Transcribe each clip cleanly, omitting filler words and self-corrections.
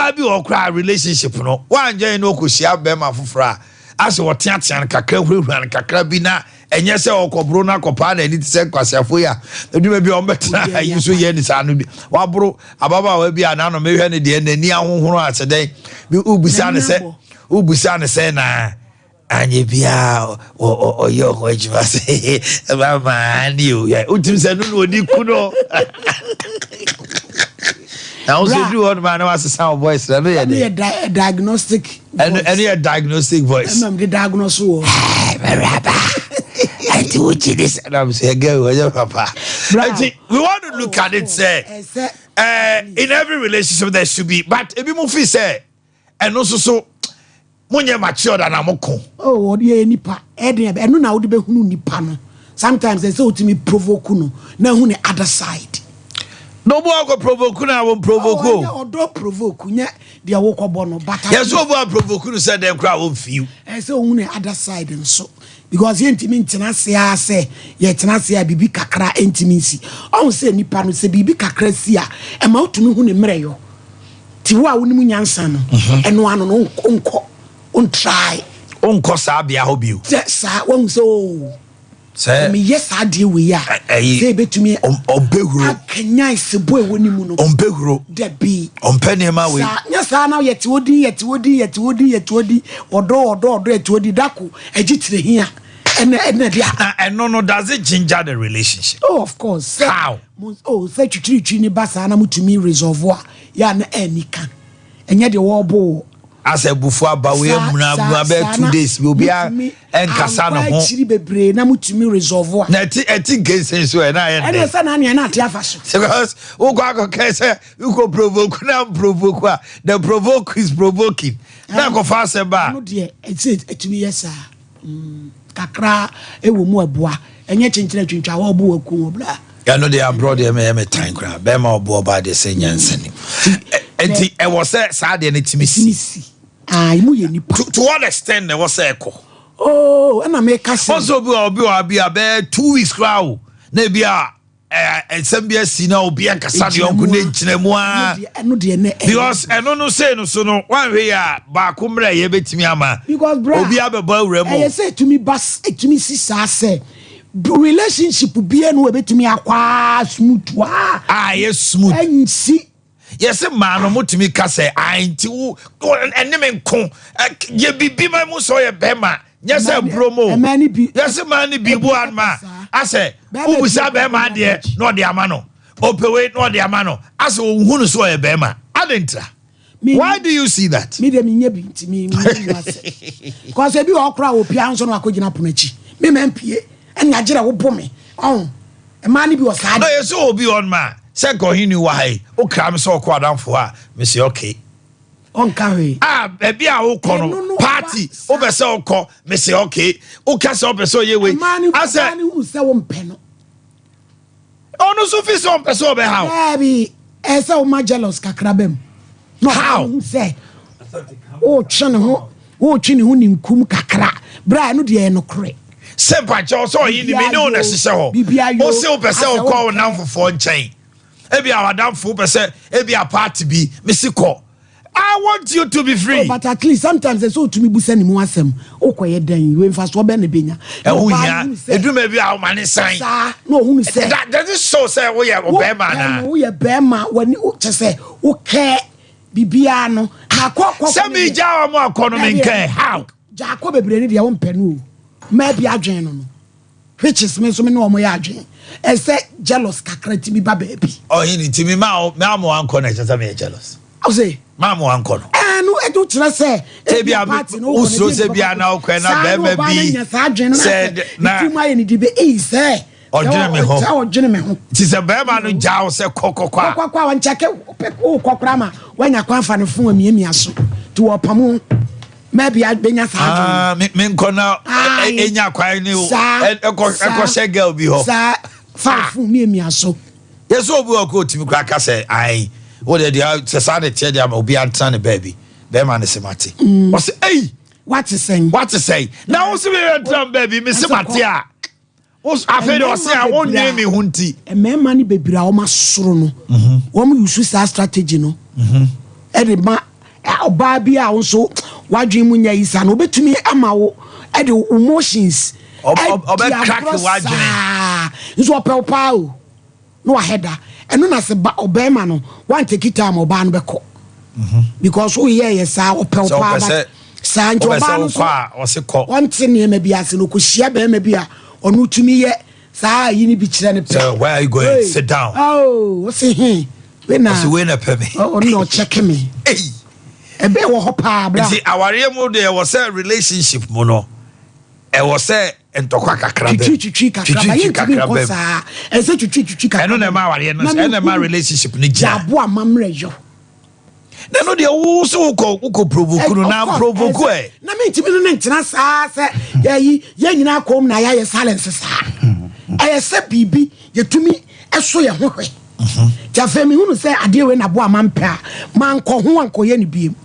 Ɔbaa bi wɔ koraa, relationship no woangyɛn no, ɔkɔhyia bɛrima foforɔ a, asɛ ɔteatea no kakra, hurahura no kakra bi, na ɛnyɛ sɛ ɔkɔboro no akɔpaa n'ani te sɛ nkwaseafo yi a adwuma bi a ɔmbɛtena ha yi so yɛ ne saa no bi. Waboro ababaawa bi a n'ano mehwɛ no deɛ, n'ani ahohoro a sɛ dɛn bi, wobusa ne sɛ, wobusa ne sɛ na anyɛ biaa ɔyɛ ɔho adwuma sɛ ɛbɛmaa ne o yɛ wotim sɛ no na ɔdi ku no na wo nso duru hɔ nom a na wasesa wo voice na no yɛ ɛno dɛ. Yɛ diagnostic ɛno voice. Ɛno yɛ diagnostic voice. Ɛna mede diagnose wɔ. Mɛraba ɛnti wogye de sɛ nam sɛ girl wɔyɛ papa. Ɛnti we want to look at it sɛ ɛsɛ in every relationship there should be, but ebi mu fi sɛ ɛno nso so monyɛ matured ana mo ko. Oh, ɔde yɛ nipa ɛden, ɛno na wode bɛhunu nipa no. Sometimes ɛsɛ wotumi provoke no na ehu ne other side. Na obu akɔ provoke no a, wɔn provoke Oh, o. ɛnyɛ ɔdɔ provoke, nyɛ deɛ wokɔbɔ no, but yɛ sɛ obu a provoke no sɛ dɛn koraa, wɔn fiw. Ɛsɛ ohun ne other side nso, because yɛntumi ntena ase a sɛ yɛtena ase a, biribi kakra ntumi nsi. Ɔhun sɛ nipa no, sɛ biribi kakra si a, ɛma wotumi hu ne mmerɛ yɔ ti wo a wonim nyansa no. Ɛno ano no, nkɔ ntry. Wonkɔ saa bea hɔ bio. Sɛ saa wahu sɛ oo sɛ meyɛ saa adeɛ wei a, ɛyi sɛ ebɛtumi ɔmpɛ huro. Akanyan sebo a ɛwɔ ne mu no. Ɔmpɛ huro. Dabi. Ɔmpɛ nneɛma wei. Saa nyɛ saa na yɛte wo din, yɛte wo din, yɛte wo din, yɛte wo din, ɔdɔ, ɔdɔ, ɔdɔ, yɛte wo din dako agyi tire hia ɛnɛ de a. Na ɛno no, does it ginger the relationship? Oh, of course. Sɛ How? Oh, sɛ twitwiritwi ne ba saa na motumi resolve a, yɛ a na ɛni ka ɛnyɛ deɛ wɔɔbɔ wɔ. Asɛ abufu aba wei amuna amuna bɛyɛ 2 days bi, obiara ɛnkasa ne ho. Akyiri bebree na motumi resolve a. Na ɛti nkesen so ɛ na ayɛ ɛne ndɛ. Sɛ na nea na ate afa so. Because wokɔ akɔkɛ sɛ wokɔ provoke na provoke a, the provoke is provoking na akɔfa asɛm ba ɛno deɛ, ɛsɛ ɛtumi yɛ saa. Kakra ɛwɔ mu, ɛboa. Ɛnyɛ kyenkyere atwintwa a wɔɔbo wɔ ku wɔ bra. Ɛno deɛ, aborɔ deɛ, mɛyɛ me tan koraa. Bɛrima ɔboɔ ɔbaa deɛ sɛ nyansa nim. Nti ɛwɔ sɛ saa deɛ no tumi tumi si. Si ah, emu yɛ nipa. To what extent na ɛwɔ sɛ ɛkɔ? Oh, ɛna meka sɛ ɔsɛ obi wɔ bi a bɛyɛ 2 weeks koraa o, na ebi a ɛsɛm bi asi na obi ankasa ne yɔnko ne gyina mu a. Ɛno deɛ ne ɛyɛ because ɛno no sei no so no, wanhwɛ yi a, baako mmerɛ yɛ bɛtumi ama because bra obi abɛbɔ awura mu. Ɛyɛ sɛ ɛtumi ba, ɛtumi si saa sɛ relationship bia no ɛbɛtumi akɔ a smooth a. A ɛyɛ smooth. Ɛnsi. Yɛsɛ mmaa no motumi ka sɛ ai, nti wo ɛne me nko yɛ biribi ma mu sɛ ɔyɛ bɛrima, nyɛ sɛ buro mu o. Ɛmmaa no bi yɛsɛ mmaa no bi bu anoma asɛ Bɛrima wobusa bi bɛrima adeɛ na ɔde ama no, ɔpɛ wei na ɔde ama no, asɛ ɔnhu no sɛ ɔyɛ bɛrima ade ntra. Why do you see that? Me deɛ, menyɛ bi nti me mu ase, because ebi wɔ hɔ koraa a, opia nso na wakɔgyina pono akyi, me ma mpie ɛne agyerɛ wo bo me ɔn. Mmaa no bi wɔ saa. Na yɛsɛ obi hɔ nom a, sɛ nka ɔhene wɔ ha yi, wokra me sɛ ɔkɔ adamfo a, mese okay. Ɔnka hwee. A baabi a wokɔ Ɛno no no party ɔba saa. wopɛ sɛ wokɔ, mese okay. Woka sɛ wopɛ sɛ ɔyɛ wei mmaa no asɛ mmaa no hu sɛ wompɛ no. Ɔno nso fi sɛ ɔmpɛ sɛ ɔbɛha wo. Daabi, ɛsɛ woma jealous kakra bɛ mu na ɔbaa How? no hu sɛ wotwe ne ho, wotwe ne ho ninkum kakra berɛ a, ɛno deɛ ɛyɛ nokorɛ. Sɛ mpakyɛw sɛ ɔyi ne me ne wo na ɛhyehyɛ hɔ. Biribiara yo. Wo se wopɛ sɛ Asɛ wokɔ wo wompɛ. namfofoɔ nkyɛn, ebi a wadamfo wopɛ sɛ ebi a party bi, mesi kɔ. I want you to be free. Oh, but at least sometimes ɛsɛ wotumi busa ne mu asɛm, wokɔyɛ dɛn wei, mfasoɔ bɛn na bɛnya? Na ɛho ɔbaa hia no hunu sɛ- edwuma bi a woma ne san. Saa na ɔhunu sɛ That does it show sɛ woyɛ ɔbɛrima anaa? Woyɛ bɛrima, w'ani kyɛ sɛ wokɛ biribiara no na kɔ kɔ. Sɛ megya wa mo akɔ no, menkɛ how? Gya akɔ bebree no deɛ, wompɛ no o. Mmaa bi adwene no, which is me nso me ne ɔmo yɛ adwene, ɛsɛ jealous kakra tumi ba baabi. Ɔhene, nti me ma wo ma mo ankɔ no, ɛkyɛ sɛ meyɛ jealous? Ɔsɛ ma mo ankɔ no. Ɛno ɛdo kyerɛ sɛ Sɛ bi a party no wokɔ no, wosuro ebi sɛ nipa bi a na wokɔ na saa bɛrima ɔbaa no bi anya saa adwene no na sɛ sɛ na ne tirim ayɛ ne di bɛ eyi sɛ ɔdwene me ho. Sɛ ɔdwene me ho. Nti sɛ bɛrima no gya wo sɛ kɔkɔkɔ a, kɔkɔkɔ a, wɔnkyɛke wokɔ koraa ma woanya kwan fa ne fo amiamia so nti wɔpam wo ma bi bɛnya saa adwene no. Ah, menkɔ na Aye. ɛnya kwan ne Saa, saa. ɛkɔhyɛ girl bi hɔ. Saa fa Ah. fo miamia so. Yɛsɛ obi wɔ kɔ otumi kora ka sɛ ai, wode deɛ sɛ saa ne teɛ deɛ ama obi antena ne baabi, bɛrima ne se mate. Ɔsɛ ei. Wate sɛn? Wate sɛn na wo se meyɛntena me baabi, me se Ɛsɛ mate kɔ. a afei de ɔse a Mmarima wonnwene bebree me ho nti. Mmarima no bebree a wɔn asoro no, wɔn use saa strategy no ɛde ma. Ɔbaa bi a wo nso w'adwene mu nyɛ yi saa no, obetumi ama wo ɛde wo emotions ɔbɛ adi crack agorɔ w'adwene. Saa nso ɔpɛ wo paa o, na wahɛ da. Ɛno na sɛ ba ɔbɛrima no wan take time, ɔbaa no bɛkɔ because woyɛ yɛ saa, ɔpɛ wo Sɛ paa wopɛ but saa nti wopɛ sɛ ɔbaa no wokɔ nso a, ɔse kɔ. Ɔnte nneɛma bi ase no, ɔkɔhyia bɛrima bi a ɔno tumi yɛ saa ayi no bi kyerɛ no pɛ. So where are you going? Hey. Sit down. Oh, ɔse he wei na Ɔse wei na pɛ me. Ɔno na ɔkyɛke me. Ei. Ɛbɛ wɔ hɔ paa, bra. Nti awareɛ mu deɛ, ɛwɔ sɛ relationship mu no, ɛwɔ sɛ ntɔkwa kakra bɛm. Twitwi twitwi kakra ba, Twitwi yɛntumi kakra nkɔ bɛm. saa, ɛsɛ twitwi twitwi kakra. Ɛno na ɛma awareɛ no Na ɛno na ɛma mehu relationship no gyina. Yɛabo amammerɛ yɔ. Na ɛno deɛ, wo sɛ wokɔ provoke no na Of course, provoke ɛsɛ- ɛ. Na mentumi no ne ntena saa sɛ yɛyi yɛn nyinaa kɔm na yɛayɛ silence saa. Ɛyɛ sɛ biribi yɛtumi ɛso yɛn ho hwɛ. Nti afei mehunu sɛ adeɛ wei naboa ma mpɛ a mankɔ ho ankɔyɛ no biem.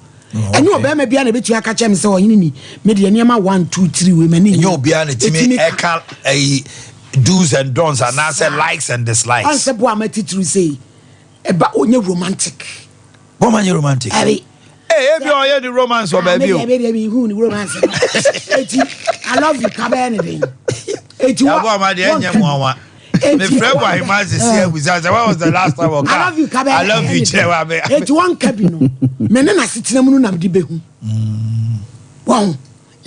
Ɛnyɛ ɔbɛrima bia na ɛbɛtumi aka kyerɛ me sɛ, "Ɔhene ni, medeɛ nneɛma 1 2 3 wei m'ani Ɛnyɛ nnye." obiara na tumi Ɛtumi ka. ɛka ɛyi do's and don'ts anaasɛ likes and dislikes. Ɔnsɛ boa ma titiri sei ɛba, ɔnyɛ romantic. Bɔma nyɛ romantic. Ɛbi. Ee, ebi a ɔyɛ ne romance wɔ baabi o. Maybe maybe hu ni romance no. Eti "I love you" ka bɛyɛ ne den. Eti wa Yabɔ ama deɛ, ɛnyɛ mu anwa. Mefrɛ bɔ ahema sisi abusa sɛ, when was the last time ɔka "I love you" ka bɛyɛ "I love you" kyerɛ wa me? Eti wɔn ka bi no, me ne n'asetena mu no nam de bɛhu. Wɔn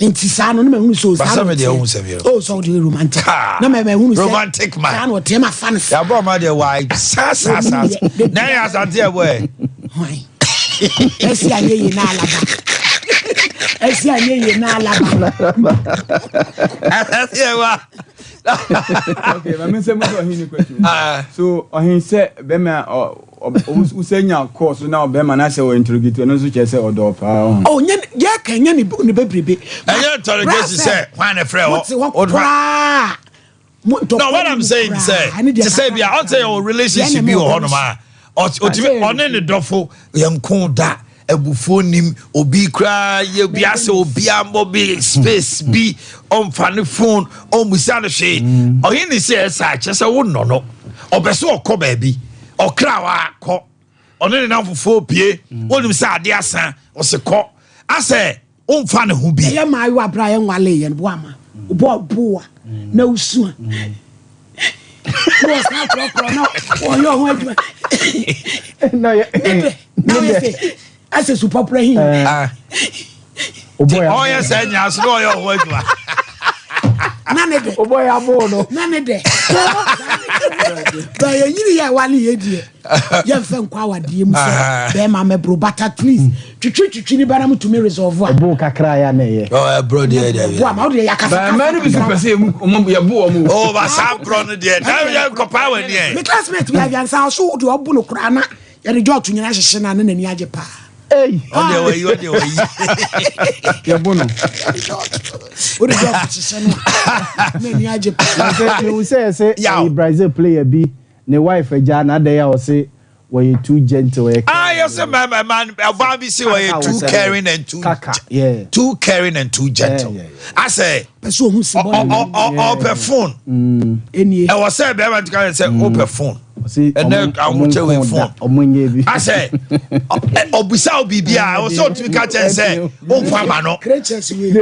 nti saa no ne ma hunu so saa Basa na me deɛ ɔteɛ. wohu sɛ meyɛ Oh, sɛ wode romantic. Kaa. Na mɛ hunu sɛ Romantic man. saa na ɔteɛ, ma fa no saa. Yabɔ ama deɛ, wa saa saa saa na ɛyɛ Asante ɛbɔ ɛ. Hwan? Ɛsi anyɛ yie na alaba. Ɛsi anyɛ yie na alaba. Asante ɛbɔ. Okay, maame, nsɛm sɛ ɔhen ni question. Ah. So ɔhen, sɛ bɛrima wosɛ nya kɔɔ so na ɔbɛrima na sɛ wɔ interrogate, ɛno nso kyerɛ sɛ ɔdɔ paa ɔho? Oh, nyɛ yɛ ka nyɛ ne bebrebe. Ɛnyɛ interrogation sɛ hwan na frɛ Wote hɔ. hɔ koraa. No, what I'm saying sɛ, te sɛ bi a ɔn sɛ yɛwɔ relationship bi wɔ hɔnom a ɔtumi ɔne ne dɔfo yɛn da, abufuo nim obi koraa, yɛ bi asɛ obi ambɔ bi space bi, ɔmfa ne phone ɔmmusa no hwee. Ɔhe ne sɛ ɛsa kyerɛ sɛ wonnɔ no. Ɔpɛ sɛ ɔkɔ baabi, ɔkra wa kɔ, ɔne ne nam fufuo pie, wonim sɛ ade asa, ɔse kɔ, asɛ ɔmfa ne ho bi. Ɛyɛ maayewa abira yɛ nwale yɛn bo ama bɔ boa na usua na ɔsan korɔkorɔ na ɔyɛ ɔho adwuma ne dɛ na ɔyɛ sɛ asɛ supapra hi. Ah. Ɔyɛ sɛ nya so na ɔyɛ ɔho adwuma. Na ne dɛ. Ɔbɔ yɛ abo no. Na ne dɛ bɛyɛ nyini yɛ wale yɛ deɛ, yɛmfɛ nkɔ awadeɛ mu sɛ bɛrima mɛboro, but at least twitwi twitwi ne bana mu tumi resolve a. Ɛbo kakra yɛ na ɛyɛ. Ɔ ɛborɔ deɛ deɛ. Bo ama wo deɛ yɛakasa. Mmaa no bi so pɛ sɛ yɛbo wɔn o. O ba saa borɔ no deɛ, na yɛ nkɔpaa wɔ ni ɛ. Me classmate bi awiansa ɔso deɛ, ɔbo no koraa na yɛde jɔɔto nyina hyehyɛ no a ne n'ani agye paa. Ei. Ɔdeɛ wɔyi, ɔdeɛ wɔyi. Yɛbo no. Wode jɔɔto hyehyɛ no a n'ani agye paa. Sɛ mehu sɛ Yaw. ɛyɛ Brazil player bi ne wife agya na adɛn a ɔse wɔyɛ too gentle, wɔyɛ Ah, yɛ sɛ mɛ mɛ ɔbaa bi si wɔyɛ too caring and too Kaka, yeah. Too caring and too gentle. Asɛ pɛ sɛ ɔhu si bɔ. Ɔpɛ phone. Ɛnie. Ɛwɔ sɛ bɛrima ti ka sɛ ɔpɛ phone. Ɔse ɛnɛ ɔmo ahokyɛ wei nko phone. da, ɔmo nyɛ bi. Asɛ ɔbusa wo biribi a, ɛwɔ sɛ ɔtumi ka kyɛn sɛ ɔmfa ma no. Creatures wei.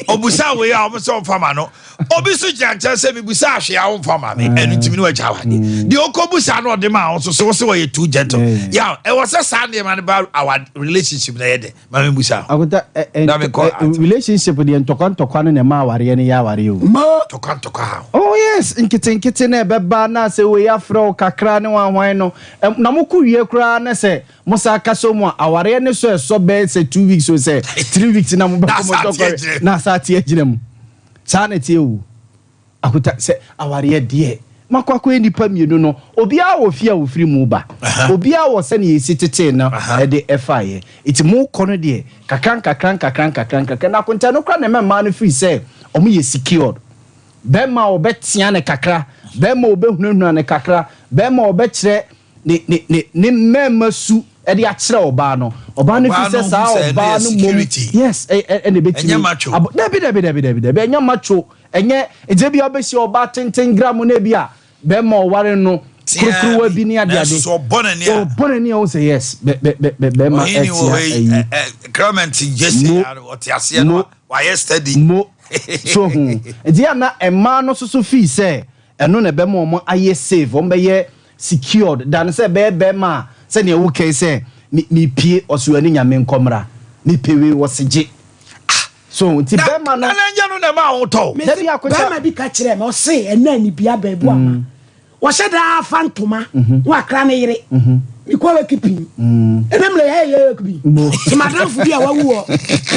Ɔbusa wei a, ɔmo sɛ ɔmfa ma no. Obi so gyina nkyɛn sɛ mibusa ahwɛ a, ɔmfa ma me. Ɛno ntumi ne wagya awadeɛ deɛ ɔkɔ busa no, ɔde ma wo nso so, wo sɛ wɔyɛ too gentle. Yaw, ɛwɔ sɛ saa nneɛma no ba our relationship na yɛ dɛ ma me busa. Akota ɛ ɛ Na mekɔ relationship deɛ, ntɔkwa ntɔkwa no na ɛma awareɛ no yɛ awareɛ o. Ma ntɔkwa ntɔkwa ha. Oh yes, nketenkete na ɛbɛba na sɛ wei afrɛ wo kakra ne wanhwan no na mokɔ wie koraa na sɛ mo sa kasa mu a, awareɛ ne so ɛsɔ bɛyɛ sɛ 2 weeks o sɛ 3 weeks na mobɛkɔ Na mo asa ate ntɔkwa agyina mu. na asa ate agyina mu. Saa na ɛteɛ o. Akota, sɛ awareɛ deɛ, makɔ akɔyɛ nipa mmienu no, obiara wɔ fie a ofiri mu ba, obiara wɔ sɛnea esi tete no ɛde ɛfaeɛ, eti mo kɔ no deɛ, kakra nkakra nkakra nkakra nkakra na akonta no kora na ɛmɛ mmaa no firi sɛ ɔmo yɛ secured. Bɛrima a ɔbɛtea ne kakra, bɛrima a ɔbɛhunahuna ne kakra, bɛrima a ɔbɛkyerɛ ne mmarima su ɛde akyerɛ ɔbaa no, ɔbaa no fi Ɔbaa sɛ no hu saa sɛ ɛno ɔbaa yɛ no mmom security. Yes, ɛ ɛ ɛna ebɛtumi Ɛnyɛ macho. abɔ. Dabi dabi dabi dabi dabi, ɛnyɛ macho. Ɛnyɛ nti ebi a ɔbɛhyia ɔbaa tenten gram na ebi a bɛrima ɔware no. Kurukuruwa bi ne adeade. Nanso sɛ ɔbɔ n'ani a. Ɔbɔ n'ani a, wohu sɛ yes, bɛ bɛ bɛ bɛ bɛrima Ɔhene wɔ ɛtea hɔ yi, ayi. ɛ ɛ Clement Gyesi Mo. a ɔte aseɛ no, Mo. wayɛ steady. Mo. So ho. Nti yɛ a na mmaa no soso fii sɛ ɛno na ɛbɛma wɔn ayɛ safe, wɔn bɛyɛ secured than sɛ ɛbɛyɛ bɛrima a sɛdeɛ wokɛe sɛ me mepie ɔso ani Nyame nkɔmmra, mepɛ wei ɔse gye. So nti Na bɛrima no. na nyɛ no na ɛma wo tɔ o. Mese Dabi akɔkyɛ. bɛrima bi ka kyerɛɛ me, ɔse ɛnna anibia baabu ama. Wɔhyɛ daa fa ntoma na wakra ne yere. Mekɔ wake pin. Ɛnɛ mmerɛ yɛ yɛ wake pin. Sɛ madamfo bi a wawu wɔ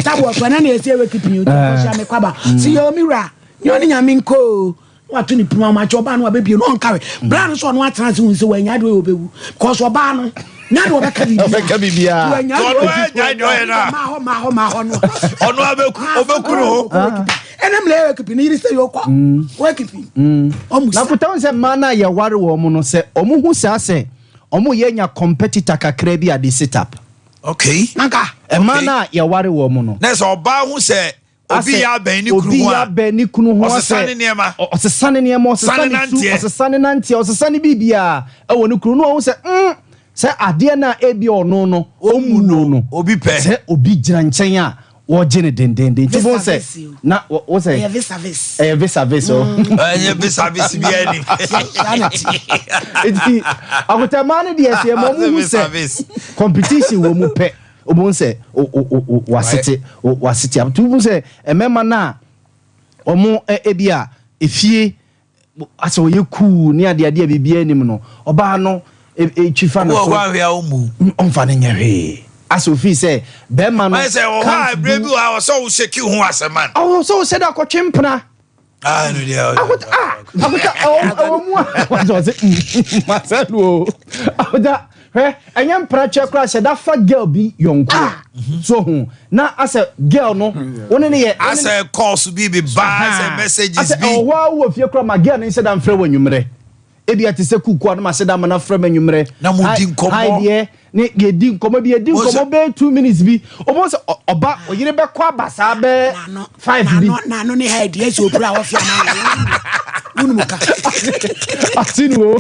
taboɔ so ɛnɛ na yɛsɛ wake pin nti ɔkɔhyia me kwaba. Sɛ yɛ omi wura ne ɔne Nyame nkɔ o. Na wato ne punu amakyɛ ɔbaa no wabɛbie no ɔnka we. Bra no so ɔno atena ase hu sɛ wanya deɛ ɔbɛwu. Because ɔbaa no nya deɛ ɔbɛka biribiara. Ɔbɛka biribiara. Wanya Ɔno deɛ agyae deɛ ɔyɛ no a. maa hɔ maa hɔ maa hɔ no. Ɔno abɛku ɔbɛku ne ho. Ɛnɛ mmerɛ yɛ wake pin ne yere sɛ yɛ ɔkɔ wake pin. Ɔmu Na sa. kuta sɛ mmaa no a yɛware wɔn mo no sɛ ɔmo hu saa sɛ ɔmo yɛ nya competitor kakra bi a de sit up. Nanka. Mmaa no a yɛware wɔn mo no. Na sɛ ɔbaa hu sɛ obi Asɛ yɛ abɛn ne kunu obi ho yɛ a, abɛn ne kunu ho ɔsesa asɛ ne nneɛma. Ɔsesa ne nneɛma, ɔsesa Sane ne su, nanteɛ. ɔsesa ne nanteɛ, ɔsesa ne biribiara ɛwɔ ne kunu no ɔhu sɛ sɛ adeɛ no a ebi ɔno no ɔmmu no no Obi pɛ. sɛ obi gyina nkyɛn a wɔgye ne dendenden nti bo sɛ Vis-a-vis o. na wo sɛ Ɛyɛ vis-a-vis. Ɛyɛ vis-a-vis o. Ɛnyɛ vis-a-vis bi ani. Saa na ti. Nti akotɛmaa no deɛ sɛ ɛma ɔmo hu sɛ Vis-a-vis. competition wɔ mu pɛ, ɔmo hu sɛ wasete wasete ato hu sɛ mmarima no a ɔmo ebi a efie asɛ ɔyɛ cool ne adeade a biribiara anim no, ɔbaa no etwi fa no Wɔ so hɔ ahwɛ a ɔmmu. Ɔmfa no nyɛ hwee asɛ ofii sɛ bɛrima no Ɔyɛ sɛ wɔ hɔ a can't ebire do bi wɔ hɔ a ɔsɛ wo shake ho asɛm an. Ɔwɔ sɛ ɔsɛ dɛ akɔtwe mpena. Ah, no deɛ. Akota ah akota ɛwɔ mu a wɔsɛ ɔsɛ masɛ no o. Akota hwɛ, ɛnyɛ mpena twɛ koraa, hyɛ da fa girl bi yɔnko so ho na asɛ girl no wo ne ne yɛ Asɛ calls bi ba, asɛ messages asɛ bi. ɛwɔ hɔ a wowɔ fie koraa ma girl no nhyɛ da mfrɛ wɔ anwummerɛ, ebi a te sɛ kuku a no ma hyɛ da ma no afrɛ m anwummerɛ. Na mo di Hi- nkɔmmɔ. Hi deɛ ne yɛdi nkɔmmɔ bi, yɛdi Mo sɛ- nkɔmmɔ bɛyɛ 2 minutes bi, ɔmo sɛ ɔba ɔyere bɛkɔ aba saa bɛɛ N'ano 5 bi. N'ano n'ano ne ha deɛ sɛ opira a wɔfia ma wo wonum ka. Ase no o.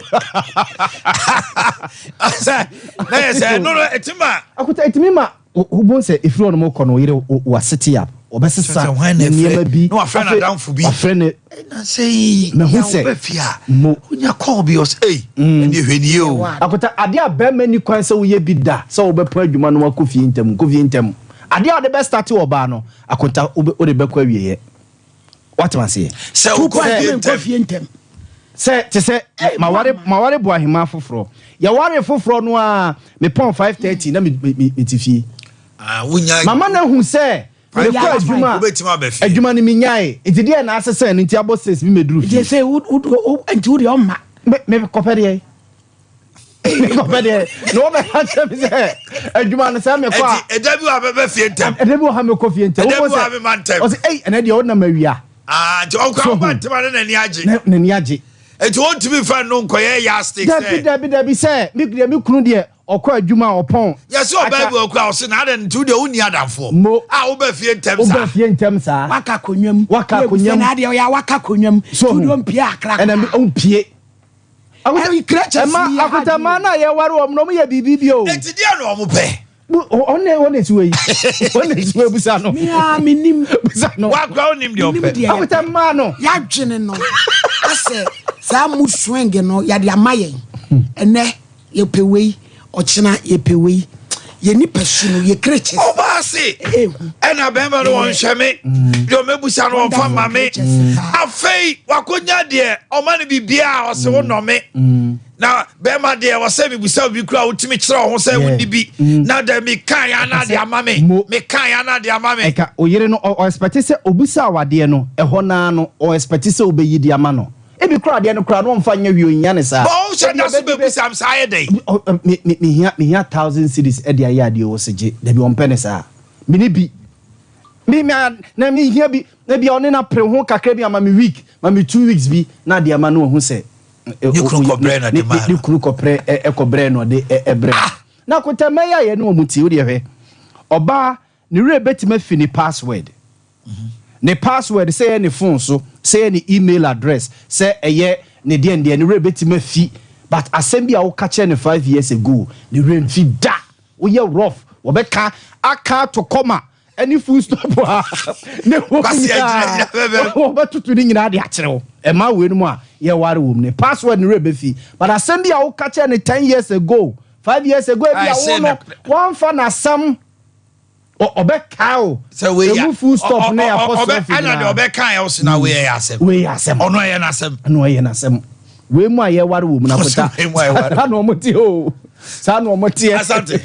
Sɛ na yɛ sɛ ɛno no ɛti ma. Akota ɛtumi ma wobɛhu sɛ ɛfiri hɔ nom kɔ no ɔyere wasete up, ɔbɛsesa Sɛ hwan na ne ɛfrɛ? nneɛma bi. Na wafrɛ Afei- n'adamfo bi. Wafrɛ ne Na sɛ yi. Mahu sɛ- Wobɛ fie a. Mo. Wonya call bi ɔsɛ ei. Ɛni ehwɛ ni yie o. Akota adeɛ a bɛrima ni kwan sɛ woyɛ bi da sɛ wobɛpɔ adwuma no wakɔ fie ntɛm, nkɔ fie ntɛm. Adeɛ a wode bɛstart wɔ baa no, akonta, wode bɛkɔ awieɛ. Woatem aseɛ? Sɛ Two wokɔ point fie nkɔ ntɛm. fie ntɛm. Sɛ te sɛ maware maware bo ahema foforɔ, yɛware foforɔ no a mepɔn 5:30 na mete fie. Ah, wonya. Mama no ahu sɛ mekɔ Five adwuma. Wobɛtumi aba fie. Adwuma no menyae nti deɛ na asesɛ no nti abɔ 6 bi mɛduru nti fie. sɛ wo wo wo nti wo deɛ ɔmma. Mekɔpɛ deɛ mekɔpɛ deɛ na wɔbɛka kyerɛ me sɛ adwuma no sɛ mekɔ a Ɛti ɛda bi wɔ a bɛbɛ fie ntɛm. Ɛda bi wɔ ha mekɔ fie ntɛm. Ɛda bi Wobɛhu wɔ ha sɛ- mema ntɛm. Ɔsɛ ei, ɛnɛ deɛ wonam awia. Ah, nti ɔkɔ So ɔba hu. ntɛm a ne n'ani agye. N'ani agye. Nti wɔntumi fa no nkɔyɛ yardstick Dabi. sɛ. Dabi, sɛ me deɛ me kunu deɛ ɔkɔ adwuma a ɔpɔn. Yɛsɛ ɔbaa bi wɔ kura ɔsɛ na adɛ nti wo deɛ wonni adamfoɔ. Mo. A wobɛ fie ntɛm Wobɛ saa. fie ntɛm saa. Waka akonnwa mu. Waka akonnwa mu. Na adeɛ ɔyɛ a waka akonnwa mu. So nti hu. wo deɛ ɔmpie akra. Ɛna ɔmpie. Ɛyi creatures Ɛma yi yɛ akota hard. maa no a yɛware wɔm no ɔmo yɛ biribi bi o. Nti deɛ na ɔmo pɛ. Ɔne ɔne si wɔ yi, ɔne si wɔ yi, busa no. Mea menim. Busa no. Wakura wonim deɛ Menim ɔpɛ. deɛ Akota yɛpɛ. mmaa no. Yɛadwene no asɛ saa mu swing no yɛde ama yɛn. Ɛnɛ yɛpɛ wei, ɔkyena yɛpɛ wei. Yɛ nipa su no yɛ creatures. Ɔbaa se Ehu. ɛna bɛrima no wɔnhwɛ me deɛ ɔmɛbusa no wɔmfa ma me. Afei wakɔnya deɛ ɔma no biribiaa ɔse wo nɔ me na bɛrima deɛ wɔsɛ mebusa obi kora wotumi kyerɛ wo ho sɛ wonni bi na dɛ mekaeɛ ana de ama me. Mo. Mekaeɛ ana de ama me. Ɛka oyere no ɔexpect sɛ obusa awadeɛ no ɛhɔ naa no, ɔexpect sɛ wobɛyi di ama no. Ebi kora adeɛ no kora no ɔmfa nyɛ hwee, ohia ne saa. Bɔn wohyɛ da so Ebi ɛbɛdi bɛ- bɛbusa m saa yɛ dɛn? Mehia 1,000 cedis ɛde ayɛ adeɛ wɔ sɛ gye dabi, ɔmpɛ ne saa. Mene bi me na mehia bi na bia ɔne no apere ho kakra bi ama me week, ma me 2 weeks bi na adeɛ ama no ɔhu sɛ Ne kunu kɔbrɛ na de maa ne no. kunu kɔprɛ ɛkɔbrɛ no ɔde ɛbrɛ na akotama yi a yɛne ɔmu tie. Wodeɛ hwɛ, ɔbaa ne werɛ bɛtumi afi ne password, ne password, sɛ ɛyɛ ne phone so, sɛ ɛyɛ ne email address, sɛ ɛyɛ ne deɛ ndeɛ, ne werɛ bɛtumi afi. But asɛm bi a woka kyerɛ no 5 years ago, ne werɛ mfi da. Woyɛ rough, wɔbɛka aka ato comma ɛne full stop a ne wɔ Kwasi nyinaa agyina- gyina- wɔbɛtoto ne nyinaa de akyerɛ wo. Ɛma wei no mu a yɛware wɔ mu ne password ne werɛ bɛfi, but asɛm bi a woka kyerɛ no 10 years ago, 5 years ago, ebi I a say wo no wɔmfa n'asɛm, ɔbɛkae o. Sɛ wei emu full stop ne apostrophe ɛna deɛ nyinaa. ɔbɛka yɛ ɔsi na wei yɛ asɛm. Wei yɛ asɛm. Ɔno ɛyɛ n'asɛm. Ɛna ɔyɛ n'asɛm. Wei mu a yɛware wɔ mu n'akota. Wei mu a yɛware. Saa na ɔmo te o, saa na ɔmo teɛ. Asante.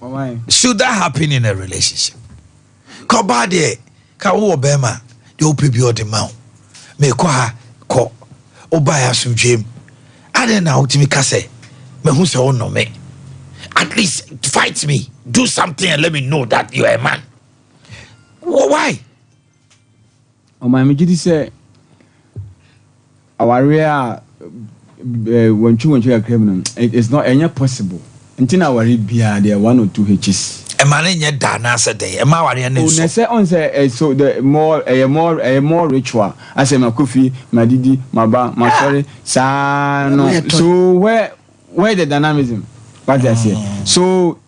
Ɔman. Should that happen in a relationship? Kɔbaa deɛ ka wowɔ bɛrima deɛ wopɛ bi ɔde ma wo, mekɔ ha kɔ, wobaeɛ asomdwem adɛn na wotumi ka sɛ mahu sɛ wonɔ me? At least fight me, do something and let me know that you are a man. Why? Ɔman, megye di sɛ awareɛ a wɔntwi wɔntwi kakra mu no, it's not, ɛnyɛ possible. Nti na aware biara deɛ, one or two hitches. Ɛma ne nyɛ da anaasɛ dɛn ɛma awareɛ ne O na nsɔ? Sɛ ɔn sɛ so the more ɛyɛ more ritual asɛ ma kɔ fie, ma didi, ma ba, ma sɔre saa no. Ɛma yɛ tɔ. So where the dynamism wate aseɛ? So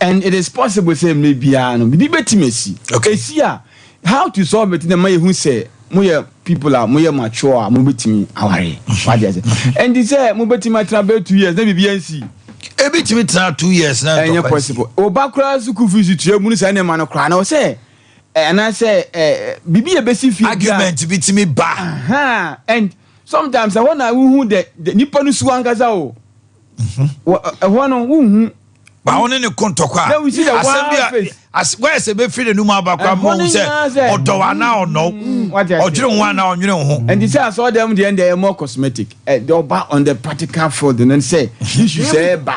and it is possible sɛ mmerɛ biara no bibi bɛtumi esi. Esi a, how to solve it na ma yɛhu sɛ moyɛ people a moyɛ mature a mobɛtumi aware, wate aseɛ? Ɛnti sɛ mobɛtumi atena bɛyɛ 2 years na biribi ansi. Ebi tumi tena 2 years na ɛnyɛ ntɔkwa nsi. Possible. Ɔba koraa school fees tua mu no, saa nneɛma no koraa na ɔsɛ anaasɛ biribi yɛ bɛsi fie biara- Argument bi tumi ba. Aha, and sometimes ɛhɔ na wohu the nipa no su ankasa o. Ɛhɔ no wohu. Ba wo ne ne ko ntɔkwa Then we see the a, asɛm bi wild face. a wɔyɛ sɛ bɛfiri n'anum aba koraa Ɛhɔ ma no wohu sɛ nyinaa sɛ- ɔdɔ wo anaa ɔnɔ wo, Wate ase. ɔdwene ho anaa ɔnwene wo ho. Nti sɛ asɔre dɛm deɛ ɛyɛ more cosmetic. Deɛ ɔba on the practical field no sɛ issue sɛ ɛba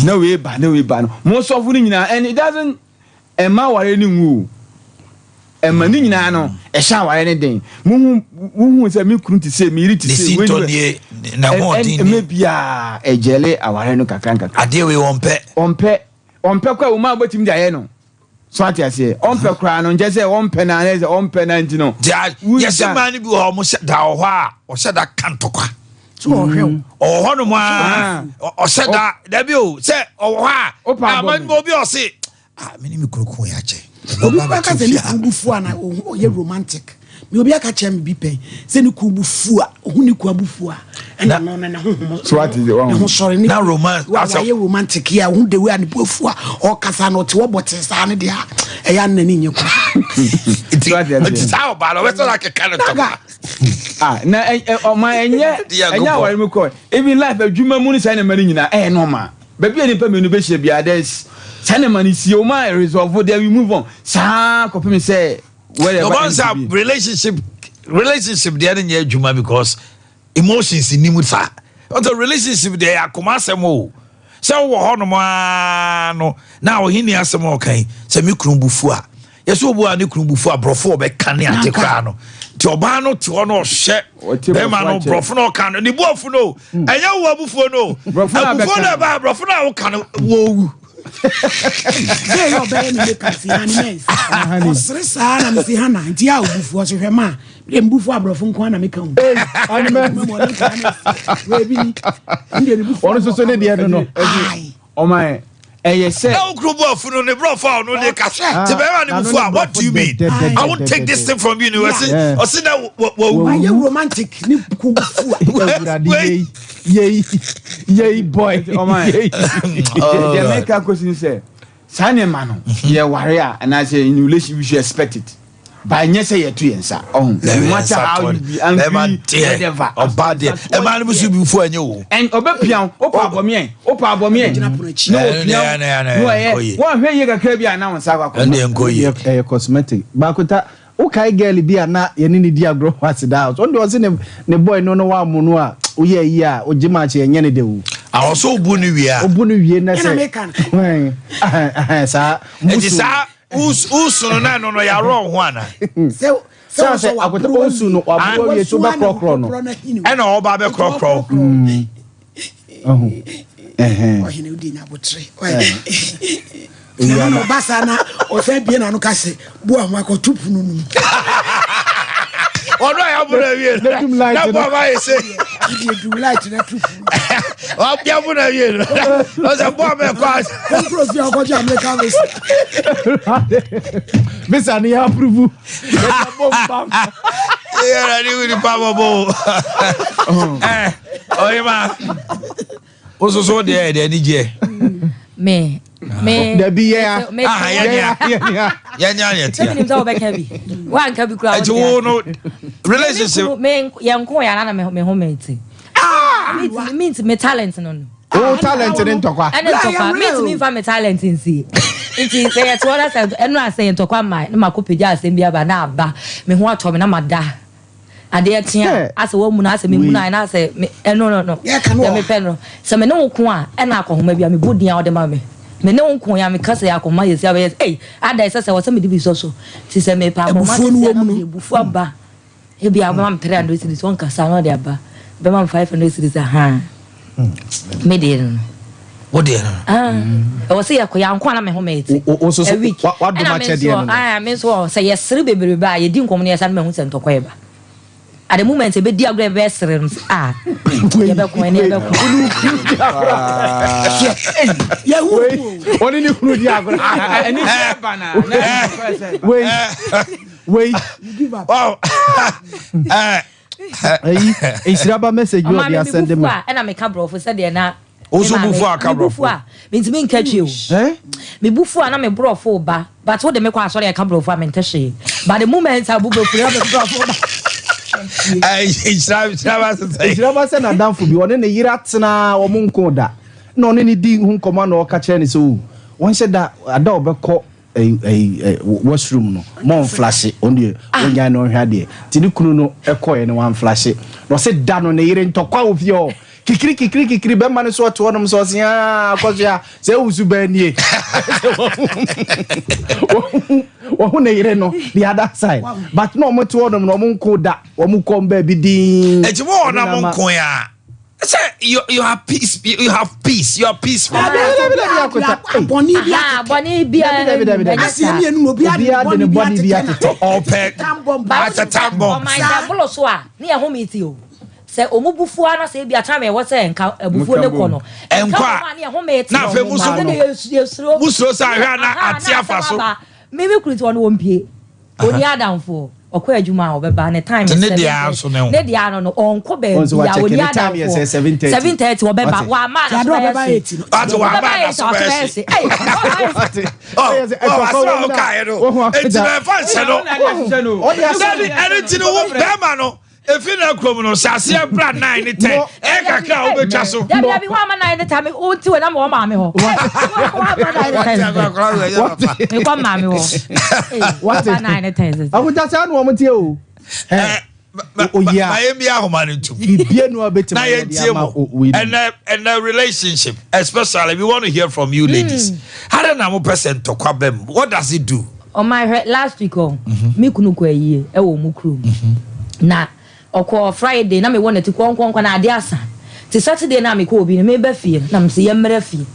na wei ba na wei ba no, mo sɔfo no nyinaa, and it doesn't ɛma aware no nwu o. Ɛma ne nyinaa no ɛhyɛ aware no den. Muhu muhu sɛ me kunu te sɛ me yere te Ne sɛ wei sintɔ ne- nie, ne hoɔden ɛmɛ nie. biaa ɛgyɛle aware no kakra nkakra. Adeɛ wei wɔmpɛ. Ɔmpɛ kɔ a wɔn a wɔbɛtumi de ayɛ no so, ate aseɛ? Ɔmpɛ koraa no nkyɛ sɛ ɔmpɛ na anɛ sɛ ɔmpɛ na nti no. Nti Who's yɛsɛ that? mmaa no bi wɔ hɔ, ɔmo hyɛ da wɔ hɔ a ɔhyɛ da ka ntɔkwa. So ɔhwɛ wo. Ɔwɔ hɔ nom a Ah. ɔhyɛ da dabi o sɛ ɔwɔ hɔ a Ɔpa abɔ ama me. obi a ɔse, ah, me ne me kunu ko yɛ akyɛ. Obi kura ka sɛ ne kun bu fu a na ɔyɛ romantic. Me obi aka kyerɛ me bi pɛn sɛ ne kun bu fu a, ohun ne kun abu fu a, ɛna no ne ho ho So what is it? ne ho sɔre ne Na romance- wa wayɛ romantic yi a, ohun de wei a ne bu afu a ɔkasa na ɔte hɔ bɔte saa ne deɛ a ɛyɛ anna ne nyɛ kura. Nti So what is it? nti saa ɔbaa no ɔbɛsɛ na akeka ne ntɔkwa. Naga. Ah, na ɛ ɛ ɔma ɛnyɛ Deɛ ɛnyɛ agobɔ. aware mu kɔ, even life adwuma mu no, saa nneɛma no nyinaa ɛyɛ normal. Baabi a nipa mmienu bɛhyia biara, there's saa nneɛma no sie ɔma resolve, then we move on saa kɔpem sɛ wherever ɔbɔn end sɛ to be. Relationship deɛ no nyɛ adwuma because emotions ni mu saa. Ɔtɔ relationship deɛ yɛ akoma asɛm o. Sɛ wowɔ hɔnom aa no na ɔhene asɛm a ɔka yi sɛ me kunu bu fu a, yɛsɛ obu a ne kunu bu fu a, borɔfo a ɔbɛka ne ade koraa no, nti ɔbaa no te hɔ no ɔhyɛ Ɔte bɛrima no borɔfo akyɛ. Borɔfo no ɔka no ne bu afu no, ɛnyɛ wo abufuo no. Borɔfo no abufuo no abɛka. ɛba borɔfo no a woka no wɔwu. Bẹ́ẹ̀ yɛ ɔbɛyɛ ne make up si ha ne mɛns ɔsere saa na mesi ha na nti a obufu ɔsɛ hwɛ ma de mbufu aborɔfo nko na meka ho. Ɔno nso so ne deɛ no. Ɔma ɛyɛ sɛ Na wo kunu bu afu no ne borɔfo a ɔno de ka Ɔhwɛ. te bɛrima ne bu fu a, what do you mean? I won't take this thing from you. Ɔsi ɔsi na wɔwu. Wayɛ romantic ne ko bufu a. Awurade, yei yei yei boy. Ɔma yei. Deɛ meka kɔsi ni sɛ saa nneɛma no yɛware a anaasɛ in relation, we should expect it, but ɛnyɛ sɛ yɛto yɛn nsa ɔho, no matter how you be angry, whatever. Ɔba deɛ ɛmaa no bi so bi fu ɛnyɛ o. And ɔbɛpia wo, wopɛ abɔmeɛ, wopɛ abɔmeɛ Gyina pono akyi. na Ɛno wɔpia deɛ, wo ɛno deɛ, na ɛnkɔ wɔyɛ yie. wɔnhwɛ yie kakra bi a na wo nsa akɔ akɔ. Ɛno deɛ nkɔ yie. Ɛyɛ cosmetic baako ta. Wokae girl bi a na yɛne ne di agorɔ wɔ aseda house, ɔno deɛ ɔse ne boy no wammo no a woyɛ yi a ogye match ɛnyɛ ne de o. Awɔ so obu no wie a. Obu no wie na Ɛna sɛ meka no. Hwɛn, ahan, ahan, saa nti musu. saa usu no na ɛno no yɛarɔ ho ana? Sɛ Sɛ sɛ akota osu no waboro awie so bɛkorɔkorɔ no. Ɛna ɔba bɛkorɔkorɔ. Ɔho. Ɛhɛn. Ɔhene wodi nyabotere na ɔba saa na ɔsan bie n'ano ka sɛ boa ho akɔto pono no mu. Ɔno a yɛaboro awie no Na dum light na no. boa ma yɛ sɛ wodi edum light na to pono. Ɔbiafo na wie no. Ɔsɛ bɔ abɛ kɔ ase. Kɔnkuro fi akɔgye America visa. Visa ni yɛ approve. Yɛ bɔ mbam. Yɛrɛ ni wuli pa bɔ bɔ o. Ɛ ɔyima. Wososo deɛ ɛde anigyeɛ. Me me. Dabi yɛ ya. Aha yɛ nia. Yɛ nia yɛ tia. Sɛbi nim sɛ wɔbɛka bi. Wanka bi kura. Ɛti wo no relationship. Me yɛ nko yɛ ana na me ho me ti. Ah! Me me talent no no. Wo talent ne ntɔkwa. Ɛne ntɔkwa. Me ti mi nfa me talent nsi. Nti sɛ yɛ te hɔ na sɛ ɛno asɛ yɛ ntɔkwa ma na ma kɔ pagya asɛm bi aba na aba me ho atɔ me na ma da. Adeɛ kye a, asɛ wamuna, asɛ memuna ayɛ na asɛ me, ɛno no no, deɛ mepɛ no, sɛ me ne wo ko a, ɛna akɔhoma bi a, mebɔ din a wode ma me. Me ne wo nko a, meka sɛ akɔhoma yɛ si a, bɛyɛ sɛ, ei, ada ɛsɛ sɛ, ɛwɔ sɛ mede bi sɔ so. Nti sɛ mepɛ akɔhoma sisi a, na mede abufuo aba. Ebia wobɛma me 300 cedis, ɔnkasa na ɔde aba. Bɛma me 500 cedis, ahaa. Me deɛ no no. Wo deɛ no no. Ah, ɛwɔ sɛ yɛkɔ yɛn anko a na me ho mete. Wo nso so A week. wadom Ɛna me akyɛdeɛ nso no no. ah, me nso sɛ yɛsere bebrebe a yɛdi nkɔmmɔ no yɛsan mahu sɛ ntɔkwa ɛba. At the moment ɛbɛdi agorɔ ɛbɛsere no sɛ ah, yɛbɛko ɛne yɛbɛko. Yɛhu Wei, ɔne ne kunu di agorɔ. Ɛni sɛ ɛba na na ɛkɔ sɛ. Wei, wei. You give up. Wow. Eh, Ayi, nhyira ba message bi Ɔma ɔde me asɛnde mebu ma. fu a ɛna meka borɔfo sɛdeɛ na Wo nso bu fu a ka mebu fu borɔfo. a mentumi nka twi o. Eh? Mebu fu a na me borɔfo ba but wode me kɔ asɔre a ɛka borɔfo a mente hwee but the moment a bu bɛfu na me borɔfo ba. Eh, nhyira nhyira ba sesɛ. Nhyira ba sɛ n'adamfo bi ɔne ne yere atena wɔn nko da na ɔne ne di ho nkɔmmɔ na ɔka kyerɛ ne sɛ o wɔnhyɛ da ada a ɔbɛkɔ washroom no ma ɔnflashe ɔno deɛ ɔnyan na ɔnhwɛ adeɛ nti ne kunu no ɛkɔɛ no wanflashe na ɔse da no ne yere ntɔkwa wɔ fie hɔ kikiri kikiri kikiri bɛma no so ɔte hɔnom sɛ ɔse aa akɔso a sɛ ɛwusu bɛn nie wɔho ne yere no the other side but na ɔmo te hɔnom na ɔmo nko da ɔmo kɔm baabi din Ɛti mo wɔ na mo nko ya. Sɛ you you have peace you have peace you are peaceful. Bɔnne bi Aha, atete. bɔne biara Dabi, dabi, dabi, dabi. ɛnyɛ Aseɛ saa. mmienu na obiara Obiara de ne bɔne bi atete. Ɔpɛ But At a time bomb. ɔman sɛ bolo so a ne yɛ home ti o sɛ ɔmu bufuo ana sɛ ebi atam ɛwɔ sɛ nka abufuo ne kɔ no Ɛnkɔ nka a, wɔn a ne yɛ home ti na afei mo nso ne mo- yɛsuro mo suro sɛ ahwɛ a na Aha, ate afa asɛm so. aba. Me me kunu ti ɔno wɔn pie oni adamfoɔ ɔkɔ adwuma a ɔbɛba ne time Nti ne is deɛ ara nso ne ho. ne deɛ ano no ɔnkɔ Ɔnso baabi a wakyɛke oni ne time yɛ sɛ adamfoɔ 7:30. 7:30 ɔbɛba Wate. wama Ti ade ɔbɛba eight no. Ate wama ɔbɛba na eight so ɔbɛyɛ bɛyɛ se ɛy ɔbɛyɛ se Oh, oh, asɛm a wokaeɛ no enti mɛmfa nhyɛ no Dabi, ɛno nti no wo bɛrima no ɛfi na kurom no hyɛ aseɛ bra 9 ne 10 ɛyɛ kakra a wobɛtwa so dabi dabi wama nine ne time wo ti wɔ na ma wɔ maame hɔ wama nine ne ten mekɔ maame hɔ wama nine ne ten Akuta saa na wɔn tie o. Oyi a. Ma yɛn bi ahoma no ntum Bibie no a bɛtumi na ayɛ de yɛntie ama mo wei no. ɛnɛ ɛnɛ relationship especially we want to hear from you ladies how na mo pɛ sɛ ntɔkwa bɛm what does it do ɔman hwɛ last week ɔ me kunu kɔ ayie ɛwɔ ɔmo kurom na ɔkɔ Friday na mewɔ n'akyi kɔnkɔnkɔ na ade asa te Saturday na mekɔ obi no meba fie na mese yɛmmra fie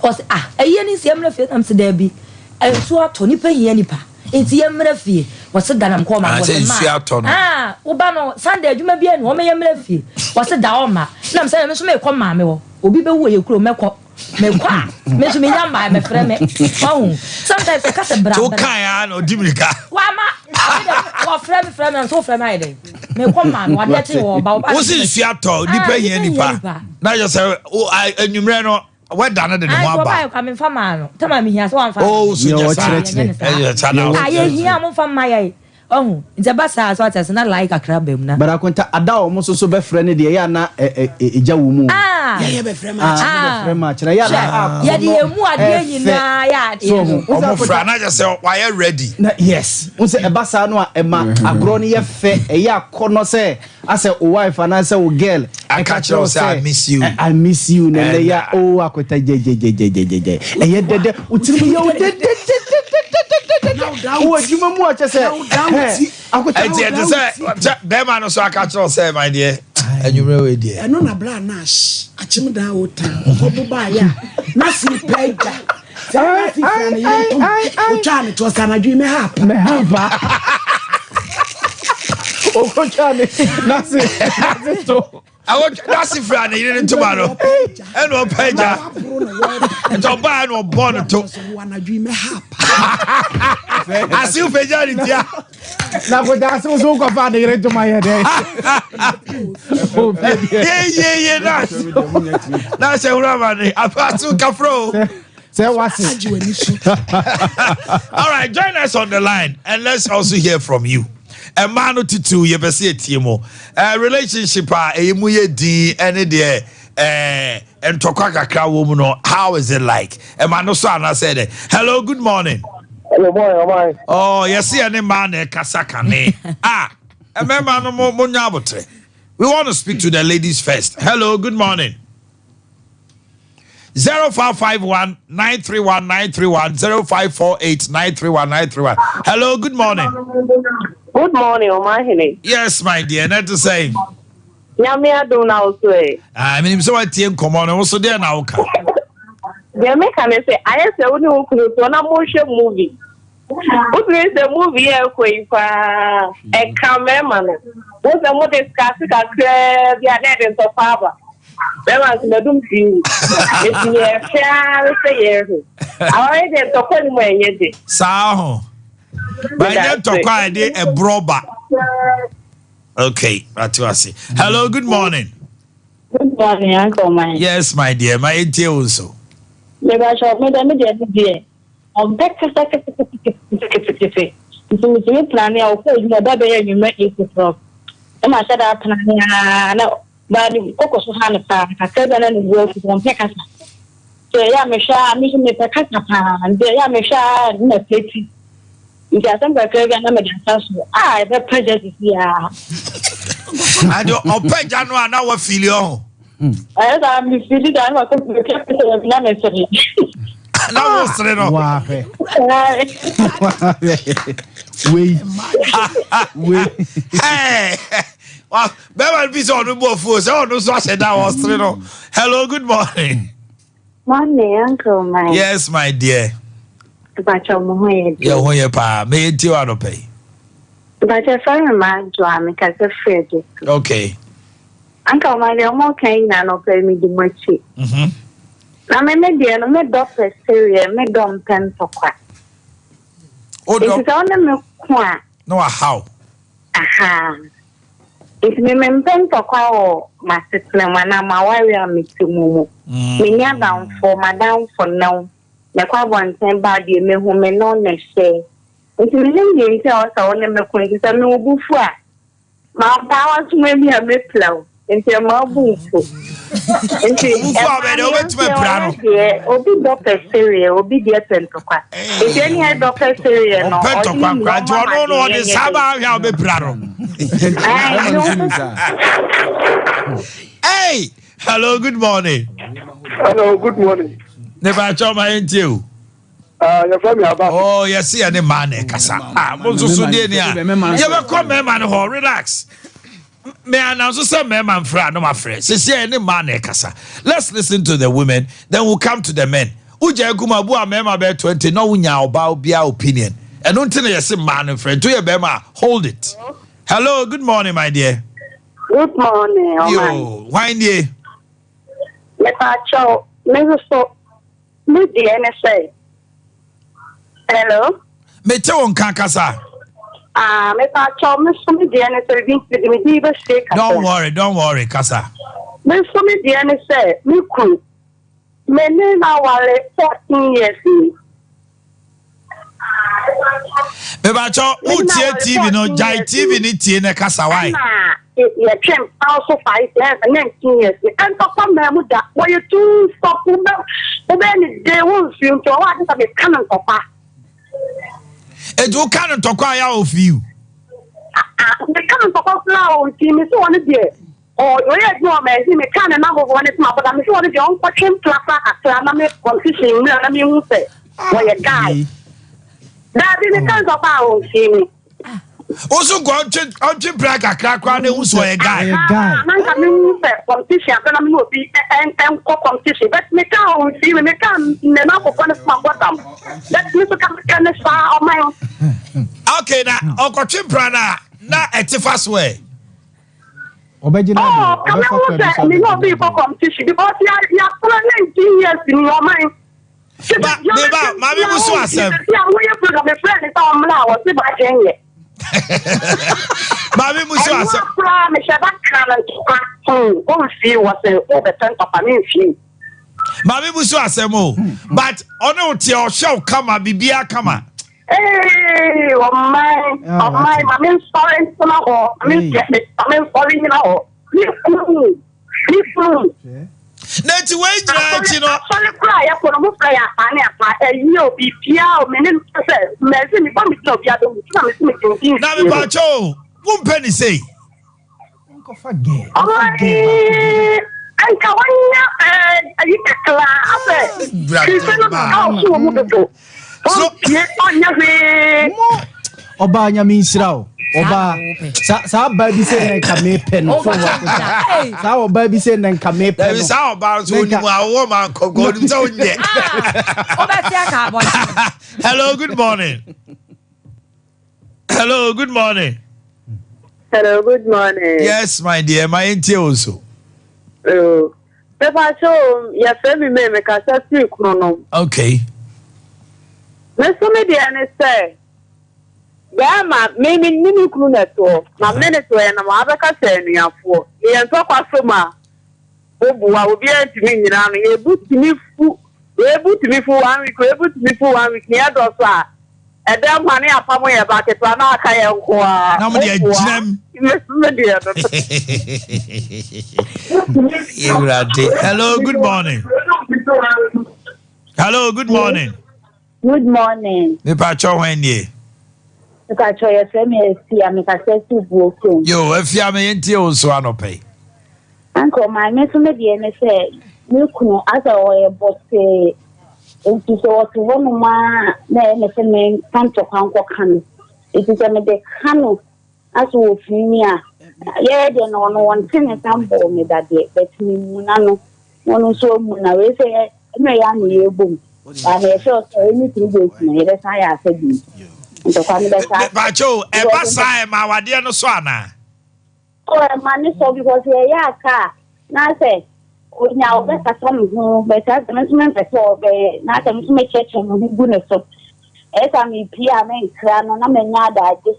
ɔse ah ayie ne nsi yɛmmra fie na mese daabi nsuo atɔ nipa hia nipa nti yɛmmra fie wɔse da na mekɔ ɔma Ah, sɛ wɔse ma nsuo atɔ no. ah woba no Sunday adwuma bi ani wɔn yɛmmra fie wɔse da ɔma na mese me nso mekɔ maame hɔ obi bɛwu wɔ yɛ kurom mɛkɔ mekɔ a me nso menya mmaa mɛfrɛ me ɔho sometimes ɛka sɛ bra nti bra wokae a na ɔdi mirika wama wɔfrɛ me frɛ me na nso wofrɛ me ayɛ dɛn mekɔ maa no wadeɛ kye wɔ ɔba ɔba wo se nsuo atɔ nipa Ah, hia nipa na yɛ sɛ anwummerɛ no wɛda no de ne ho aba aba ɔba yɛ memfa maa no tama mehia sɛ wamfa Oh, so Nea nyɛ saa ɔkyerɛkyerɛ. ɛyɛ saa na Ah, yɛhia momfa mma yɛ ɔho nti ɛba saa so ate ase na lai kakra ba mu na But akonta ada a wɔn nso so bɛfrɛ no deɛ ɛyɛ ana ɛgya wɔ mu o. Ah, Yɛyɛ bɛfrɛ ma Ah, akyɛ. Ah. bɛfrɛ ma akyerɛ ɛyɛ ana hwɛ yɛde yɛn mu adeɛ ɛfɛ. nyinaa yɛ adeɛ So, no wo sɛ ɔmo akonta- fra na kyɛ sɛ wayɛ ready na yes n sɛ ɛba saa no a ɛma agorɔ no yɛ fɛ ɛyɛ akɔnɔ sɛ asɛ o wife anaasɛ o girl Aka kyerɛ wo sɛ, "I miss you." I miss you na ɛnɛ And, yɛ o akɔta gyɛgyɛgyɛgyɛgyɛ ɛyɛ dɛdɛ o tiri mu yɛ o dɛdɛdɛdɛdɛdɛdɛ wɔ adwuma mu a kyɛ sɛ ɛhɛn, akɔta ɛnti ɛte sɛ sɛ bɛrima no so aka kyerɛ wo sɛ my deɛ anwummerɛ wei deɛ ɛno na bra Nash akyem dan o tan ɔkɔbo baayɛ a na se pɛ agya sɛ na se fira ne yere tom otwaa ne toɔ sɛ anadwo yi mɛha apa mɛha ba okotwa ne nase nase to. Awɔ dase fira ne yere ne ntoma no ɛna ɔpɛ gya nti ɔbaa na ɔbɔ no to asew pɛ gya ne tia. Na kò da asew so kɔfa ne yere ntoma yɛ dɛ. Yeyeye na na sɛ wura ma ne asew kafra o. Sɛ wase. All right, join us on the line and let's also hear from you. Ɛmaa no titiriw yɛpɛ sɛ yɛtie mu. Relationship a ɛyɛ mu yɛ din ɛne deɛ ntɔkwa kakra wɔ mu no, how is it like? Ɛma no so anaasɛ dɛ? Hello, good morning. Hello, morning, ɔman. Oh, yɛse yɛne mmaa na ɛkasa kane. Ah, mmarima no mo mo nya abotrɛ. We want to speak to the ladies first. Hello, good morning. 0551 931 931 0548 931 931. Hello, good morning. Good morning, Omahene. Yes, my dear. Not to say. Nyame adom na wo so ɛ. Ah, menim sɛ watie nkɔmmɔ no, wo so deɛ na woka. Deɛ meka ne sɛ, ayɛ sɛ wo ne wo kunu toɔ na mohwɛ movie. Wotumi sɛ movie yɛ ɛkɔ yi paa, ɛka mmarima no. Wo sɛ mo discuss kakraa bi a na ɛde ntɔkwa aba. Bɛrima nso madum TV. Eti yɛhwɛ ara sɛ yɛhwɛ. Aware deɛ ntɔkwa ni mu ɛnyɛ de. Saa ho. Ba ɛnyɛ ntɔkwa a ɛde ɛborɔ ba. Okay, ate ase. Hello, good morning. Good morning, Uncle Mike. Yes, my dear. My etie wo nso. Mebakyɛ, me dɛ me deɛ me deɛ ɔmpɛ kasa ketekete nti metumi plane a ɔkɔ adwuma ɔba bɛyɛ anwummerɛ 8 o'clock na mahyɛ da aplane aa na baa ne koko so ha no paa kakra bi a na ne bu afu ɔmpɛ kasa nti ɛyɛ a mehwɛ a me nso mepɛ kasa paa nti ɛyɛ a mehwɛ a na mapɛti nti asɛm kakra bi a na mede asa so a ɛbɛpɛ gya sisi a. Ade ɔpɛ gya no a na wafili ɔho. Ɛyɛ saa mefili da na makɔ mepɛ pɛ na mesere. Na wo sere no. Wahwɛ. Wei. Wei. Hey. Bɛrima no bi sɛ ɔno bu afuo sɛ ɔno nso ahyɛ da ɔsere no. Hello, good morning. Morning, Uncle Mike. Yes, my dear. Mpakyɛ mo ho yɛ deɛ. Yɛ ho yɛ paa. Meyɛ ntie wa anɔpa yi. Mpakyɛ fɛrɛ mi ma adwo a mekasa firi adi. Okay. Uncle Mike deɛ ɔmo ka yi na anɔpa yi mi di mo akyi. Na me me deɛ no me dɔ pɛ sereɛ me dɔ mpɛ ntɔkwa. Nti sɛ ɔne me ko a. Na wahaw. Aha. Nti me mempɛ ntɔkwa wɔ m'asetena mu anaa m'aware a mete mu mu. Menni adamfo, m'adamfo ne wo. Mɛkɔ abɔnten ba a deɛ mehu me ne wo na ɛhyɛ. Nti mennim deɛ nti a ɛwɔ sɛ wo ne me ko nti sɛ me wo bo fu a, mampa w'asoma bi a mɛpira wo. Nti ɛma wo bo mfu. Nti ɛma no deɛ deɛ obi dɔ pɛ sereɛ, obi deɛ pɛ ntɔkwa. Nti ɛne ɛdɔ pɛ sereɛ no, ɔpɛ ntɔkwa nkora nti ɔno no ɔde saa ba ahwɛ a ɔbɛpira no. Hey, hello, good morning. Hello, good morning. Ne ba kyɛw ma yɛn tie o. Ah, yɛfrɛ me Aba. Oh, yɛse yɛ ne mmaa na ɛkasa. Ah, mo nso so deɛ ni a. Yɛbɛkɔ mmarima no hɔ, relax. Me announce sɛ mmarima mfrɛ a no ma frɛ. Sisi yɛ ne mmaa na ɛkasa. Let's listen to the women, then we'll come to the men. Wogya egu mu abu a mmarima bɛyɛ 20 na wonya ɔbaa obiara opinion. Ɛno nti na yɛse mmaa no mfrɛ. Nti woyɛ barima a, hold it. Hello, good morning, my dear. Good morning, ɔman. Yo, hwan nie? Mepa kyɛw, me nso me deɛ ne sɛ, hello. Mete wo nka kasa. Ah, mepa kyɛw, me nso me deɛ ne sɛ, bibi nti me din bɛsie kasa. Don't worry, don't worry, kasa. Me nso me deɛ ne sɛ, me kunu, me ne na ware 14 years ni. Mebakyɛw, wotie TV no, gyae TV ne tie ne kasa wae. Ɛna yɛtwe mpa so 5 years, 19 years ni. Ɛntɔkwa mmaa mu da, wɔyɛ too stop, wobɛyɛ ne de wo mfiri nti ɔwɔ ade sɛ meka no ntɔkwa. Enti woka no ntɔkwa a yɛ a ofi. Meka no ntɔkwa koraa a ɔmfi me sɛ ɔno deɛ ɔyɛ adwuma wɔ magazine meka ne nam fofoɔ ne sɛ mabɔda me sɛ ɔno deɛ ɔnkɔtwe mpla kakra na me competition mmira na mehu sɛ wɔyɛ guy. Daabi, meka ntɔkwa a ɔmfi me. Wo so nkɔ ɔntwe mpla kakra koraa na ehu sɛ ɔyɛ guy. Na nka mehu sɛ competition abɛ na me ne obi nkɔ competition, but meka ɔmfi me, meka ne nam fofoɔ ne sɛ mabɔ dam, but me so ka meka ne saa ɔman. Okay, na ɔkɔtwe mpla na na ɛte fa so ɛ. Ɔbɛgye no Oh, ka me hu sɛ me ne obi kɔ competition because ya ya tena 19 years ni ɔman. Ba me ba maame mu so asɛm. Sisi a woyɛ program me friend ne sɛ ɔmmra a wɔse ba kyɛn yɛ. Maame mu so asɛm. Ɛno koraa mehyɛ ba ka no ntɔkwa. Hmm, ɔmfie wɔ sɛ wobɛpɛ ntɔkwa memfie. Maame mu so asɛm o but ɔne wo teɛ ɔhwɛ wo kama biribiara kama. Ee, ɔman, ɔman, ma me nsɔre ntena hɔ, ma me nsɛ, ma me nsɔre nyina hɔ. Me kunu, me kunu. Na nti wei nyinaa akyi no. Asɔre kora a yɛkɔ no, mo frɛ yɛ apaa ne apaa, ɛyi o, biribiara o, me ne sɛ, mɛsi me bɔ me gyina obiara bɛhu, na me si me gyina Na me pa kyɛ o, wo mpɛ ne sei. Ɔman nka wanya ayi kakra asɛ kirife no ɔso wɔ mu dodo ɔmpie ɔnyɛ hwee. Ɔbaa nyame nhyira wo ɔbaa saa ɔbaa bi sɛ na nka mepɛ no so saa ɔbaa bi sɛ na nka mepɛ no. Saa ɔbaa nso onim awɔ ma nkɔnkɔ onim sɛ onyɛ. Hello, good morning. Hello, good morning. Hello, good morning. Yes, my dear, my auntie also. Oh. Mepa cho, ya fɛ mi mɛ me kasa firi kunu no. Okay. Me so me deɛ ne sɛ bɛrima me me ne me kunu na ɛtoɔ na me ne toɔ yɛ nam abɛka sɛ anuafoɔ ne yɛn ntɔkwa so ma Woboa, obiara ntumi nnyina ano. Yɛn bo tumi fu, wei bo tumi fu one week, wei bo tumi fu one week. Nea ɛdɔ so a, ɛdɛm hɔ a ne yɛapamo yɛn ba ketewa na aka yɛn nko ara. Na mo de agyina mu. Me me deɛ no. Ewurade. Hello, good morning. Hello, good morning. Good morning. Mepa kyɛw hwan nie? Mepa kyɛw yɛfrɛ me Afia, mekasa fi Buokurom. Yo, Afia me yɛntie wo nso anɔpa yi. Uncle, maame nso me deɛ ne sɛ me kunu asɛ ɔyɛ bɔsee nti sɛ ɔte hɔnom a na ɛyɛ me sɛ menka ntɔkwa nkɔka no nti sɛ mede ka no asɛ wɔfiri mi a yɛyɛ deɛ na ɔno ɔnte ne nsa mbɔɔ me dadeɛ but memuna no na ɔno nso amuna wei sɛ ɛna yɛ ano yɛbom baa na yɛhyɛ sɛ ɛne three days no yɛbɛsan yɛ asɛ bi ntɔkwa no bɛsa Baakyɛw ɛba saa ɛma awadeɛ no so anaa? Oh ɛma ne sɔ because yɛyɛ aka a na sɛ onya ɔbɛkasa me ho but asɛ me nso mempɛ sɛ ɔbɛyɛ na sɛ me nso mekyerɛkyerɛ me ho gu ne so ɛyɛ sɛ mepie a menkra no na manya adagye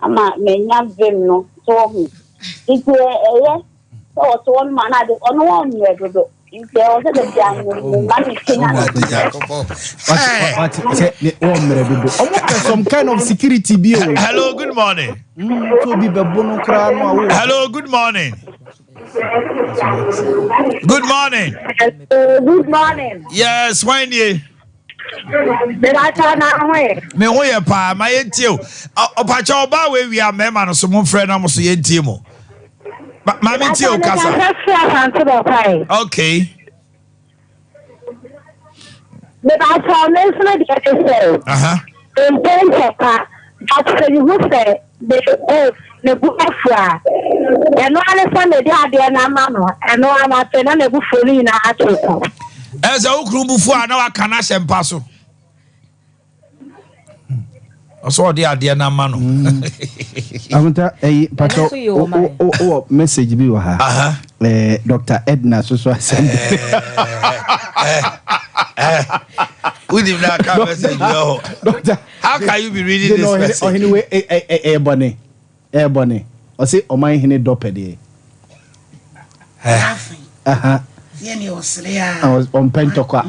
ama manya vim no so ɔho nti ɛyɛ sɛ ɔte hɔ no ma no ade ɔno ɔmmerɛ dodo nti ɛwɔ sɛ da bia mema ne kenya no wɔmmerɛ dodo ɔmo pɛ some kind of security bi o hello good morning mm, obi bɛbo no koraa no awo hello good morning good morning hello good morning yes why nie me ho yɛ paa ma yɛntie o ɔpakyɛ ɔbaa wɔ awia mmarima no so momfrɛ na mo so yɛntie mo Maame tie o kasa. Okay. Mebakyɛ me nso me deɛ ne sɛ mpɛ ntɔkwa but sɛ mehu sɛ me o me bo afu a ɛno ara ne sɛ mede adeɛ no ama no ɛno ara na afei na n'abufuo no nyinaa ate kɔ. Ɛsɛ wo kunu bo fu a na waka no ahyɛ mpa so. ɔsɛ ɔde adeɛ no ama no mm. akonta ɛyi patɔ wowɔ message bi wɔ ha eh, dr edna soso asɛm eh, eh, wonim na aka message bi wɔ hɔ how can you be reading this message ɔhene we ɛyɛ bɔne Ɛyɛ bɔne. Ɔse ɔman hene dɔ pɛ deɛ. Ɔmpɛ ntɔkwa.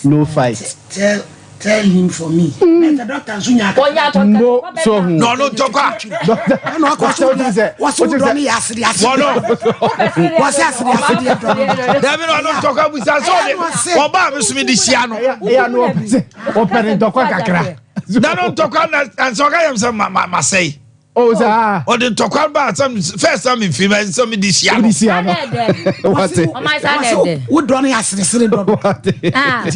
No fight. Tell tell him for me. Mm. The doctor nso nya akaka. Mbo so hu. No no ntɔkwa. Ɛna ɔkɔ so wɔ wɔsi wɔ dɔ ne yɛ asere asere. Wɔno. Wɔsi asere asere yɛ dɔ no. Dabi na ɔno ntɔkwa busa so ɔde ɔbaa mi sumi de hyia no. Ɛyà no ɔpɛ sɛ ɔpɛ ne ntɔkwa kakra. na no ntɔkwa na nsa ɔka yɛm sɛ ma ma ma sɛe. o saa. ɔde ntɔkwa ba sɛ first time mi fi ma sɛ mi di hyia no. di hyia no. Wate. Wo dɔ no yɛ aseresere dɔ.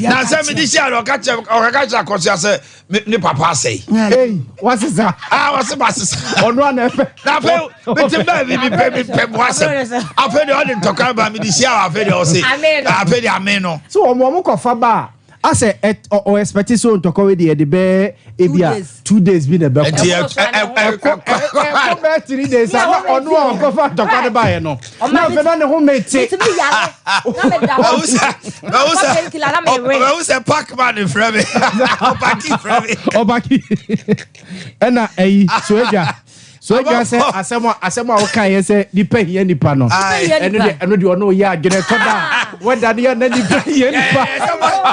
Na sɛ mi di hyia no ɔka kyerɛ ɔka kyerɛ akɔsua sɛ ne papa asɛe. Ee wasesa. Aa wase ma sesa. Ɔno ana ɛfɛ. Na afei mi ti bɛɛ mi mi pɛ mi pɛ mu asɛm. Afei deɛ ɔde ntɔkwa ba mi di hyia afei deɛ ɔse. Afei deɛ ame no. So wɔn wɔn kɔ fa ba a. Asɛ ɛ ɔ expect sɛ ntɔkwa wei deɛ yɛde bɛyɛ ebi a 2 days bi na ɛbɛkɔ. Nti ɛkɔ ɛkɔ bɛyɛ 3 days a, na ɔno a ɔkɔfa ntɔkwa no baeɛ no, na afei na ne ho mete. Metumi yare na meda hɔ. Mahu sɛ Painkiller na mewe. Mahu sɛ Pacman frɛ me, Ɔbaki frɛ me. Ɔbaki ɛna ɛyi so adwa so adwa sɛ asɛm a woka yɛ sɛ nipa hia nipa no. Aye. Ɛno deɛ ɔno yɛ adwene ɛtɔ da a wɔda no yɛ na nipa hia nipa.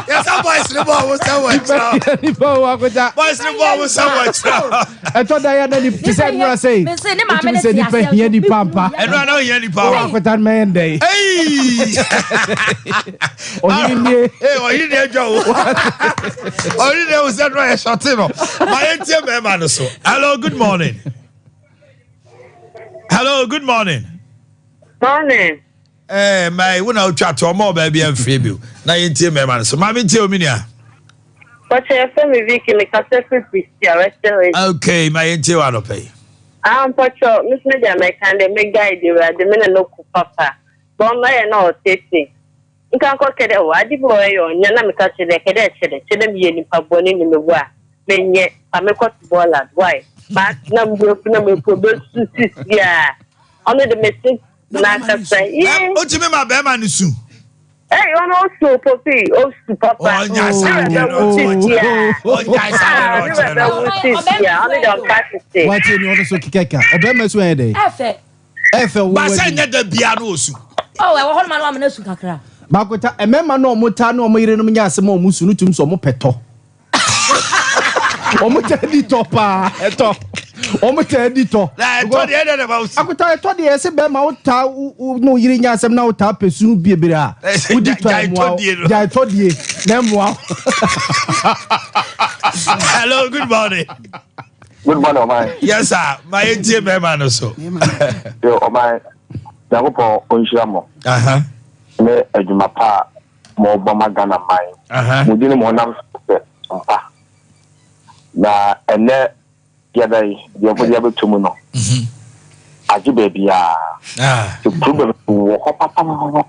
Yɛsɛ boys ne bɔ ɔmo sɛ wɔ Nipa kyerɛ. hia nipa wɔ akota. Boys ne bɔ ɔmo sɛ wɔ kyerɛ. Ɛtɔ da yɛ na nipa te sɛ nnura sɛ Mese, ne maame wotumi ne sɛ te nipa aseɛ hia nso, nipa me mpa. kunu Ɛno ana ohia nipa wɔ o. akota no mɛyɛ ndɛ yi. Hey! Ɔhene nie. Ee, ɔhene ni adwa o. Ɔhene ni ewu sɛ no yɛ sɔte no. Ma yɛn tie mɛɛma no so. Hello, good morning. Hello, good morning. Morning. Ɛɛ mɛyi wo na otwa to ɔmɔ ɔbaa bi ɛnfiri bi o. Na yɛn tie mɛɛma no so. Maame, tie omi nia. Pɔkyɛ, yɛfrɛ me Vicky, mekasa firi Prestea, Western Region. Okay, ma yɛn tie wɔ anɔpɛ yi. Ah, mpɔkyɛ, me so megya mɛka dɛ me guy de Awurade me ne no ko papa. Bɔn no ɔyɛ na ɔtete. Nka nkɔ kɛ dɛ o, ade bi wɔ hɔ yɛ ɔnyɛ na meka kyerɛ dɛ kɛ dɛ kyerɛ kyerɛ dɛ meyɛ nipa bɔne ne mewu a menyɛ fa me kɔto bɔɔla why but na mbuafu na mefu obesu sisi a ɔno de mese n'ankasa yee. Wotumi ma bɛrima no su? Hey, ɔno osu popi, osu papa. Ɔnya saa deɛ no ɔkyerɛ. Ɔnya saa deɛ no ɔkyerɛ no. Ne bɛbɛ wo sisi a ɔno de ɔnka tete. Watie ni ɔno so kekeka ɔbɛrima so ɛyɛ dɛ. Ɛfɛ. Ɛfɛ wo. Baasa nyɛ da bia no osu. Oh, ɛwɔ hɔ nom a na wama no asu kakra. Baakota mmarima na ɔmo taa na ɔmo yerenom nyɛ asɛm a ɔmo su no tum sɛ ɔmo pɛ tɔ. Ɔmo taa di tɔ paa, ɛtɔ. Ɔmo taa di tɔ. Na ɛtɔ deɛ ɛdɛ na ɛma wo su. Akota, ɛtɔ deɛ ɛsɛ bɛrima wo taa wo ne wo yere nyɛ asɛm na wo taa pɛ su bebree a wodi tɔ Gyae ɛmoa tɔ wo. die no. Gyae tɔ die na ɛmoa wo. Hello, good morning. Good morning, ɔman. Yes sir, ma yɛn tie mmarima no so. Yo, ɔman, Nyankopɔn ɔnhyira mo ne adwuma pa a mobɔ ma Ghana man. Mo din mo nam sɛ mpa. Na ɛnɛ yɛda yi, deɛ mode abɛto mu no, agye baabiaa. The problem wɔ hɔ papapapa.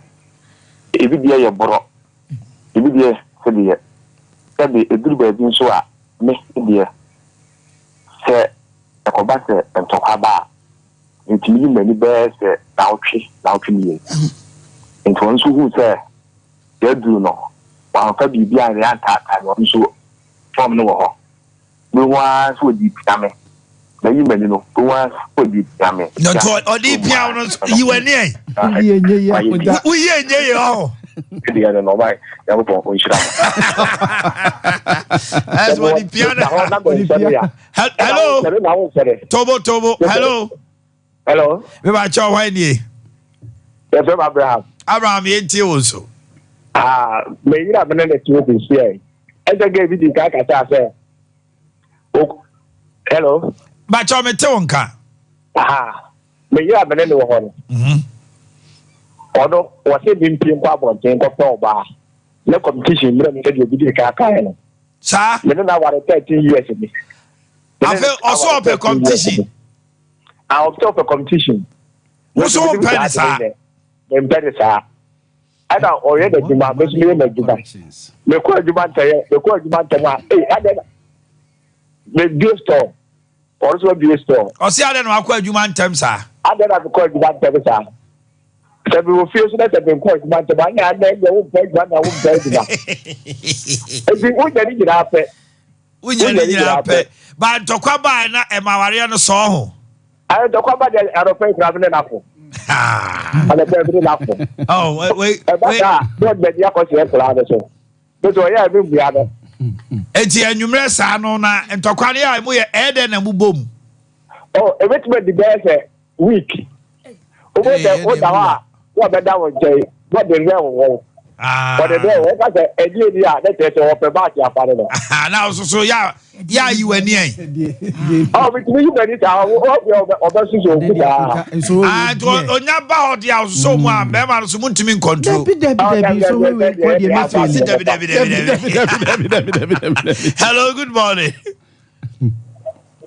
Ebi deɛ yɛ borɔ, ebi deɛ sɛdeɛ sɛbe ɛduru baabi nso a, me deɛ sɛ ɛkɔba sɛ ntɔkwa ba a, ntumi yi m'ani bɛyɛ sɛ naawɔtwe 2. Nti ɔno nso huu sɛ yɛaduru no, wamfa biribi a ne antaataa me. Ɔno nso fɔm no wɔ hɔ, mehu ara sɛ ɔde pia me, mayi m'ani no, mehu ara sɛ ɔde pia me. Nti ɔde pia wo no nso, yi w'ani ɛ. Woyi enye yi akota. Woyi enye yi ɔho. Deɛ no na ɔma Nyankopɔn ɔnhyira mo. Ɛsɛ ɔde pia no. Hello. Tobo tobo. Hello. Hello. Bébà kyɛw, hwan nie? Yɛfrɛ m Abraham. Abraham, yɛn tie wo nso. Ah, meyere a mene ne te sisi ɛ. Ɛsɛ gɛ bi di ka kasa sɛ. Hello. Bàkyɛw, mi te wo nka. Ah, meyere a mene ne wɔ hɔ no. Ɔno wɔsɛ mi mpie nkɔ abɔnten nkɔpɛ ɔbaa. Ne competition mmerɛ mu sɛdeɛ obi di ka kaeɛ no. Saa. Mene na aware 13 years ni. Afei ɔso ɔpɛ competition. Ah, ɔpɛ competition. Woso ɔmpɛ ne saa. Mempɛ ne saa. Ɛna ɔyɛ n'adwuma, me nso meyɛ m'adwuma. Mekɔ adwuma ntɛm, mekɔ adwuma ntɛm a, ee, adɛ na mebie store, ɔno nso abie store. Ɔsi adɛ na wakɔ adwuma ntɛm saa. Adɛ na mekɔ adwuma ntɛm saa. Sɛ mewɔ fie so na sɛ menkɔ adwuma ntɛm a, ɛna adɛ deɛ wompɛ adwuma na wompɛ adwuma. Enti wonya ne nyinaa pɛ. Wonya ne nyinaa pɛ. Ba ntɔkwa baa na ɛma awareɛ no sɔɔ ho. Ayɛ ntɔkwa ba deɛ, anɔpɛ yi koraa me ne n'ako. Anɔpɛ yi me ne n'ako. Oh, wait, Ɛba saa a, na ɔde n'ani akɔhyɛ koraa no so. Bɛsɛ ɔyɛ a memmua no. Eti anwummerɛ saa no na ntɔkwa no yɛ a mo yɛ ɛyɛ dɛ na mo bɔ mu? Oh, ebetumi adi bɛyɛ sɛ week. Wobɛhu sɛ woda hɔ a, na ɔbɛda wo nkyɛn, na ɔde werɛ wo ho. Ɔde werɛ wo ho, woka sɛ ɛdeɛ ni a, na kyerɛ sɛ ɔpɛ baasi afa no no. Na ɔsoso yɛ yɛ ayi w'ani ɛ. Ɔ, metumi yi m'ani saa, ɔbɛ ɔbɛsoso ogu saa. Ah, nti onya ba hɔ deɛ a ɔsoso mu a, bɛrima no so muntumi ncontrol. Dabi dabi dabi, so wei wei kɔ deɛ mɛ fɛ. Dabi dabi dabi dabi dabi dabi dabi dabi. Hello, good morning.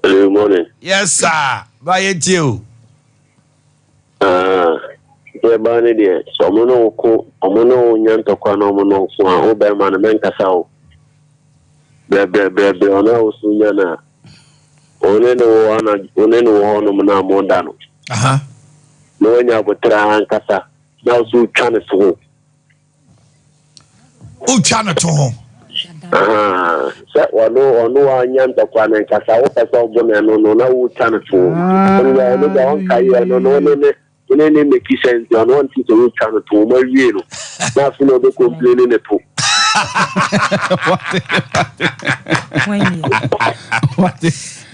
Hello, morning. Yes sir, ba yɛ tie o. Ah, deɛ baa ne deɛ, sɛ ɔmo ne wo ko, ɔmo ne wo nya ntɔkwa na ɔmo ne wo ko a, wo bɛrima no mɛnkasa o. Brɛbrɛbrɛbrɛ ɔno a woso nya no a, wo ne no wɔ ana wo ne no wɔ hɔnom na moda no. Na wanya aboterɛ ankasa na wo so wotwa no to ho. Wotwa no to ho. Sɛ ɔno ɔno wanya ntɔkwa no nkasa wopɛ sɛ ɔbo no ɛno no na wotwa no to ho. Ɔno deɛ ɔno deɛ ɔnka yɛ ɛno no wo ne ne Wo ne ne make sense ɔno ɔnte sɛ wotwa no to wɔn awie no na afei na ɔbɛ complain ne to.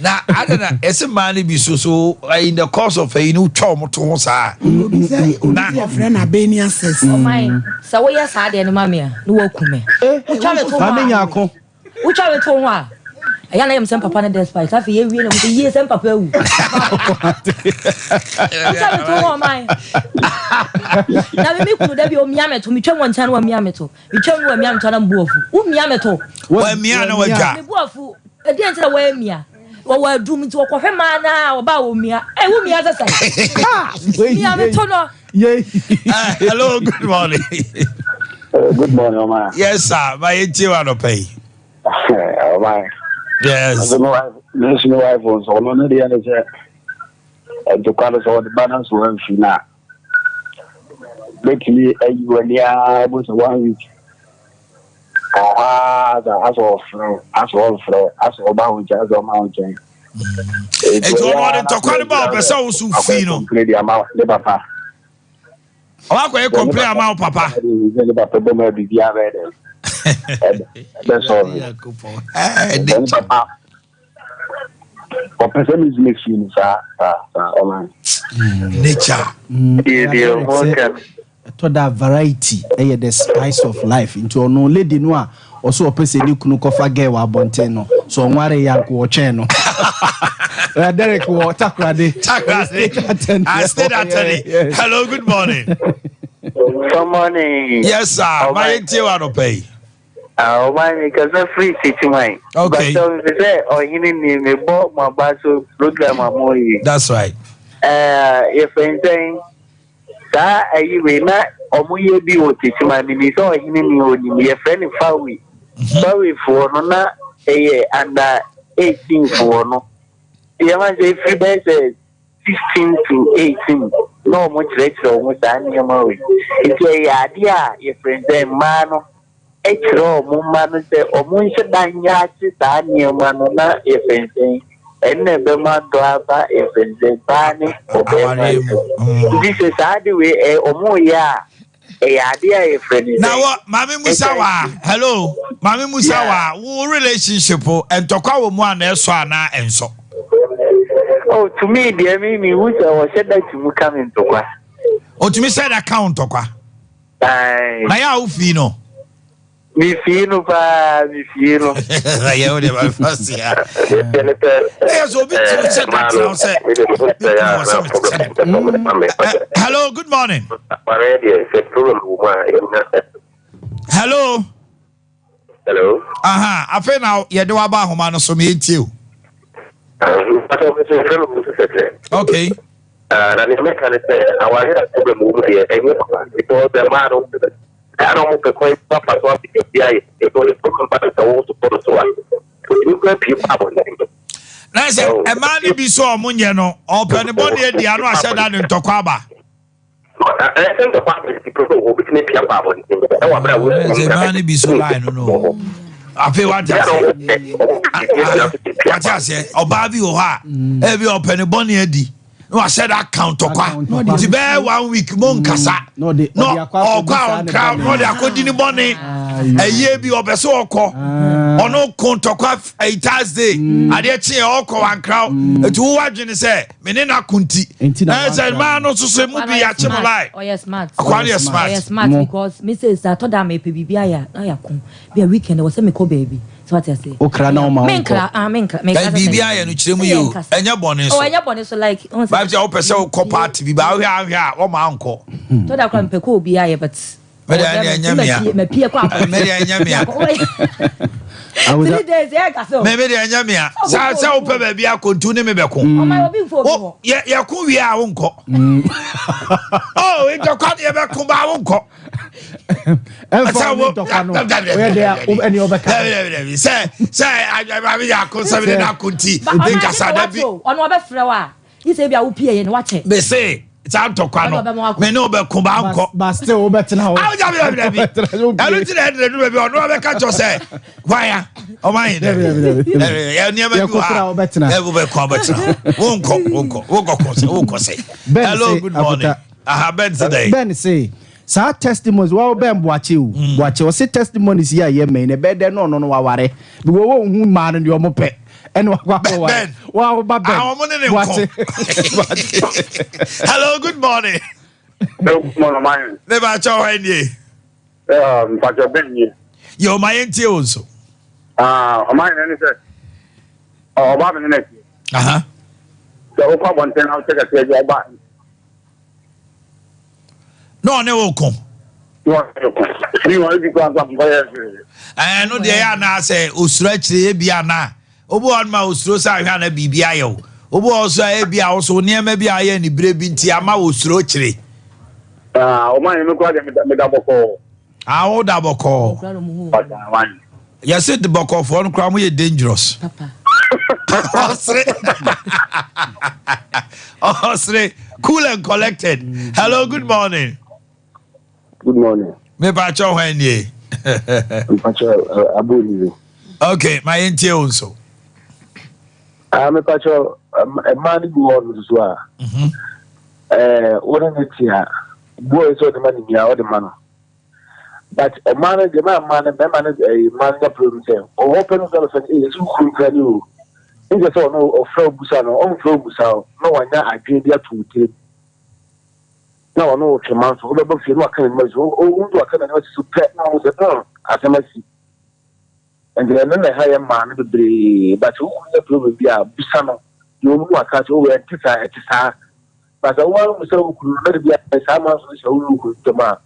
Na ada na ɛsɛ mmaa no bi so so eh, in the course of ɛyi no wotwa wɔn to ho saa. Obi sɛ obi sɛ yɛfrɛ no Albania sex. Ɔman sɛ woyɛ saa deɛ no ma me a na waku me. Wotwa me to ho a. Wotwa me to ho a, ɛyɛ a na yɛ me sɛ mpapa no despite. Afei yɛwie na mo yie sɛ mpapa awu. Wotwa me to ho ɔman. Na me me kunu da bi omia me to, metwa mu nkyɛn na wamia me to. Metwa mu wamia me to na mbu afu. Womia me to. Wamia na wadwa. Me bu afu. Ɛdeɛ nti na wamia. Wɔwɔ adum nti wɔkɔhwɛ maa na ɔbaa wɔmia. Ɛ womia sɛ sɛ. Mia me to no. Hello, good morning. Good morning, Oma. Yes, sir. My auntie wa no pay. Oma. Yes. So my wife, no my wife on so no no the end say. Ntokwa no so the balance one fi na. Betumi ayi wani a bo sɛ one week. Ɔhɔ ara dza asɛ ɔfrɛ wo, asɛ ɔmmfrɛ wo, asɛ ɔba wo nkyɛn, asɛ ɔmma wo nkyɛn. Eti ɔno ɔde ntɔkwa no ba ɔpɛ sɛ wo so fi no. Complain de ama ne papa. Ɔba akɔyɛ complain ama wo papa. Ne papa bɛ ma biribi abɛyɛ dɛ. Ɛbɛ sɔrɔ. Ne papa Ɔpɛ sɛ me nso me feel no saa saa saa ɔman. Nature. Deɛ deɛ ɔmo ka no. Ɛtɔ da a variety yɛ the spice of life nti ɔno lady no a ɔse ɔpɛ sɛ ne kunu kɔfa girl wɔ abɔnten no sɛ ɔnwaree yɛ anka ɔtwɛn no. Derek wɔ Takoradi. Takoradi. I stayed at yes. Hello, good morning. Good morning. Yes, sir. My ntie wa no pay. Ah, ɔman mi kasa firi Techiman. Okay. Bàtà mi sɛ ɔhene ni mi bɔ mo aba so program a mo yi. That's right. Ɛɛ yɛfɛ nsɛn saa ayi wei na ɔmo yɛ bi wɔ Techiman mi ni sɛ ɔhene ni onim yɛfrɛ no fawi. Mhm. Fawi foɔ no na ɛyɛ under 18 foɔ no. Yɛma sɛ efiri bɛyɛ sɛ 16 to 18 na ɔmo kyerɛkyerɛ ɔmo saa nneɛma wei. Nti ɛyɛ adeɛ a yɛfrɛ sɛ mmaa no. kyerɛ wɔn mma no sɛ wɔnhyɛ da nyɛ ase saa nneɛma no na yɛfɛnsɛn ɛno na ɛbɛma dɔ aba yɛfɛnsɛn paa ne ɔbɛrima ntam. Nti sɛ saa ade wei ɛ wɔn yɛ a ɛyɛ ade a yɛfrɛ no Na wɔ maame musa wa hello maame musa wa wo relationship ntɔkwa wɔ mu a na ɛsɔ anaa ɛnsɔ. Oh to me deɛ mi mi hu sɛ ɔhyɛ da tumi ka mi ntɔkwa. Otumi hyɛ da ka wo ntɔkwa. Na yɛ a wofii no? Mefii no paa, mefii no. Yɛ wo deɛ ma mefa se a. Ɛyɛ sɛ obi tiri sɛ da tena wo sɛ mekunu wɔ sɛ mekyɛ no. Hello, good morning. Hello. Hello. Aha, afei na yɛde waba ahoma no so meɛntie o. Okay. Ah, na nea mɛka ne sɛ aware a problem wɔ mu deɛ ɛnyɛ papa because mmaa no ɛna wɔn pɛ kwan bi afa so apɛ bi ayɛ nti wɔde problem ba no sɛ wɔn so bɔ no so a otumi kura pie kɔ abɔnten. Na sɛ mmaa no bi so a wɔn nyɛ no ɔpɛ ne bɔne adi ano ahyɛ da ne ntɔkwa aba. Sɛ mmaa no bi so line no no afei wate aseɛ wate aseɛ ɔbaa bi wɔ hɔ a ebi ɔpɛ ne bɔne adi na wahyɛ da aka ntɔkwa nti bɛyɛ one week mo nkasa na ɔkɔ a ɔnkra na ɔde akɔdi ne bɔne ɛyie bi ɔpɛ sɛ ɔkɔ ɔno ko ntɔkwa ɛyi Thursday adeɛ kyeɛ ɔkɔ wankra nti wo wadwene sɛ Me ne no ako nti. Nti na Ɛɛ sɛ mmaa no nso so emu bi yɛakye mo lie. Ɔyɛ smart. Akoa no yɛ smart. Ɔyɛ smart because me sɛ sɛ atɔ da a mepɛ biribi ayɛ a na yɛako. Bi a weekend ɛwɔ sɛ mekɔ baabi. So wate aseɛ. Wokra na woma wonkɔ. Menkra ah menkra. Mekra Like sɛ biribi sɛ. ayɛ no kyerɛ mu Sɛ yie o. yɛnkasa. Ɛnyɛ bɔne Oh so. ɛnyɛ bɔne so like wohu sɛ. Bible sɛ wopɛ sɛ wokɔ party bi ba wohwɛ a wohwɛ a wɔma wonkɔ. Tɔ da koraa mepɛ kɔ obi ayɛ but. Me deɛ ɛnyɛ ɛnyɛ mea. Me deɛ ɛnyɛ mea. Me me deɛ ɛnyɛ mea. Saa sɛ wopɛ baabi akɔntu ne me bɛko. Wo yɛ yɛko wie a wonkɔ. Oh ntɔkwa deɛ bɛko ba wonkɔ. Ɛnfa wo ne ntɔkwa no. Oyɛ dɛ ɛne ɔbɛka. Sɛ sɛ maame yɛ ako sɛ mene n'ako nti ne nkasa da bi. Ɔno ɔbɛfrɛ wo a yi sɛ ebi a wopie yɛ no wakyɛ. Mese saa ntɔkwa no me ne wobɛko ba nkɔ. Ba still wobɛtena hɔ. Awo dabi dabi dabi. Ɛno ti na ɛdere no baabi ɔno abɛka kyerɛ sɛ hwan ɔma yi dɛ nneɛma bi wɔ ha wobɛko wobɛtena hɔ wonkɔ wonkɔ wonkɔ kɔ sɛ wonkɔ sɛ. Hello good morning. Aha Ben se dɛn? Ben se saa testimonies wa Ben Boakye o mm. Boakye ɔse testimonies yi a yɛ mɛn na ɛbɛyɛ dɛ na ɔno no waware because wɔn hu mmaa no deɛ ɔmo pɛ ɛna wakɔ akɔ ware wa ba Ben ah, wɔn ne ne nko hello good morning. Good morning man. Ne ba kyɛw hɔ nie. Mpakyɛ Ben nie. Yɛ ɔma yɛn tie o nso. Ɔma yɛn ne sɛ ɔba mi ne na tie. Sɛ wokɔ abɔnten na wokyɛ kɛseɛ bi ɔba na ɔne wo ko. Ɛno deɛ yɛ anaa sɛ osuro akyire ebi anaa obi wɔ ma osuro sɛ ahwɛ ana biribi ayɛ wo obi wɔ so a ebi a woso nneɛma bi a ayɛ ne bere bi nti ama osuro kyire. Ɔman yɛn mi kura deɛ meda bɔkɔɔ. Awo da bɔkɔɔ. Yɛse de bɔkɔɔfoɔ no koraa mo yɛ dangerous. Ɔsere. Ɔsere. Cool and collected. Hello, good morning. Good morning. Me pa cho hwan nie. Mpacho eh, abu ni. Okay, ma yɛntie wo nso. Ah, me pa cho mmaa no bi wɔ no so a. Mhm. Eh, wo ne ne te a, bu a sɛ ɔde ma ne nua ɔde ma no. But ɔmaa no deɛ maa mmaa no mmarima no ɛyi mmaa no nya problem sɛ ɔwɔ pɛ no sɛ ɔbɛfɛ no ee ɛsɛ wokuru nkura ni o. Nkyɛ sɛ ɔno ɔfrɛ wo busa no ɔmfrɛ wo busa o na wanya adwene bi ato wo tirim na ɔno wotwe ma nso wobɛbɔ fie na waka n'anim asi so wo nso waka n'anim asi so pɛ na ɔho sɛ mm asɛm asi. Nti ɛno na ɛha yɛ mmaa no bebree but wo kunu nya problem bi a bisa no deɛ ɔmu no waka sɛ oh ɛnte saa ɛte saa but sɛ wo ara mu sɛ wo kunu no na de bi a saa manso no hyɛ wo ne wo kunu ntam a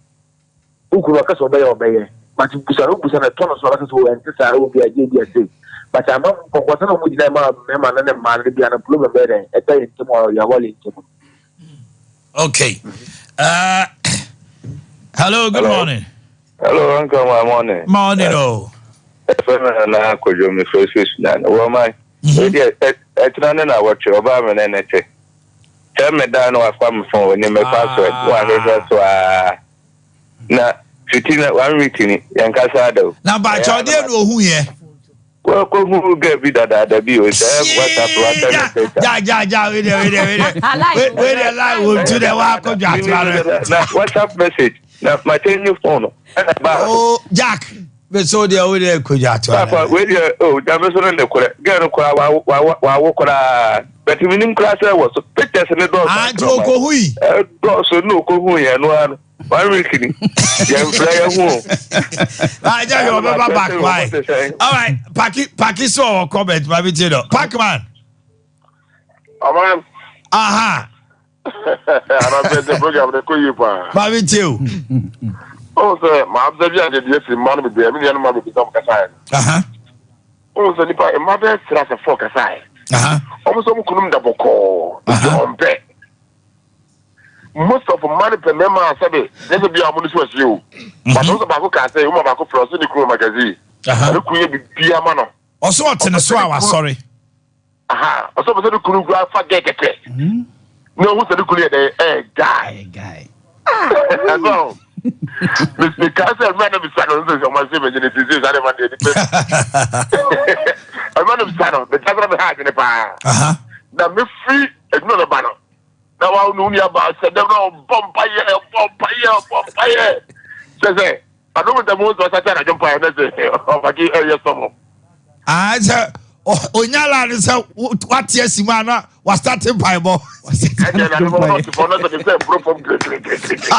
wo kunu ɔka sɛ ɔbɛyɛ ɔbɛyɛ but busa no busa no ɛtɔ no so ɔbɛka sɛ oh ɛnte saa ɛwɔ bi a gye bi a sei but ama nkɔnkɔnsa na wɔn gyina ma mmarima no ne mmaa no de bi a no problem bɛyɛ dɛn ɛda yɛn ntam wɔ yɛn awale ntam no. Okay. Hello, good hello. morning. Hello, Uncle. My morning. Morning, oh. Ɛfɛ mi na na akɔdwo mi fɛ so suna no wɔ man. Ebi ɛtena ne na wɔtwe ɔbaa mi ne ne te. Sɛ mi da no wafa mi fon oni mi password wahwehwɛ so aa. Na fiti na one week ni yɛn kasa ada o. Na baakyɛ ɔdeɛ na ohun yɛ. Kɔ hu girl bi dadaada bi o sɛ WhatsApp WhatsApp ne picture. Ja ja ja wei deɛ wei deɛ wei deɛ wei deɛ line wɔ ntu deɛ wakɔ dwa atoa no. Na WhatsApp message na ma change phone no ɛna ba. Oh Jack bɛ so deɛ wei deɛ kɔ dwa atoa no. Papa wei deɛ oh nyame so no ne korɛ girl no koraa wa wa wawo koraa but mi nim koraa sɛ wɔ so pictures ne dɔɔso. Ah nti okohu yi. Ɛdɔɔso na okohu yɛn no ara no. One week ni yɛn fira yɛn ho o. Ah, jẹ́ mi ọbẹ̀ bá back why? All right, Paki Paki sọ wọ comment ma mi ti dọ. Pacman. Ọmọ. Aha. Anapɛ sɛ program no kɔ yie paa. Ma mi ti o. O sɛ maa observe ade deɛ firi mmaa no bebree mi nua no ma bebree sɛ ɔmo kasa yɛ no. O sɛ nipa mmaa bɛyɛ sira sɛ fɔ kasa yɛ. Ɔmo sɛ ɔmo kunum da bɔkɔɔ. Nti ɔmpɛ. Most of mmaa no pɛ mmarima a sɛbe nyɛ sɛ bia ɔmo no so asie o. But ɔmo sɛ baako kaa sɛ ɔmo baako frɛ ɔsɛ ne kunu wɔ magazine. Na ne kunu yɛ biribiara ma no. Ɔsɛ ɔte ne so a wasɔre. Aha, ɔsɛ ɔpɛ sɛ ne kunu kura fa gɛ kɛkɛ. Na ɔhu sɛ ne kunu yɛ dɛ ɛyɛ guy. Ɛsɛ mekaa sɛ mmerɛ na bisa no sɛ ɔma sɛ manyini nti sɛ saa de ma deɛ nipa mmerɛ na bisa no meka sɛ na meha adwene paa na mefiri adwuma bɛba no na wa ne wo nua baa sɛ dɛm na ɔbɔ mpayɛ ɔbɔ mpayɛ ɔbɔ mpayɛ sɛ sɛ adom ntam wo sɛ ɔsate anadwo mpayɛ na sɛ ɔfake ɛyɛ sɔfo. Ah, sɛ onya la ne sɛ wate asi mu a na wasate mpaebɔ. Ɛdeɛ na ne bɔ ɔte fam na sɛ ne sɛ mburo fam kirikirikirikiri.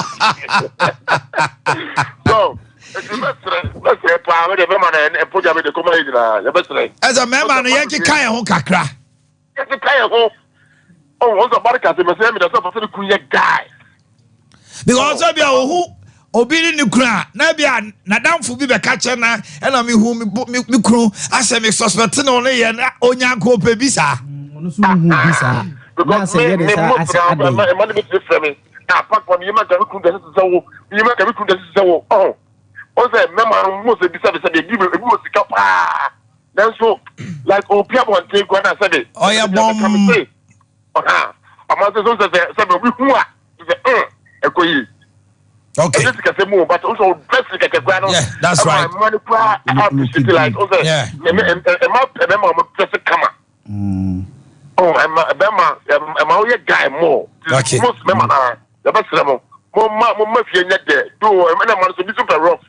So nti mɛsrɛ mɛsrɛ paa mɛdeɛ bɛma na ɛpogya me de kɔma yɛ nyinaa yɛbɛsrɛ. Ɛsɛ mɛma no yɛnkeka yɛn ho kakra. Yɛkeka yɛn ho. Oh, wɔn sɛ ɔba no ka sɛ mɛsɛ mi da sɛ ɔpɛ sɛ ne kunu yɛ guy. Because ɔsɛ bi a ohu obi ne ne kunu a na bi a n'adamfo bi bɛka kyɛ na ɛna mi hu mi mi mi kunu asɛ mi suspect ne ɔno yɛ na onyanko ɔpɛ bi saa. Ɔno nso hu bi saa. Because me me mo fira ɛma ne bi ti fira mi. Ah Pacman meyɛ ma nka me kunu dresse te sɛ wo, meyɛ ma nka me kunu dresse te sɛ wo. Ɔho. Ɔn sɛ mmarima no mo sɛ bi sɛbe sɛbe ebi ebi wɔ sika paa. Nanso like opia abɔnten koraa na sɛbe. Ɔyɛ bɔmm. Ɔha. Ɔma sɛ sɛ sɛ sɛbe obi hu a sɛ mm ɛkɔ yie. Okay. Ɛnyɛ sikasɛm mu o but wosɛ wo dress kɛkɛ koraa no. Yeah, that's right. Ɛma mma no koraa appreciate like wosɛ ɛma pɛ mɛma ɔmo dress kama. Oh, ɛma bɛma ɛma woyɛ guy more. Okay. Most mɛma na yɛbɛsrɛ mo mo ma mo ma fie nyɛ dɛ do ɛna ma no so bi so pɛ rough.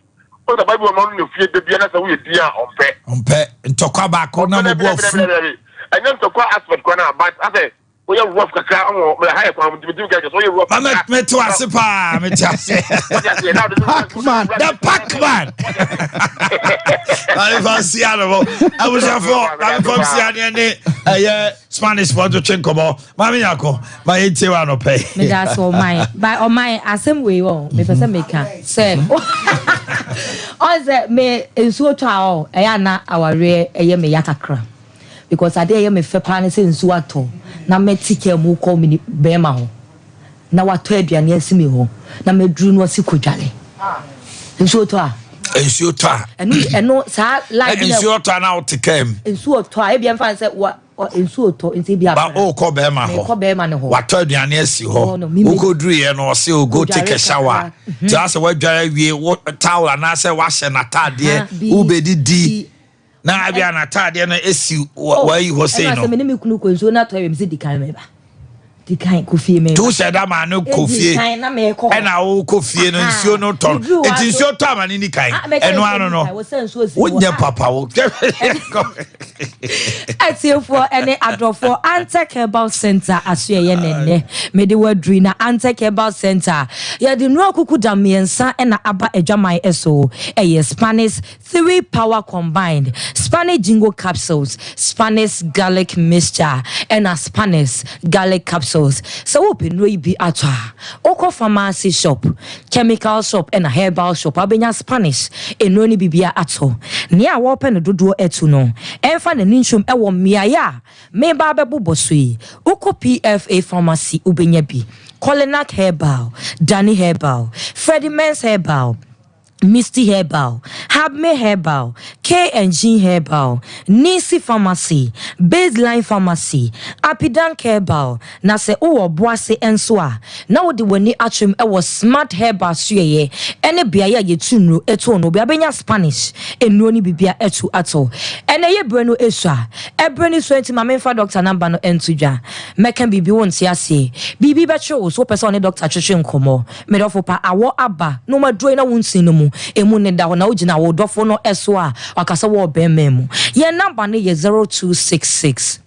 Wosɛ bible ma no na fie da bia na sɛ woyɛ din a ɔmpɛ. Ɔmpɛ ntɔkwa baako na mo bu afu. Ɛnyɛ ntɔkwa aspect koraa na but asɛ woyɛ rough kakra ɔwɔ mɛ ha yɛ kwan mu ntumi kɛkɛ so woyɛ rough kakra. Mɛ mɛ te ase paa mɛ te ase. Pac-Man the Pac-Man. Maame fa si ano mo abusuafo maame fa si ano ne ɛyɛ Spanish fo to twe nkɔmɔ maame nyako ma yɛ tie wa anɔpɛ. Mɛ da so ɔman ba ɔman asɛm wei wɔ mɛ pɛ sɛ mɛ ka sɛ ɔn sɛ mɛ nsuo tɔ a ɔ ɛyɛ ana awareɛ ɛyɛ mɛ ya kakra. Because adeɛ a ɛyɛ me fɛ paa ne sɛ nsuo atɔ na mɛte kaa mu kɔ me bɛɛma hɔ na watɔ aduane asi me hɔ na mɛduru no ɔse kɔdwale. Nsuo tɔ a. Nsuo tɔ a. Ɛno ɛno saa line bi na. Nsuo tɔ a na wote kaa mu. Nsuo tɔ a ebia mfa sɛ wa nsuo tɔ nti ebia. Ba o kɔ bɛɛma hɔ. Mekɔ bɛɛma ne hɔ. Watɔ aduane asi hɔ. Wokɔduru yɛ no ɔse o go take a shower. Ti asɛ wadware awie wo towel anaasɛ wahyɛ n'ataadeɛ wobɛdidi. Na ebia n'ataadeɛ no esi oh, wayi hɔ sei no. Ɛna sɛ me ne me kunu kɔ nsuo no atɔ awie me sɛ di kan meba. Di kan kɔ fie meba. Tu sɛ da maa no kɔ fie. Kan na mekɔ. Ɛna wokɔ fie no nsuo no tɔ no. Eti nsuo tɔ ama ne ni kan. Ah, Ɛno ano no. Wonyɛ papa wo. Atiefoɔ ɛne adɔfoɔ Antec Herbal Center asoɛyɛ nɛnnɛ mede waduri na Antec Herbal Center yɛde nnuro akuku da mmiɛnsa ɛna aba adwaman ɛso ɛyɛ Spanish Three power combined, Spanish Jingo capsules, Spanish garlic mixture ɛna Spanish garlic capsules. Sɛ wopɛ nnuro yi bi atɔ a, wokɔ pharmacy shop, chemical shop ɛna herbal shop a wobɛnya Spanish nnuro no bi bia atɔ. Nea wɔpɛ no dodoɔ atu no, ɛmfa n'ani nkyerɛm ɛwɔ mmeaeɛ a meba abɛbobɔ so yi. Wokɔ PFA pharmacy wobɛnya bi, Kolinak Herbal, Dani Herbal, Freddie Mens Herbal, Misty Herbal, Habme Herbal, K&G Herbal, Nisi Pharmacy, Baseline Pharmacy, Apidank Herbal, na sɛ wowɔ Ɔboase nso a, na wode w'ani atwem wɔ Smart Herbal soɛeɛ ne beaeɛ a yɛtu nnuro to no, obiara bɛnya Spanish nnuro no bibia atu ato. Ɛnɛ yɛ berɛ no sua, ɛberɛ no sua nti ma memfa doctor number no nto dwa. Mɛka biribi wonte aseɛ, biribi bɛkyere wo so wopɛ sɛ wo ne doctor twetwe nkɔmmɔ. Me dɔfo pa, awɔ aba na wɔaduro yi na wo ntini no mu, emu nneda hɔ na wogyina wo dɔfo no so a, waka sɛ wɔ ɔbarima mu. Yɛn namba no yɛ 0266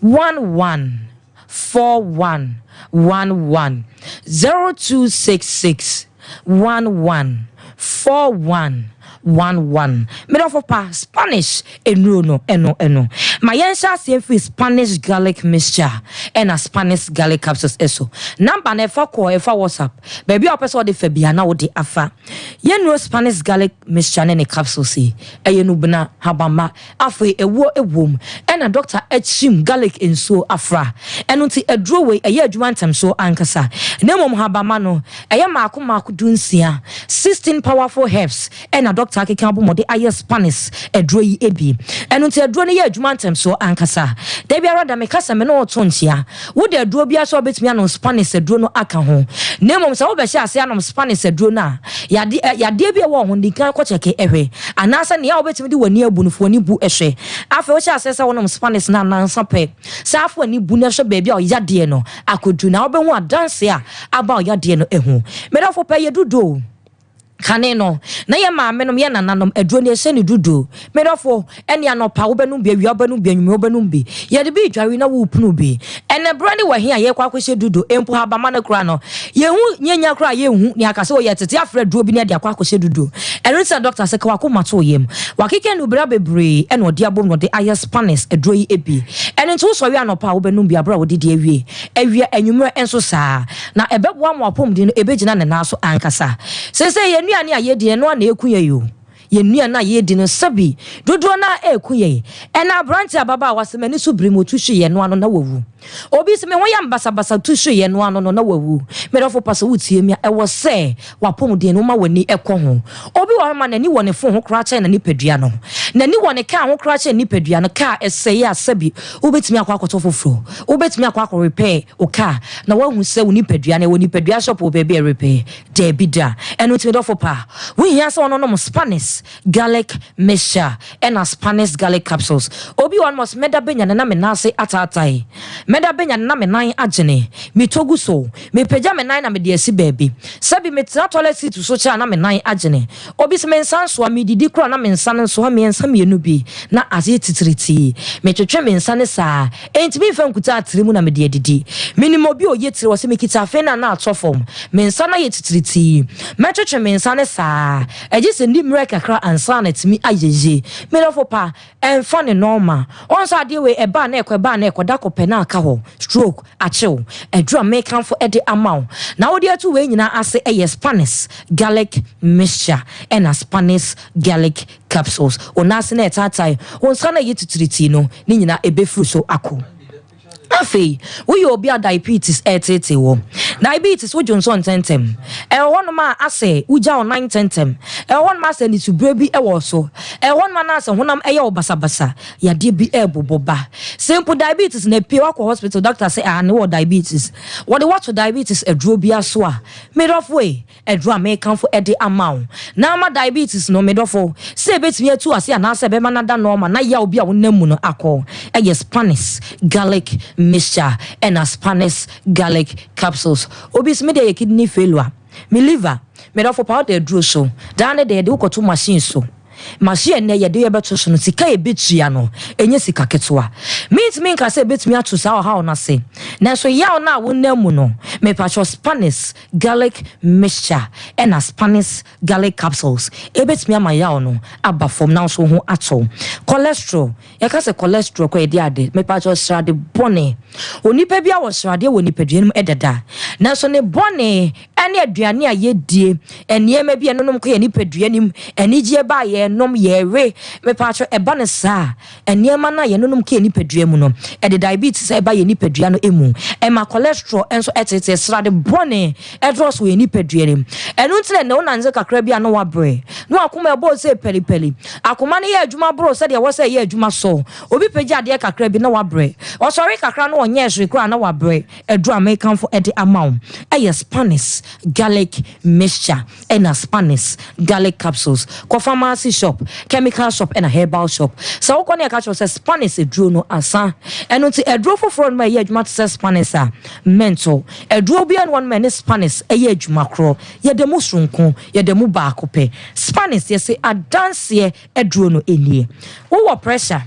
11 41 11, 0266 11 41 11. Me dɔfo pa, Spanish nnuro no, ɛno, ɛno. Ma yɛnhyɛ aseɛ mfiri Spanish garlic mixture ɛna Spanish garlic capsules so. Number no ɛfa call, ɛfa WhatsApp. Baabi a wopɛ sɛ wode fa biara na wode afa. Yɛn nnuro Spanish garlic mixture ne ne capsules yi, ɛyɛ nubena, habamma, afei ɛwoɔ ɛwom, ɛna doctor akyim garlic nsuo afra. Ɛno nti aduro wei ɛyɛ adwuma ntɛmsoɔ ankasa. Na mmom habamma no, ɛyɛ mmaako mmaako dunsia, 16 powerful herbs, Ɛna dɔkta akeka abom ɔde ayɛ Spanish aduro yi bi. Ɛno nti aduro no yɛ adwuma ntɛmsoɔ ankasa. Da biara da meka sɛ me ne wo to nkyea. Wode aduro biara so a wobɛtumi anom Spanish aduro no aka ho. Na mmom sɛ wobɛhyɛ aseɛ anom Spanish aduro no a, yade, yadeɛ bi a ɛwɔ wo ho no di kan kɔ kyɛke hwɛ. Anaasɛ nea wobɛtumi de w'ani abu no fa w'ani bu hwɛ. Afei wohyɛ aseɛ sɛ wonom Spanish no a nansa pɛ, saa fa w'ani bu na hwɛ baabi a ɔyadeɛ no akɔduru na wobɛhu adanseɛ a aba ɔyadeɛ no ho. Me dɔfo pɛ yɛ dudo o. Kane no, na yɛn maamenom, yɛn nananom, aduro no yɛhyɛ no dudu. Me dɔfo, ɛne anɔpa wobɛnom bi, awia wobɛnom bi, anwummerɛ wobɛnom bi. Yɛde bi redware na worepunu bi. Ɛnnɛ berɛ ne wɔ he a yɛrekɔ akɔhyɛ dudu? Mpo habamma no koraa no, yɛnhu, yɛnnya koraa a yɛnhu nea aka sɛ wɔyɛ tete afrɛ aduro bi na yɛde akɔ akɔhyɛ dudu. Ɛno nti na dɔkta sɛ ka w'akoma to wo yam. Wakeka nnubra bebree na ɔde abom na ɔde ayɛ Spanish aduro yi bi. Ɛno nti wosɔre anɔpa a wobɛnom bi aberɛ a wodidi awie. Awia, anwummerɛ nso saa ara. Na ɛbɛboa ma w'apɔmuden no ɛbɛgyina ne nan so ankasa. Seesei yɛn nnuane a yɛdi no, ɛno ara na ɛku yɛn o. Yɛn nnuane a yɛredi no, sɛbi dodoɔ no ara ɛreku yɛn. Ɛna aberanteɛ ababaawa sɛ m'ani so biri me, ɔtu hwe yɛn no ano na wawu. Obi sɛ me ho yɛ me basabasa, tu hwe yɛn no ano no na wawu. Me dɔfo pa sɛ wotie me a, ɛwɔ sɛ w'apɔmuden no woma w'ani kɔ ho. Obi wɔ hɔ ma n'ani wɔ ne fon ho koraa kyɛn ne nipadua no. N'ani wɔ ne kaa ho koraa kyɛn ne nipadua no. Kaa ɛsɛe a sɛbi wobɛtumi akɔ akɔtɔ foforɔ. Wobɛtumi akɔ akɔ repair wo kaa na woahu sɛ wo nipadua no ɛwɔ nipadua shop wɔ baabi a ɛrepair. Daabi da. Ɛno nti me dɔfo pa, wohia sɛ wɔnonom Spanish garlic mixture ɛna Spanish garlic capsules. Obi wɔ hɔ nom ɔse mɛda bɛnya no na me nan ase ataatae. Mɛda bɛnya no na me nan agyene. Metɔ gu so. Mepagya me nan na mede asi baabi. Sɛbi metena toilet seat so kyɛ a na me nan agyene. Obi se me nsa nsoa, medidi koraa na me nsa no nsoa mmiɛnsa mmienu bi na ayɛ titiritii. Metwetwe me nsa no saa. Enti memfa nkuta atere mu na mede adidi. Menim obi a ɔyɛ tire, ɔse mekita afe no a na atɔ fam. Me nsa no ayɛ titiritii. Mɛtwetwe me nsa no saa. Ɛgye sɛ nni mmerɛ kakra ansa na atumi ayɛ yie. Me dɔfo pa, ɛmfa ne nɔɔma. Woahu sɛ adeɛ wei ɛba a na ɛkɔ, ɛba a na ɛkɔ, da kɔ pɛ na aka hɔ. Stroke akye wo. Aduru a mekamfo de ama wo na wode atu wei nyinaa ase yɛ Spanish garlic mixture ɛna Spanish garlic capsules. Wo nan ase na ɛtaatae, wo nsa no a ɛyɛ titiritii no, ne nyinaa ɛbɛfiri so akɔ. Afei, woyɛ obi a diabetes ɛreteetee wo. Diabetes, wodwo nsɔ ntɛntɛm. Ɛwɔ hɔnom a asɛ wogya wo nan ntɛntɛm. Ɛwɔ hɔnom asɛ anisoberɛ bi wɔ wo so. Ɛwɔ hɔnom a na asɛ honam ɛyɛ wo basabasa. Yadeɛ bi ɛrebobɔ ba. Sɛ mpo diabetes na apue, woakɔ hospital, doctor sɛ aane wowɔ diabetes. Wɔde wo ato diabetes aduro biara so a, me dɔfo ei, Aduru a mekamfo de ama wo na ama diabetes no, me dɔfo, sɛ ebetumi atu ase anaasɛ ɛbɛma no ada nɔɔma na yaw bi a wonam mu no akɔ, yɛ Spanish garlic mixture ɛna Spanish garlic capsules. Obi se, me deɛ yɛ kidney failure, me liver, me dɔfo pa wo da aduro so, daa ne da yɛde wo kɔto machine so. Machine a nnɛ yɛde yɛ bɛto so no, sika a yɛbɛtua no, ɛnyɛ sika ketewa. Mentumi nka sɛ ɛbɛtumi ato saa ɔhaw no ase, nanso yaw no a wonam mu no, mepakyɛw Spanish garlic mixture ɛna Spanish garlic capsules ɛbɛtumi ama yaw no aba fam na wo nso wo ho atɔ wo. Cholesterol, yɛka sɛ cholesterol kɔ yɛde ade, mepakyɛw srade bɔne. Onipa biara wɔ sradeɛ wɔ nipadua no mu dada, nanso ne bɔne ɛne aduane a yɛdie, nneɛma bi a ɛnonom kɔ yɛn nipadua no mu, anigyeɛ ba a yɛnom, yɛwe, mepakyɛw ɛba no saa a, nneɛma no a yɛnonom kɔ yɛn nipadua mu no, ɛde diabetes a ɛba yɛn nipadua no mu, ɛma cholesterol nso ɛtete, srade bɔne ɛdɔɔso wɔ yɛn nipadua no mu. Ɛno nti na ɛnnɛ wonante kakra bi a na woabrɛ, na w'akoma ɛbɔ sɛ pɛlipɛli. Akoma no yɛ adwuma boro sɛdeɛ ɛwɔ sɛ ɛyɛ adwuma so. Obi pagya adeɛ kakra bi na wabrɛ. Ɔsɔre kakra na ɔnyɛɛ hwee koraa na wabrɛ. Aduru a mekamfo de ama wo yɛ Spanish garlic mixture ɛna Spanish garlic capsules. Kɔ pharmacy shop, chemical shop ɛna herbal shop. Sɛ wokɔ na yɛka kyerɛ wo sɛ Spanish aduro no asa, ɛno nti aduro foforɔ nom a ɛyɛ adwuma te sɛ Spanish a, mɛntɔ. Aduro biara nni hɔ nom a ɛne Spanish yɛ adwuma korɔ. Yɛda mu soronko, yɛda mu baako pɛ. Spanish yɛse adanseɛ aduro no nie. Wowɔ pressure?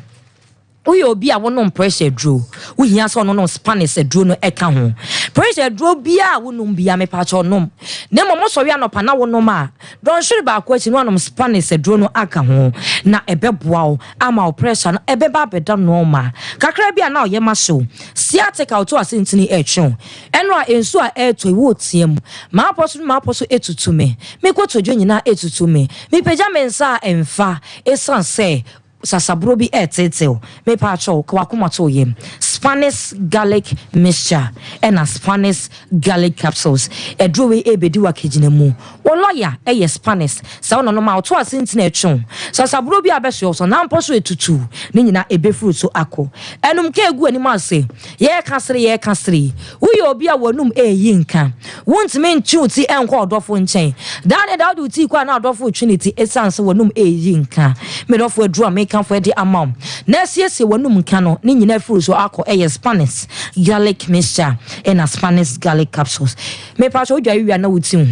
Woyɛ obi a wonom pressure aduro, wohia sɛ ɔnonom Spanish aduro no ka ho. Pressure aduro biara a wonom biara, mepaakyɛw nom. Na mmom wosɔre anɔpa na wonom a, dɔnhwere baako akyi no woanom Spanish aduro no aka ho, na ɛbɛboa wo ama wo pressure no ɛbɛba abɛda normal. Kakra bi a na ɔyam ahye wo, sciatica a ɔto ase ntini retwe wo, ɛno a nsuo a ɛretɔ yi woreteam, m'apɔ so ne m'apɔ so etutu me, me kotodwe nyinaa etutu me, mepagya me nsa a ɛmfa, esiane sɛ Sasabro bi ɛreteetew. Mepaakyɛw, ka w'akoma to wo yam. Spanish garlic mixture ɛna Spanish garlic capsules. Aduro wei ɛrebɛdi w'akagyina mu. Wo lɔya ɛyɛ Spanish. Sɛ wo nɔnom a, ɔto ase nti na ɛtwe wo. Sasabro bi a abɛsoɛ wo so, nampɔ so ɛtutu. Ne nyinaa ɛbɛfiri so akɔ. Ɛnum ka ɛgu anim ase. Yɛreka sere, yɛreka sere yi, woyɛ obi a w'anum reyi nka. Wuntumi ntwe wo ti nkɔ ɔdɔfo nkyɛn. Daa ne daa wode wo ti rekɔ a na ɔdɔfo retwe ne ti esiane sɛ w'anum reyi nka. Me dɔfo, aduru a mekamfo de ama wo na asiesie w'anum nka no, ne nyinaa afiri wo so akɔ. Ɛyɛ Spanish garlic mixture ɛna Spanish garlic capsules. Mepakyɛ wodware wie a na wo ti ho.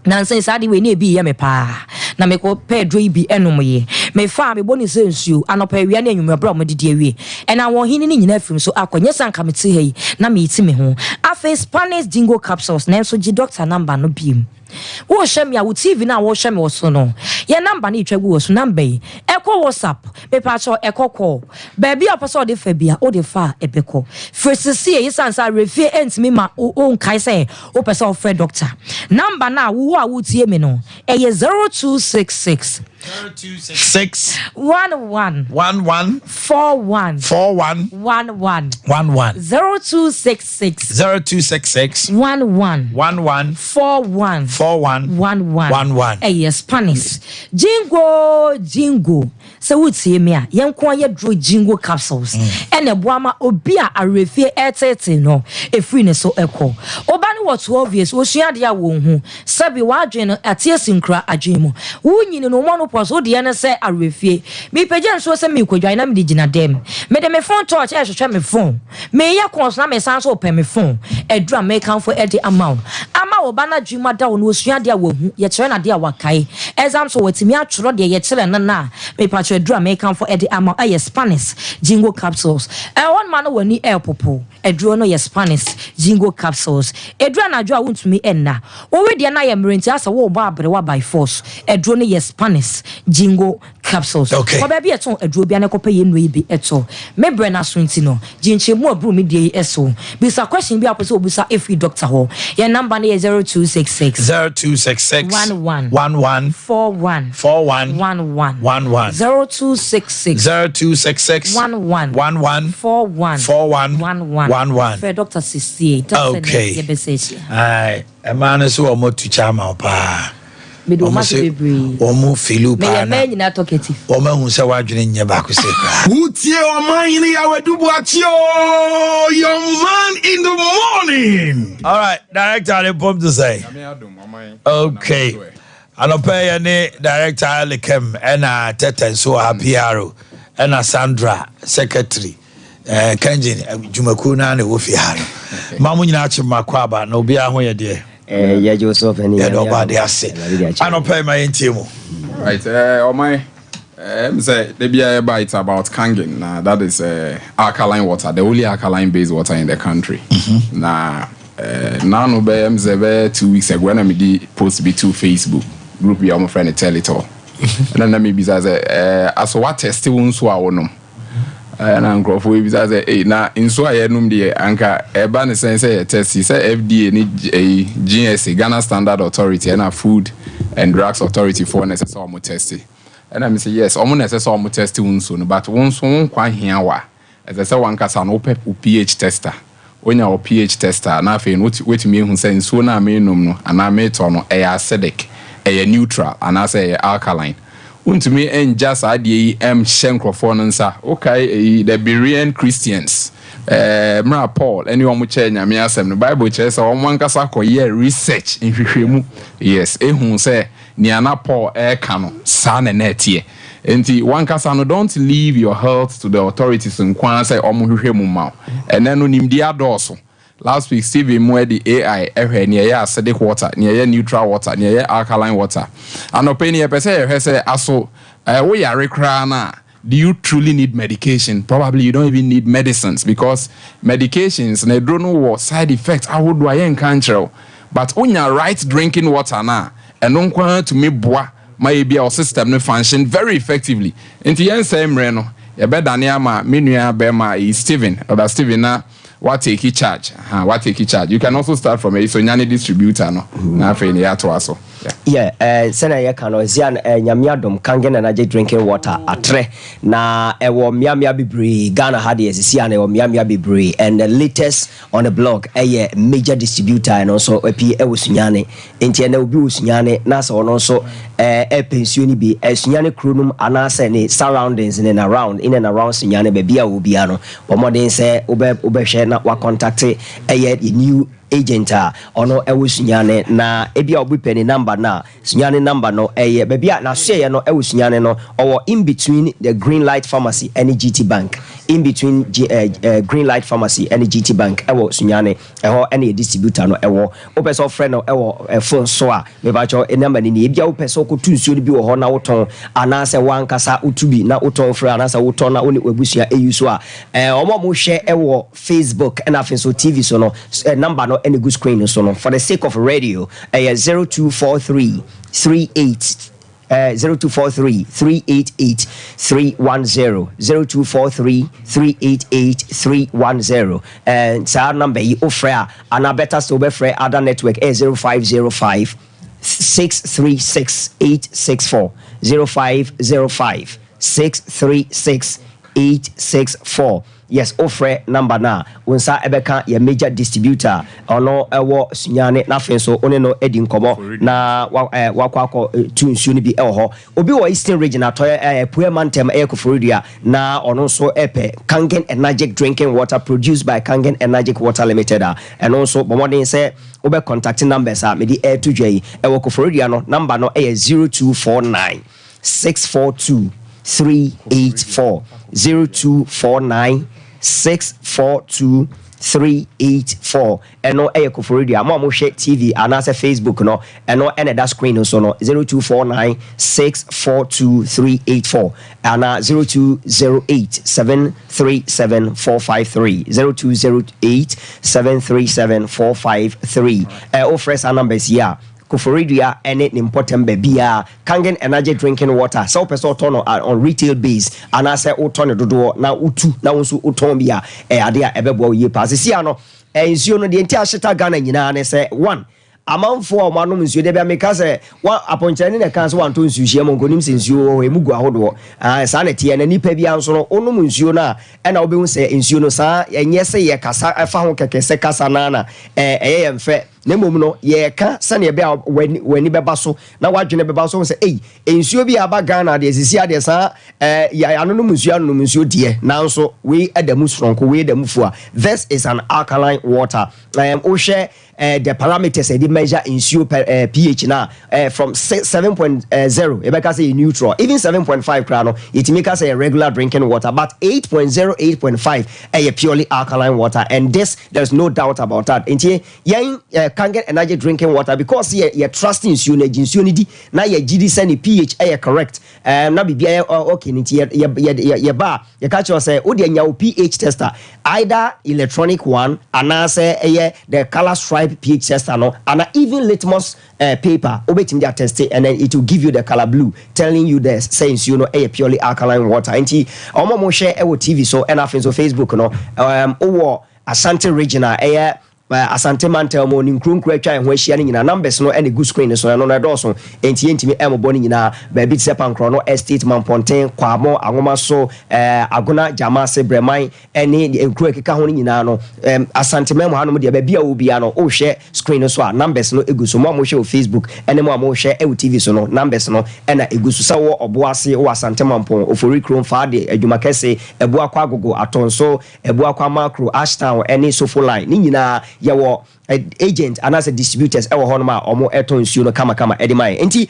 Nansa yi saa ade wei na ebi reyɛ me paa, na mekɔpɛɛ aduro yi bi nomeeɛ. Mefaa a, mebɔ no sɛ nsuo, anɔpa, awia ne anwummerɛ berɛ a wɔadidi awie. Ɛna ahoɔhene no nyinaa afiri me so akɔ, nyɛ sɛ anka mete ha yi na mereti me ho. Afei Spanish Jingo capsules, nanso gye dɔkta namba no bio. Worehwɛ me a, wo TV no a worehwɛ me wɔ so no, yɛn namba no retwa gu wɔ so, namba yi, ɛkɔ WhatsApp, Mepaakyɛw ɛkɔ kɔ baabi a wopɛ sɛ ɔde fa bia wode fa a ɛbɛkɔ. Firi sesie esiane sɛ awerɛfie ɛntumi ma wo nkae sɛ wopɛ sɛ wofrɛ doctor. Number no a wowɔ a woretie me no ɛyɛ 0266. 6 1 1 1 1 4 1 4 1 1 1 1 1 0266 0266 1 1 1 1 4 1 4 1 1 1 1 1. Ɛyɛ Spanish. Jingo jingo. Sɛ wotie me a, yɛn nko ara yɛduro Jingo capsules ɛna ɛboa ma obi a awerɛfie ɛreteetee no ɛfiri ne so kɔ. Wo ba no wɔ 12 years, ɔsua adeɛ a wɔnhu. Sɛbe w'adwene no ate asi nkura adwene mu. Wonyini no, wo menopause, wo deɛ ne sɛ awerɛfie. Mepagya nsuo sɛ merekɔdware na mede gyina dɛm. Mede me phone torch rehwehwɛ me phone. Mereyɛ calls na mesan nso repɛ me phone. Aduru a merekamfo de ama wo. Ama wo ba no adwene mu ada hɔ na wasua adeɛ a wahu. Yɛkyerɛ no adeɛ a wakae. Exam nso watumi atwerɛ deɛ yɛkyerɛ no no a. Mepakyɛw aduru a merekamfo de ama wo yɛ Spanish Jingo Capsules. Ɛwɔ hɔnom a na w'ani repopo. Aduro no yɛ Spanish Jingo Capsules. Ɛduru anadwo a wontumi nna. Wo wedeɛ no ayɛ mmerɛ nti asɛ worebɔ aberewa by force. Aduro no yɛ Spanish Jingo Capsules. Okay. Kɔ baabi a yɛtɔn aduro biara na kɔpɛ yɛn nnuro yi bi tɔ. Me brɛ no aso nti no, gye nkyerɛmu a ɛboro me deɛ yi so. Bisa question bi a wopɛ sɛ wobisa firi doctor hɔ. Yɛn number no yɛ 0266. 0266. 11. 11. 41. 41. 11. 11. 0266. 0266. 11. 11. 41. 41. 11. 11. Frɛ doctor sesie. Doctor Okay. ne yɛbɛsɛ ahyia. Aye. Ɛmaa no so wɔn tu kyɛ ama wo paa. Mede wɔn Wɔn ase se bebree. wɔn filu paa Meyɛ na mmaa nyinaa talkative. wɔn ahu sɛ w'adwene nyɛ baako se koraa. Wotie ɔman hene Yahweh Dubuakye o, your man in the morning. All right, director ne pom to say. Okay. Anɔpɛ yɛ ne director Elikem ɛna Tɛtɛ nso wɔ ha PRO ɛna Sandra secretary ɛɛ Kenjin dwumakuo naa na ɛwɔ fie ha no. Ma mo nyinaa kye ma kɔ aba na obiara ho yɛ deɛ. Eh, yɛgye wo so ɔpɛni. Yɛde ɔba ade ase. Anɔpɛ ma yɛntie mu. Right, ɔman ɛm sɛ da biara yɛba it's about Kangen na that is alkaline water, the only alkaline based water in the country. Na Nano bɛyɛ m sɛ bɛyɛ 2 weeks ago ɛna mede post bi to Facebook group bi a wɔfrɛ no Tell It All. Ɛna na mebisa sɛ aso woatɛste wo nsuo a wonom? Ɛna nkurɔfoɔ ebisa sɛ ei na nsuo a yɛnom deɛ anka ɛba ne sɛn sɛ yɛ test sɛ FDA ne ɛyi GSA Ghana Standard Authority ɛna Food and Drugs Authority foɔ na ɛsɛ sɛ wɔn test. Ɛna me sɛ yes, wɔn na ɛsɛ sɛ wɔn test wo nsuo no, but wo nso wo nkwa hia wa ɛsɛ sɛ wankasa no wopɛ wo pH tester. Wonya wo pH tester na afei no woatumi ehu sɛ nsuo no a menom no anaa metɔ no ɛyɛ acidic, ɛyɛ neutral anaasɛ ɛyɛ alkaline. Wontumi ngya saa adeɛ yi nhyɛ nkurɔfoɔ no nsa. Wokae eyi, the Berean Christians, mmerɛ a Paul ne wɔn kyɛɛ Nyame asɛm no, Bible kyerɛ sɛ wɔn ankasa kɔyɛɛ research, nhwehwɛmu, yes, ehuu sɛ nea na Paul reka no, saa na na ɛteɛ. Enti w'ankasa no, don't leave your health to the authorities nko ara sɛ wɔnhwehwɛ mu mma wo. Ɛnnɛ no, nimdeɛ adɔɔso. Last week, Stephen Moe de AI hwɛɛ nea ɛyɛ acidic water, nea ɛyɛ neutral water, nea ɛyɛ alkaline water. Anɔpa yi no, yɛpɛ sɛ yɛhwɛ sɛ aso woyare koraa no a, do you truly need medication? Probably you don't even need medicines because medications no, aduro no wɔ side effects ahodoɔ a yɛnka nkyerɛ wo. But wonya right drinking water no a, ɛno nko ara tumi boa ma ebia wo system no function very effectively. Nti yɛnsɛe mmerɛ no, yɛbɛdane ama me nua barima yi Stephen, Elder Stephen na wa take charge. Aha, wa take charge. You can also start from eyi Sonyane distributor no, na afei no yɛatoa so. Yeah. Yeah, eh, sɛnea yɛka no, Zian, eh, Nyame adom, Kangen Energy Drinking Water atrɛ, na ɛwɔ mmeammea bebree, Ghana ha deɛ, sisi a na ɛwɔ mmeammea bebree, and the latest on the blog ɛyɛ major distributor, ɛno nso apue ɛwɔ Sunyani. Enti ɛnɛ obi wɔ Sunyani na sɛ ɔno nso ɛɛpɛ nsuo no bi, Sunyani kuro no mu anaasɛ ne surroundings ne around, in and around Sunyani, baabi a ɔwɔ biara no, bɔ mmɔden sɛ wobɛ wobɛhwɛ na wacontacte ɛyɛ the new agent a ɔno ɛwɔ Sunyani, na ebia obi pɛ ne number no a, Sunyani number no ɛyɛ baabi a n'asoɛeɛ no ɛwɔ Sunyani no, ɔwɔ in between the Green Light Pharmacy ɛne GT Bank, in between G, eh, eh, Green Light Pharmacy ɛne GT Bank ɛwɔ Sunyani. Ɛhɔ na yɛ distributor no wɔ. Wopɛ sɛ wofrɛ no wɔ phone so a, mepakyɛw number no nie. Ebia wopɛ sɛ wokɔtu nsuo no bi wɔ hɔ na wotɔn, anaasɛ wo ankasa wotu bi na wotɔn frɛ, anaasɛ wotɔ na wo ne w'abusua use a, wɔn a wɔhwɛ wɔ Facebook na afei nso TV so no, number no na ɛgu screen no so no. For the sake of radio, ɛyɛ 0243 38 0243 388 310, 0243 388 310. Saa number yi wofrɛ a, anaa better still wobɛfrɛ other network, ɛyɛ 0505. 636 864 0505 636 864 Yes, wofrɛ number no a, wo nsa bɛka yɛn major distributor a ɔno wɔ Sunyani na afei nso wo ne no adi nkɔmmɔ na wakɔ akɔ tu nsuo no bi wɔ hɔ. Obi wɔ Eastern Region, Atɔeɛ, Apueɛ Mantam, ɛyɛ Koforidua, na ɔno nso pɛ Kangen Enagic Drinking Water produced by Kangen Enagic Water Limited a, ɛno nso bɔ mmɔden sɛ wobɛ contact numbers a mede reto dwa yi. Ɛwɔ Koforidua no, number no yɛ 0249 642 384, 0249 642 384. Ɛno yɛ Koforidua. Mo a mohwɛ TV anaasɛ Facebook no, ɛno na ɛda screen no so no, 0249 642 384 anaa 0208 737 453, 0208 737 453. Ɛ, wofrɛ saa numbers yi a, Koforidua ne ne mpɔtam baabiara, Kangen Energy Drinking Water, sɛ wopɛ sɛ wotɔ no on retail base anaasɛ wotɔ no dodoɔ na wotu na wo nso wotɔn bi a, ɛyɛ adeɛ a ɛbɛboa wo yie paa. Seesei ara no, nsuo no, deɛ nti a ahyeta Ghana nyinaa ne sɛ, one, amanfoɔ a wɔanom nsuo, da bi a meka sɛ, wa, apɔnkyerɛni na ɛkaa sɛ wantɔ nsuohyia mu, nka ɔnim sɛ nsuo wɔ hɔ, ɛmu gu ahodoɔ. Ae, saa na ɛteɛ. Na nipa biara nso no, wonom nsuo no a, ɛna wobɛhu sɛ nsuo no, saa, ɛnyɛ sɛ yɛkasa fa ho kɛkɛ sɛ kasa no ara na ɛyɛ yɛn fɛ. Na mmom no, yɛreka sɛnea ɛbɛyɛ a w'ani w'ani bɛba so na w'adwene bɛba so sɛ, ei, nsuo bi a aba Ghana deɛ sisi adeɛ saa ɛɛ yɛ anonom nsuo anonom nsuo deɛ, nanso wei da mu soronko, wei da mu fua. This is an alkaline water. Um, wohwɛ uh, the parameters a yɛde measure nsuo pɛ, uh, pH no a, uh, from 7.0 yɛbɛka sɛ yɛ neutral, even 7.5 koraa no yɛtumi ka sɛ yɛ regular drinking water, but 8.0 8.5 ɛyɛ purely alkaline water, and this there's no doubt about that. Nti Yɛn eh, Kangen Energy drinking water because yɛ yɛ trust nsuo no, yɛgye nsuo no di na yɛgye di sɛ ne pH yɛ correct eh, na biribiara yɛ oh, okay no nti yɛ yɛ yɛ yɛ yɛba a yɛka kyerɛ wo sɛ wo deɛ nya wo pH tester either electronic one anaasɛ ɛyɛ the color stripe pH tester no ana even litmus eh, paper wobɛtumi de ateste and then it will give you the color blue telling you the sɛ nsuo no ɛyɛ purely alkaline water. Nti wɔn a wɔhwɛ ɛwɔ TV so ɛna afei nso Facebook no um, wowɔ Ashanti region a ɛyɛ Asante mantam mu ne nkuro nkuro atwa ɛho ahyia no nyinaa numbers no na ɛgu screen no so, ɛno no ɛdɔɔso enti yɛntumi mmobɔ ne nyinaa. Baabi te sɛ Pankorɔno Estate, Mampɔnten, Kwamo, Anwomaso, Agona, Gyamase, Brɛman ne nkuro a ɛkeka ho no nyinaa no, Asanteman mu hanom deɛ baabi a wowɔ biara no wohwɛ screen no so a numbers no gu so. Mo a mohwɛ wɔ Facebook ne mo a mohwɛ wɔ TV so no numbers no na ɛgu so. Sɛ wowɔ Ɔboase, wowɔ Asante Mampɔn, Oforikrom, Faade, Adwumakɛse, Abuakwa Agogo, Atonso, Abuakwa Makro, Ashtown ne Sofo Line ne nyinaa yɛwɔ agent anaasɛ distributors wɔ hɔnom a wɔn tɔn nsuo no kamakama de ma yɛn. Nti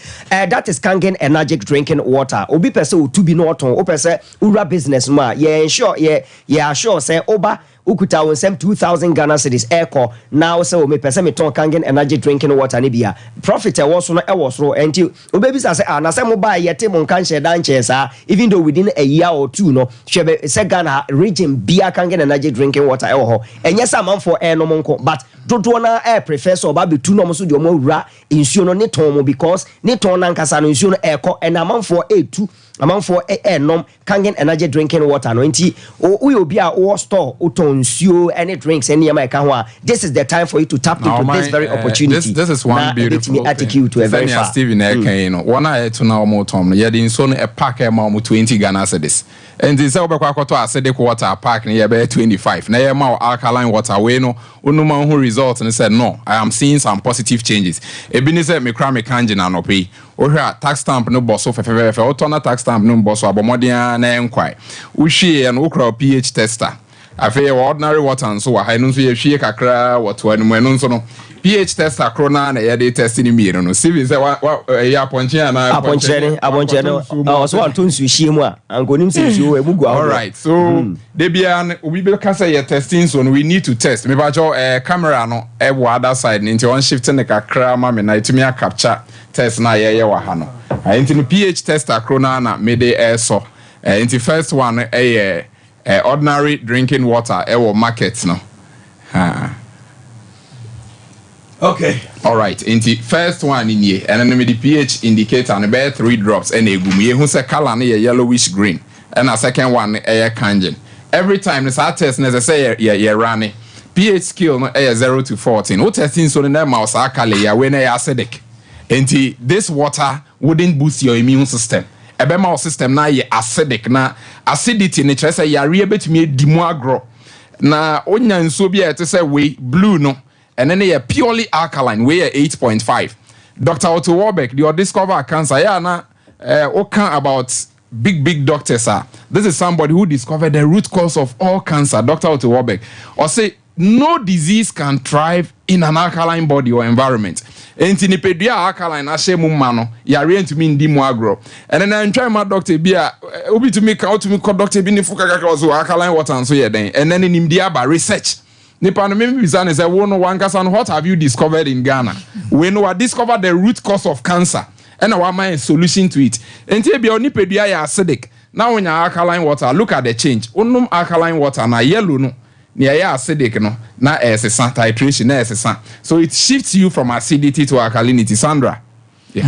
that is Kangen Enagic drinking water. Obi pɛ sɛ otu bi na ɔtɔn, wopɛ sɛ wowura business mu a, yɛ ensure, yɛ yɛ assure sɛ woba wokuta wo nsam 2000 Ghana cedis ɛkɔ na wosɛ o mepɛ sɛ metɔn Kangen Enagic drinking water no bi a, profit a ɛwɔ so no ɛwɔ soro. Nti Wobɛbisa sɛ, ah, na sɛ mobaeɛ yɛte mo nka nhyɛɛ da nkyɛɛ saa, even though within a year or two no, hwɛ bɛ, sɛ Ghana ha, region biara kangen energy drinking water ɛwɔ hɔ. Ɛnyɛ sɛ amanfoɔ ɛrenom nko, but dodoɔ no ara ɛɛ prefer sɛ ɔba abɛtu na wɔn nso deɛ wɔn awura nsuo no ne tɔn mu because ne tɔn no ankasa no nsuo no ɛrekɔ ɛna amanfoɔ ɛretu, amanfoɔ ɛrenom. Kangen energy drinking water no nti woyɛ obi a wowɔ store wotɔn nsuo ne drinks ne nneɛma a ɛka ho a this is the time for you to tap into this very opportunity this, this is one na beautiful ɛbɛtumi atake you to a very Sɛnea far. Stephen ɛka yi no, wɔn a ɛto na wɔtɔn no, yɛde nsuo no ɛpack ɛma wɔn 20 Ghana cedis. Nti sɛ wobɛkɔ akɔtɔ acidic water pack no yɛbɛyɛ 25 na yɛma wo alkaline water wei no wonom a wohu result no sɛ no, I am seeing some positive changes. Ebi ne sɛ mekura me kangen anɔpa yi, Wohwɛ a, tax stamp no bɔ so fɛfɛɛfɛ. Wotɔ na tax stamp no mbɔ so a, bɔ mmɔden ara na ɛnkwae. Wohwieɛ no, wokura wo pH tester. Afei yɛwɔ ordinary water nso wɔ ha. Ɛno nso yɛhwie kakra wɔ toa no mu. Ɛno nso no, pH tester koro no ara na yɛde test ne mmienu no. Stephen, sɛ wa, wa, ɛyɛ apɔnkye anaa Apɔnkyerɛ ne, apɔnkyerɛ no, wakɔtɔ nsuo mu ɔsɛ wantɔ nsuo hyie mu a, anka onim sɛ nsuo ɛmu gu ahodoɔ. Alright, so da biara no, obi bɛka sɛ yɛ testing nsuo no, we need to test. Mepakyɛw, ɛɛ, camera no ɛwɔ other side no, nti ɔn shift no kakra ma me na ɛtumi a capture test no a yɛyɛ wɔ ha no. Nti no pH tester koro no ara na mede ɛresɔ. Nti first one no ɛyɛ ordinary drinking water ɛwɔ market no. Ha. Okay. Alright, nti first one no nie. Ɛno no mede pH indicator no bɛyɛ 3 drops ɛna egu mu. Yɛhu sɛ colour no yɛ yellowish green. Ɛna second one no ɛyɛ kangen. Every time no saa test no ɛsɛ sɛ yɛ yɛ yɛ runne. pH scale no ɛyɛ 0 to 14. Wo test nsuo no na ɛma wo saa colour yi a, wei no ɛyɛ acidic. Enti this water wouldn't boost your immune system. Ɛbɛma wo system no ayɛ acidic na acidity no kyerɛ sɛ yareɛ bɛtumi adi mu agorɔ. Na wonya nsuo bi a ɛte sɛ wei, blue no, ɛno no yɛ purely alkaline, wei yɛ 8.5. Doctor Otto Warburg, deɛ ɔdiscover cancer, yɛ a na eh, woka about big big doctors a, this is somebody who discovered the root cause of all cancer, Doctor Otto Warburg. Ɔse No disease can thrive in an alkaline body or environment. Enti nipadua a alkaline ahyɛ mu ma no, yareɛ ntumi ndi mu agorɔ. Ɛnɛ na ntwa mma doctor bi a, obi tumi ka, wotumi kɔ doctor bi ne fo kakaka ɔso alkaline water nso yɛ dɛn? Ɛnɛ no nimdeɛ aba, research. Nipa no, me bisa ne sɛ, wo no wankasa no, what have you discovered in Ghana? Wei no, wa discover the root cause of cancer, ɛna wama yɛn solution to it. Enti ebia wo nipadua yɛ acidic, na wonya alkaline water, look at the change. Wonom alkaline water na yellow no, Nea ɛyɛ acidic no, na ɛresesa, titration, na ɛresesa. So it shifts you from acidity to alkalinity. Sandra, Yeah.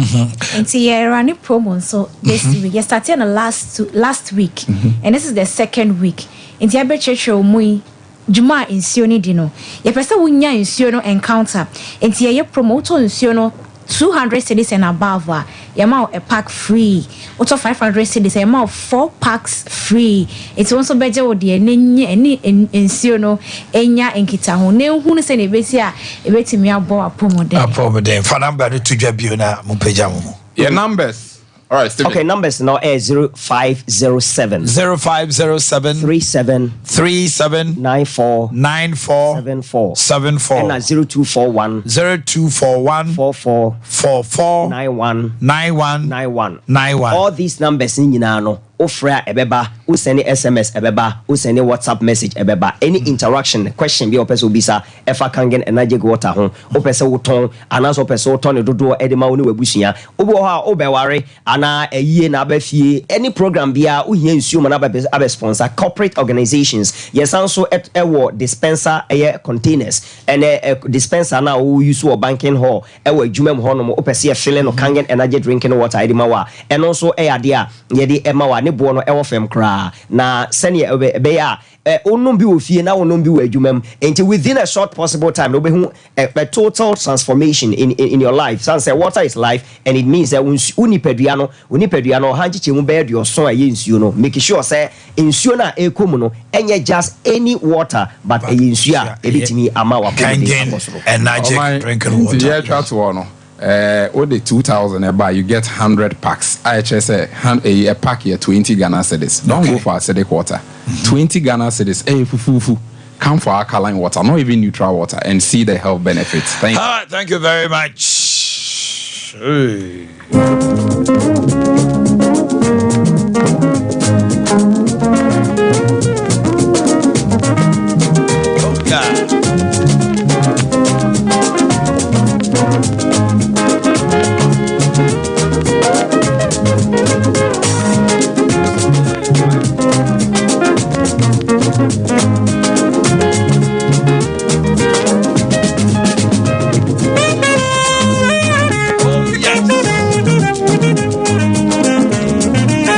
Nti yɛ running promo nso this week. Yɛ started no last two, last week and this is the second week. Nti yɛabɛkyerɛkyerɛ wo mu yi dwuma a nsuo no di no. Yɛpɛ sɛ wonya nsuo no encounter. Nti yɛyɛ promo, wotɔ nsuo no 200 cedis and above a, yɛma wo a pack free. Wotɔ 500 cedis a, yɛma wo 4 packs free. Nti wo nso bɛgye wo deɛ na nya ɛne nsuo no nya nkitaho na ehunu sɛnea ebesi a ebetumi abɔ w'apɔmuden. Apɔmuden. Fa number no to dwa bio na mompagya mo mu. Yɛ numbers. Alright, Stephen. Okay, numbers no ɛyɛ 0507. 0507. 37. 37. 94. 94. 74. 74. Ɛna 0241. 0241. 44. 44. 91. 91. 91. 91. All these numbers no nyinaa no, wo frɛ a ɛbɛba, wo sɛne SMS ɛbɛba, wo sɛne WhatsApp message ɛbɛba. Any interaction, question bi a wopɛ sɛ wobisa ɛfa Kangen Enagic Water ho, wopɛ sɛ wotɔn anaasɛ wopɛ sɛ wotɔ ne dodoɔ de ma wo ne w'abusua, Obi wɔ hɔ a wobɛware anaa ayie na aba fie any program biara wohia nsuo ma no aba abɛ sponsor corporate organisations yɛsan nso wɔ dispenser ɛyɛ containers ɛnɛ dispenser no a wo use wɔ banking hall ɛwɔ adwuma mu hɔnom wopɛ sɛ yɛ fille no Kangen energy drinking water ɛde ma wo a ɛno nso ɛyɛ adeɛ a yɛde ɛma wo a ne boɔ no ɛwɔ fam koraa na sɛdeɛ ɛbɛyɛ a Wonom bi wɔ fie na wonom bi wɔ adwuma mu. Enti within a short possible time no wobɛhu a total transformation in in your life. Sane sɛ water is life and it means sɛ wo nsu wo nipadua no wo nipadua no ɔha nkyekyɛmu bɛyɛ aduɔson a ɛyɛ nsuo no. Make sure sɛ nsuo no a ɛrekɔ mu no ɛnyɛ just any water but ɛyɛ nsuo a ɛbɛtumi ama w'apɔmuden akɔ soro. Ɔman nti yɛtwa toɔ no Eh wo de 2000 ɛba a you get 100 packs a ɛkyerɛ sɛ hun eyi a pack yɛ 20 Ghana cedis don't go for acidic water 20 Ghana cedis ɛyɛ fufuufu come for alkaline water not even neutral water and see the health benefits thank you. Alright, thank you very much. Hey.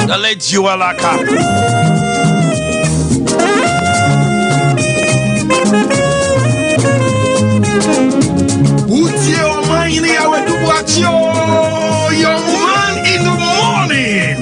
The late Jualaka. Utie ɔman ni awedubuakye o, your man in the morning.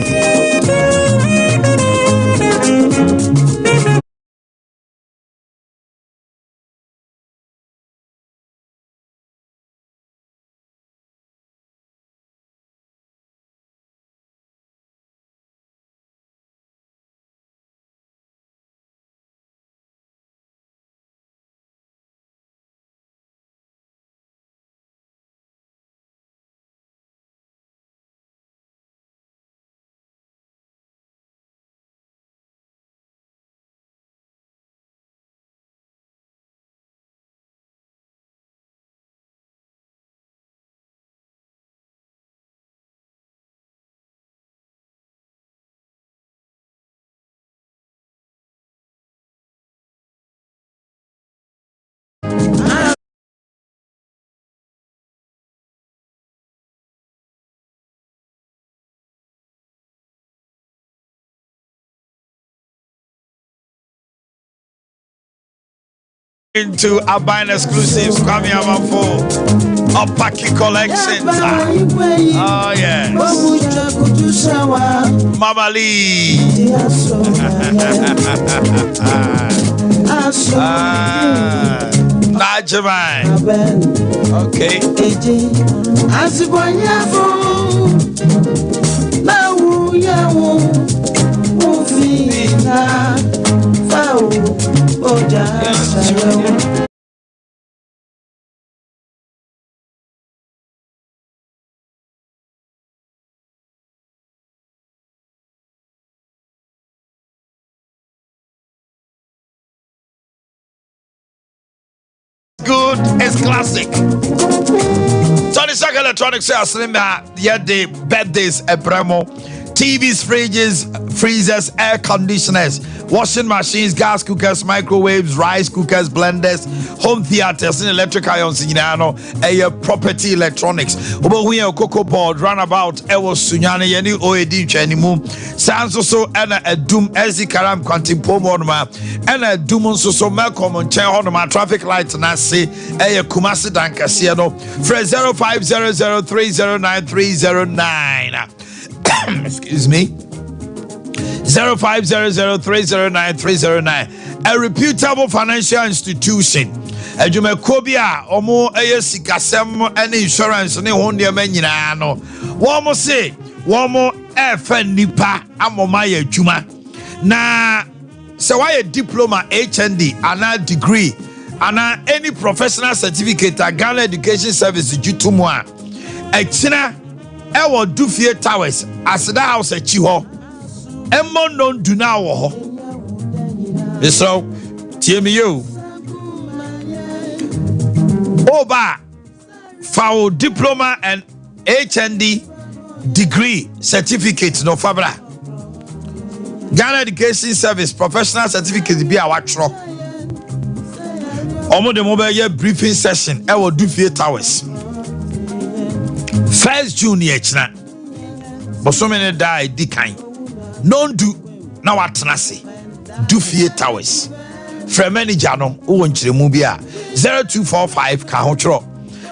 Into Abine exclusives, Kwame Amanfo. Opaki Collections. Oh, yes. Mama Lee. Najimai. Okay. Good, it's classic. Tony Shark Electronics say yɛde birthdays ɛbrɛ mo TVs, fridges, freezers, air conditioners, washing machines, gas cookers, microwaves, rice cookers, blenders, home theaters, and electric irons nyinaa no ɛyɛ property electronics. Wobɛhu yɛn cocoa board runabout ɛwɔ Sunyani yɛne OAD ntwɛnimu. Saa nso so ɛna Adum SC Karam Kwantempo mu hɔnom a ɛna Adum nso so Melcom nkyɛn hɔnom a traffic light n'ase ɛyɛ Kumasi dan kɛseɛ no. Frɛ 0500309309. Excuse me. 0500309309. A reputable financial institution. Adwumakuo bi a wɔn ɛyɛ sikasɛm ne insurance ne ho nneɛma nyinaa no wɔn se wɔn ɛrefa nnipa ama wɔn ayɛ adwuma na sɛ woayɛ diploma HND anaa degree anaa any professional certificate a Ghana Education Service gye to mu a ɛkyina ɛwɔ Dufie Towers Aseda House akyi hɔ ɛmmɔ nnɔndu no a wɔ hɔ mesrɛ wo tie me yie o woba a Fa wo diploma and HND degree certificate no fa bra. Ghana Education Service professional certificate bi a watwerɛ. Wɔn de mo bɛyɛ briefing session ɛwɔ Dufie Towers. First June yɛ kyina. Bosome ne da a ɛdi kan. Nondu na watena ase. Dufie Towers. Frɛ manager no wowɔ nkyerɛmu bi a 0245 ka ho twerɛ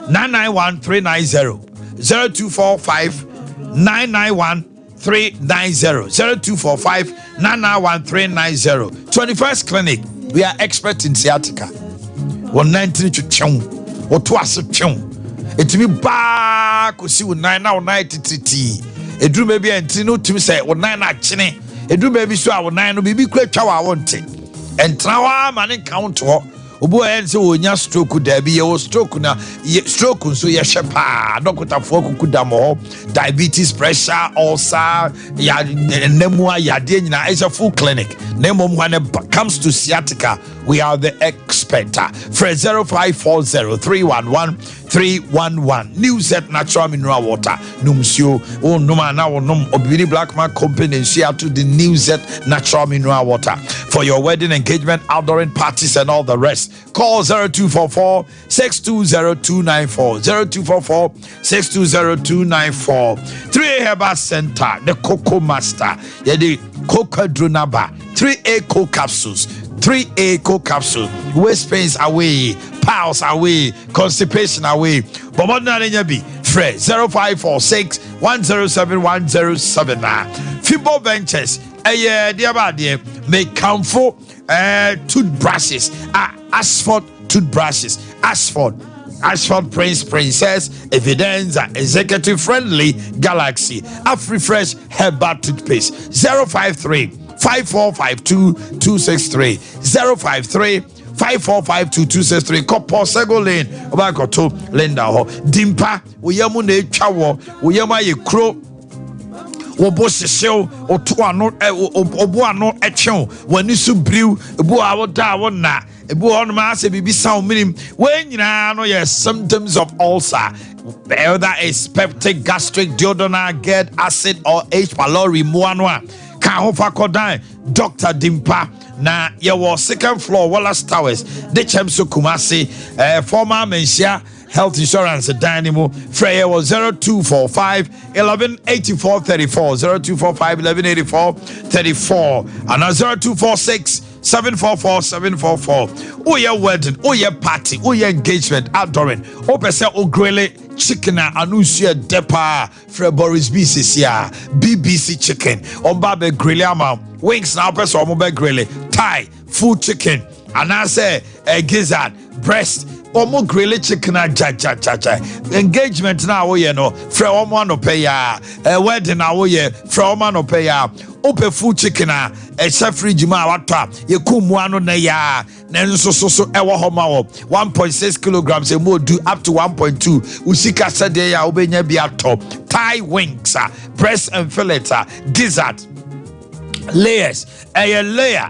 991 390 0245 991 390 0245 991 390 21st Clinic we are expert in sciatica wɔn nan tiri twetwew wɔto ase twew ɛtumi baa kɔsi wo nan na wo nan titiritii ɛduru baabi a ntiri no tumi sɛ wo nan no akyene Ɛduru baabi so a wo nan no biribi kura twa wɔ a wonte. Ɛntena hɔ ara ma ne nka wo nto hɔ. Obi wɔ yɛn sɛ wɔnya stroke daabi yɛwɔ stroke na stroke nso yɛhwɛ paa dɔkotafoɔ kuku da mo hɔ diabetes pressure ulcer ya nnamu a yadeɛ nyinaa it's a full clinic na mmom when it comes to sciatica we are the expert frɛ 0540 311 311 New Set Natural Mineral Water nom nsuo wonom a na wonom Obibini Black Man Company nsuo ato the New Set Natural Mineral Water for your wedding engagement outdooring parties and all the rest call 0244 620294 0244 620294 3A Herbal Center the Cocoa Master yɛde cocoa aduro naba 3A co capsules 3A co capsules waist pains away piles away constipation away bɔ mmɔden a ne nya bi frɛ 0546 107 107 a fibo ventures ɛyɛ deɛ ba adeɛ mekamfo eh, toothbrushes a asphalt toothbrushes asphalt Ashford Prince Princess Evidenza Executive Friendly Galaxy Afrifresh Herbal Toothpaste 053 5452 263 053 5452263 kɔ Paul Sego Lane ɔba akɔto Linda hɔ dimpa wo yam na etwa wɔ wo yam ayɛ kuro wo bo hyehyew wo to ano ɛ wo bo ano ɛtwew w'ani so biriw ebu a woda a wonna ebi wɔ hɔnom asɛ biribi sa wo menim wɔn nyinaa no yɛ symptoms of ulcer whether it's peptic gastric duodenal GERD acid or H pylori mmoa no a ka ho fa kɔdan Dr. Dimpa na yɛwɔ second floor Wallace Towers de kyɛm so Kumasi eh, former Manhyia health insurance dan no mu frɛ yɛ wɔ 0245 11 84 34 0245 11 84 34 anaa 0246 744 744. Woyɛ wedding, woyɛ party, woyɛ engagement, adoring, wopɛ sɛ wo grille chicken a ano nsu ɛdɛ paa, frɛ Boris B sisi a BBC chicken. Ɔmba bɛ grille ama wings na wopɛ sɛ ɔmo bɛ grille, thigh, full chicken, anaasɛ eh, gizzard, breast. Ɔmo grille chicken a gyagyagyaga. Engagement na woyɛ no, frɛ ɔmo anɔpɛ ya. Eh, wedding na woyɛ, frɛ ɔmo anɔpɛ ya. Wopɛ full chicken a ɛhyɛ fridge mu a watɔ a yɛkum mu ano nɛ yaa na nso so so ɛwɔ hɔ ma wɔ 1.6 kilograms emu odu up to 1.2 wo sika sɛdeɛ yɛ a wobɛnya bi atɔ thigh wings a breast and fillet a gizzard layers ɛyɛ layer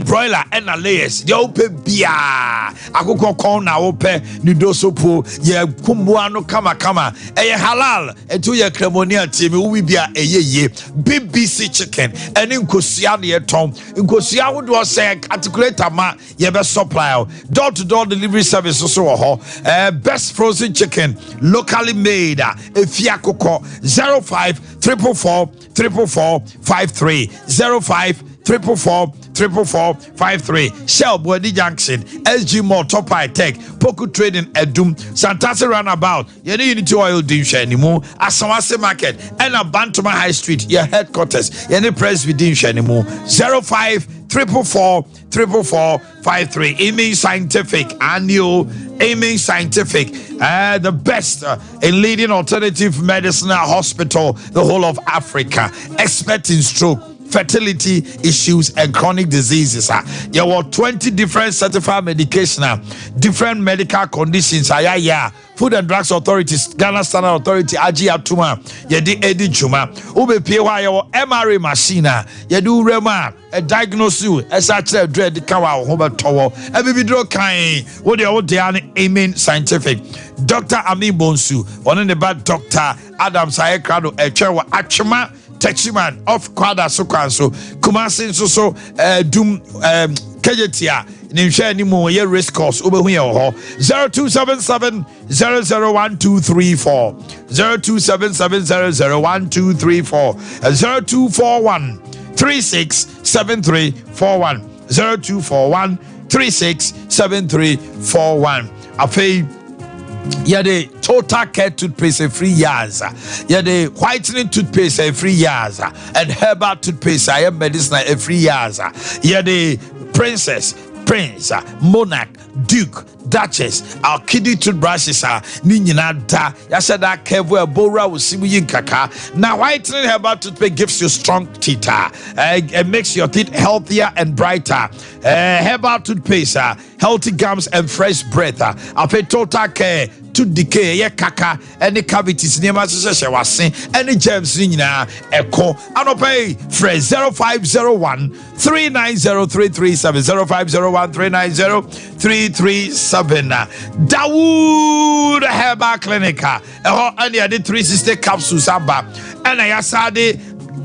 broiler ɛna layers deɛ wopɛ biaa akokɔ kɔn na wopɛ ne dosopo yɛ kumboa no kamakama ɛyɛ halal ɛnti woyɛ kramoni a tie me wowi bi a ɛyɛ yie BBC chicken ɛne nkosua ne yɛtɔn nkosua ahodoɔ sɛ articulator ma yɛbɛ supply door to door delivery service nso wɔ hɔ best frozen chicken locally made a efi akokɔ 05 444 444 53 05 444 444 53 Shell Buadi Junction SG Mall Top High Tech Poku Trading Adum Santasi Roundabout yɛne Unity Oil di nhwɛanimu Asawase Market ɛna Bantama High Street yɛ headquarters yɛne Presby di nhwɛanimu 05 444 444 53 Aiming Scientific Annual Aiming Scientific the best in leading alternative medicinal hospital the whole of Africa expert in stroke fertility issues and chronic diseases. There were 20 different certified medication, different medical conditions. Yeah. Food and Drugs Authority, Ghana Standard Authority, agye atom a yɛde edi dwuma. Wobɛpie hɔ a yɛwɔ MRA machine a yɛde wura mu a diagnose you ɛsɛ akyerɛ aduru a ɛde ka wɔ a wo ho bɛtɔ wɔ. Abibiduro kan wo deɛ wo dea ne Amen Scientific. Dr. Amin Bonsu, ɔne ne ba Dr. Adams ayɛ krado ɛtwɛn wɔ Atwema Techiman off Kwada so kwan so. Kumasi nso so Dum Kejetia ne nhwɛ anim yɛ race course wobɛhu yɛ wɔ hɔ 0277 001234 0277 001234 0241 367341 0241 367341 afei yɛde total care toothpaste ɛfiri yaza yɛde whitening toothpaste ɛfiri yaza and herbal toothpaste ayɛ medicinal ɛfiri yaza yɛde princess prince monarch duke duchess alkidi toothbrushes a ne nyinaa da yɛahyɛ da kɛvo ɛbɔwura wo si mu yi nkaka na whitening herbal toothpaste gives you strong teeth it makes your teeth healthier and brighter herbal toothpaste healthy gums and fresh breath afei total care tooth decay ɛyɛ kaka ɛne cavities nneɛma hyehyɛhyɛ wase ɛne germs ne nyinaa ɛkɔ anɔpa yi frɛ 0501 390337 0501 390337 Dawood Herbal Clinic a ɛhɔ ɛne yɛde 360 capsules aba ɛna yɛasa de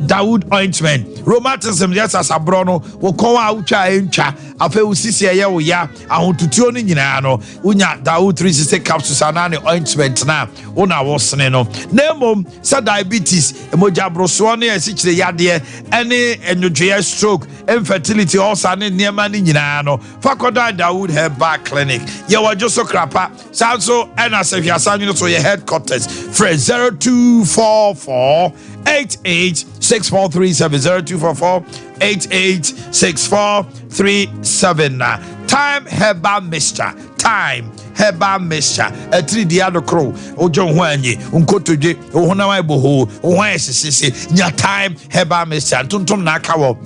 Dawood ointment rheumatism yɛ sasaborɔ no wo kɔn a wotwa a ɛntwa afei wo sisi ɛyɛ wo ya ahotutuo no nyinaa no wonya Dawood 360 capsules anaa ne ointment na wo na wosene no na mmom sɛ diabetes mogyaborosoɔ ne asikyire yadeɛ ɛne nnwodwoeɛ stroke infertility ulcer ne nneɛma no nyinaa no fa kɔda Dawood Herbal Clinic yɛwɔ dwo so krapa saa nso ɛna sɛ hwiasa nwene so yɛ headquarters frɛ 0244 88 6437 0244 88 6437 na time herbal mixture time herbal mixture ɛtiri di adokoro wogye wo ho anyi nkotodwe wo honam ayɛ bohoo wo ho ayɛ hyehyehye nya time herbal mixture ntontom na aka wɔ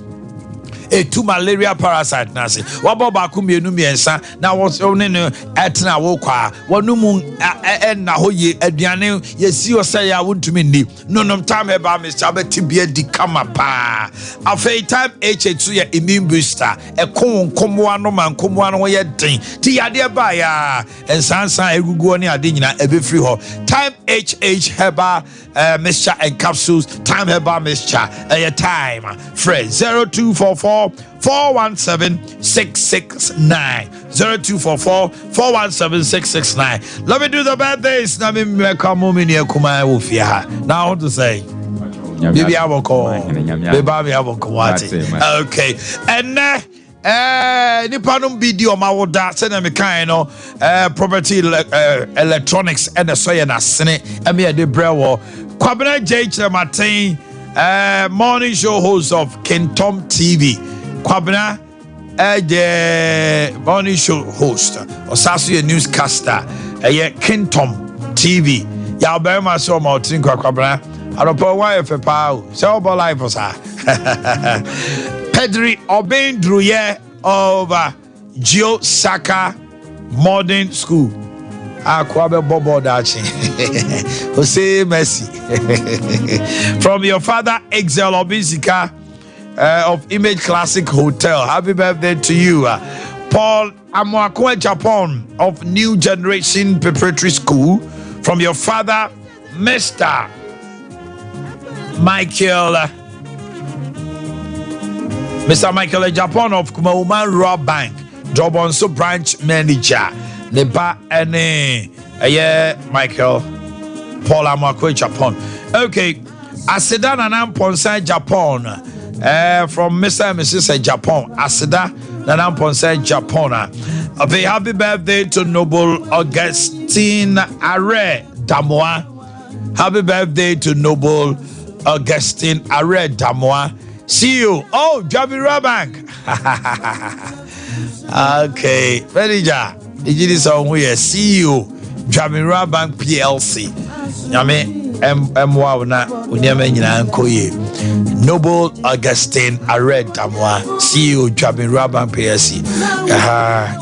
etu malaria parasite na ase wabɔ baako mmienu mmiɛnsa na wɔ ne no ɛtena wɔ kɔ a wɔn mu ɛnna hɔ yie aduane yɛsi hɔ sɛ yɛ a wontumi nni nonom time herbal mixture wobɛte bi adi kama paa afei time hh so yɛ immune booster ɛko wo nkomoa no ma nkomoa no ho yɛ den ti yadeɛ baeɛ a nsansan a ɛguguɔ ne ade nyinaa ɛbɛfiri hɔ time hh herbal mixture and capsules time herbal mixture ɛyɛ time frɛ 0244 417 669 0244 417 669 let me do the birthdays na me mmɛka mo me nua kumaa wɔ fie ha na ho to sɛ biribi abɔkɔ beba me abɔkɔ wate okay ɛnɛ Eh, nipa nom bi di ɔmo awoda sɛnea mekae no eh, property eh, electronics ɛna ɛsɔ yɛ n'asene ɛma yɛde brɛ wɔ Kwabena Gyei Kyerɛmaten eh, morning show host of Kintom TV Kwabena ɛyɛ eh, morning show host ɔsan so yɛ newscaster ɛyɛ Kintom TV yɛ ɔbarima sɛ ɔma ɔtiri nkwa Kwabena anɔpa wɔn ayɛ fɛ paa o sɛ ɔbɔ life saa Pedri Obeng Druyɛ of uh, Geo Saka Modern School. Akoa bɛbɔ bɔɔl daakye. Jose Messi. From your father Excel Obinsika of Image Classic Hotel. Happy birthday to you. Paul Amoakoa Japan of New Generation Preparatory School. From your father, Mr. Michael. Mr. Michael Japan of Kumauma Rural Bank, Jobonso branch manager. Ne ba ɛne ɛyɛ Michael Paul Amoakoa Japan. Okay, Aseda Nana Mponsa Japan. From Mr. and Mrs. Japan. Aseda Nana Mponsa Japan. A happy birthday to Noble Augustine Are Damoa. Happy birthday to Noble Augustine Are Damoa. See you. Oh, Jabi Bank. Okay. Manager. Did you say we are CEO? Jabi Bank PLC. Nyame mmoa wo na wo nneɛma nyinaa nkɔ yie. Noble Augustine Are Damoa, CEO Dwaben Bank PLC.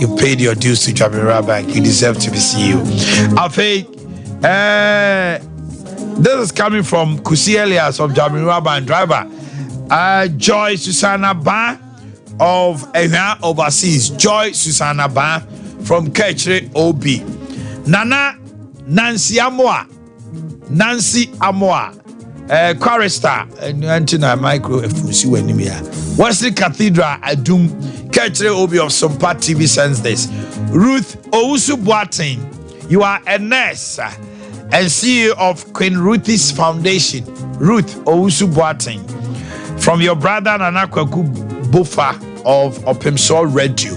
You paid your dues to Dwaben Bank. You deserve to be CEO. Afei, this is coming from Kusi Elias of Dwaben Bank driver. Joy Susanna Ba of Ehia Overseas. Joy Susanna Ba from Kechre OB. Nana Nancy Amoa. Nancy Amoa. Chorister. Antina micro efusi wɔ Wesley Cathedral Adum. Kechre OB of Sompa TV sends this. Ruth Owusu Boateng. You are a nurse and CEO of Queen Ruthie's Foundation. Ruth Owusu Boateng. From your brother Nana Kwaku Bofa of Opemso Radio.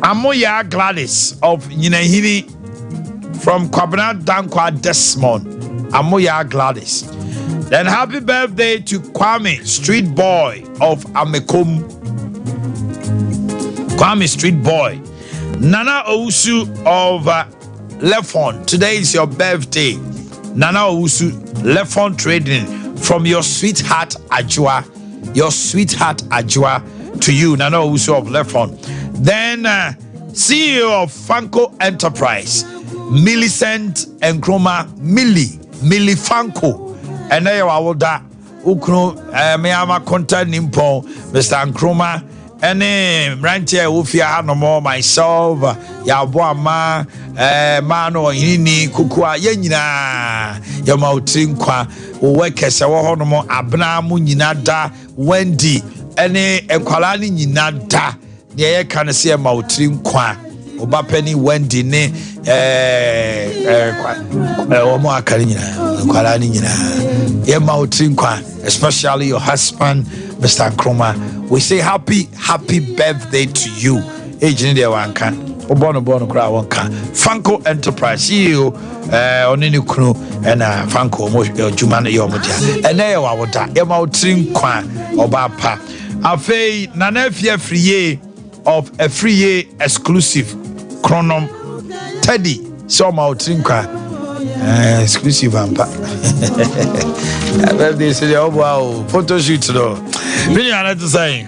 Amoya Gladys of Nyinahini from Kwabena Dankwa Desmond. Amoya Gladys. Then happy birthday to Kwame Street Boy of Amekom. Kwame Street Boy. Nana Owusu of Lefon. Today is your birthday. Nana Owusu, Lefon Trading. From your sweetheart Ajua. Your sweetheart Ajua to you, Nana Owusu of Lefon. Then CEO of Fanco Enterprise, Millicent Nkrumah, Millie Fanco. And there you are, da Ukru, Miyama Konta Nimpon, Mr. Nkrumah, ɛne mmeranteɛ a ɛwɔ fie ha nom, myself, yɛabo ama maa no ɔheneni koko a yɛn nyinaa yɛma wo tiri nkwa. Wo workers ɛwɔ hɔ nom, abena mo nyinaa da, Wendy ɛne nkwalaa no nyinaa da. Deɛ yɛka no sɛ yɛma wo tiri nkwa. Ɔba pani Wendy ne wɔn aka no nyinaa, nkwalaa no nyinaa yɛma wo tiri nkwa, especially your husband Mr. Nkrumah. We say happy, happy birthday to you. Age ni deɛ wanka, wobɔ no bɔ no koraa wɔnka. Fanco Enterprise CEO, ɔne ne kunu ɛna Fanco ɔmo adwuma no yɛ ɔmo dea. Ɛnɛ yɛ wawoda, yɛma wo tiri nkwa, ɔbaa pa. Afei Nana Afie Afriye of Afriye Exclusive Kronom Teddy sɛ ɔma wo tiri nkwa. Exclusive ampa. Birthday sɛ deɛ ɔboa o photo shoot no. Me nua no te sɛn?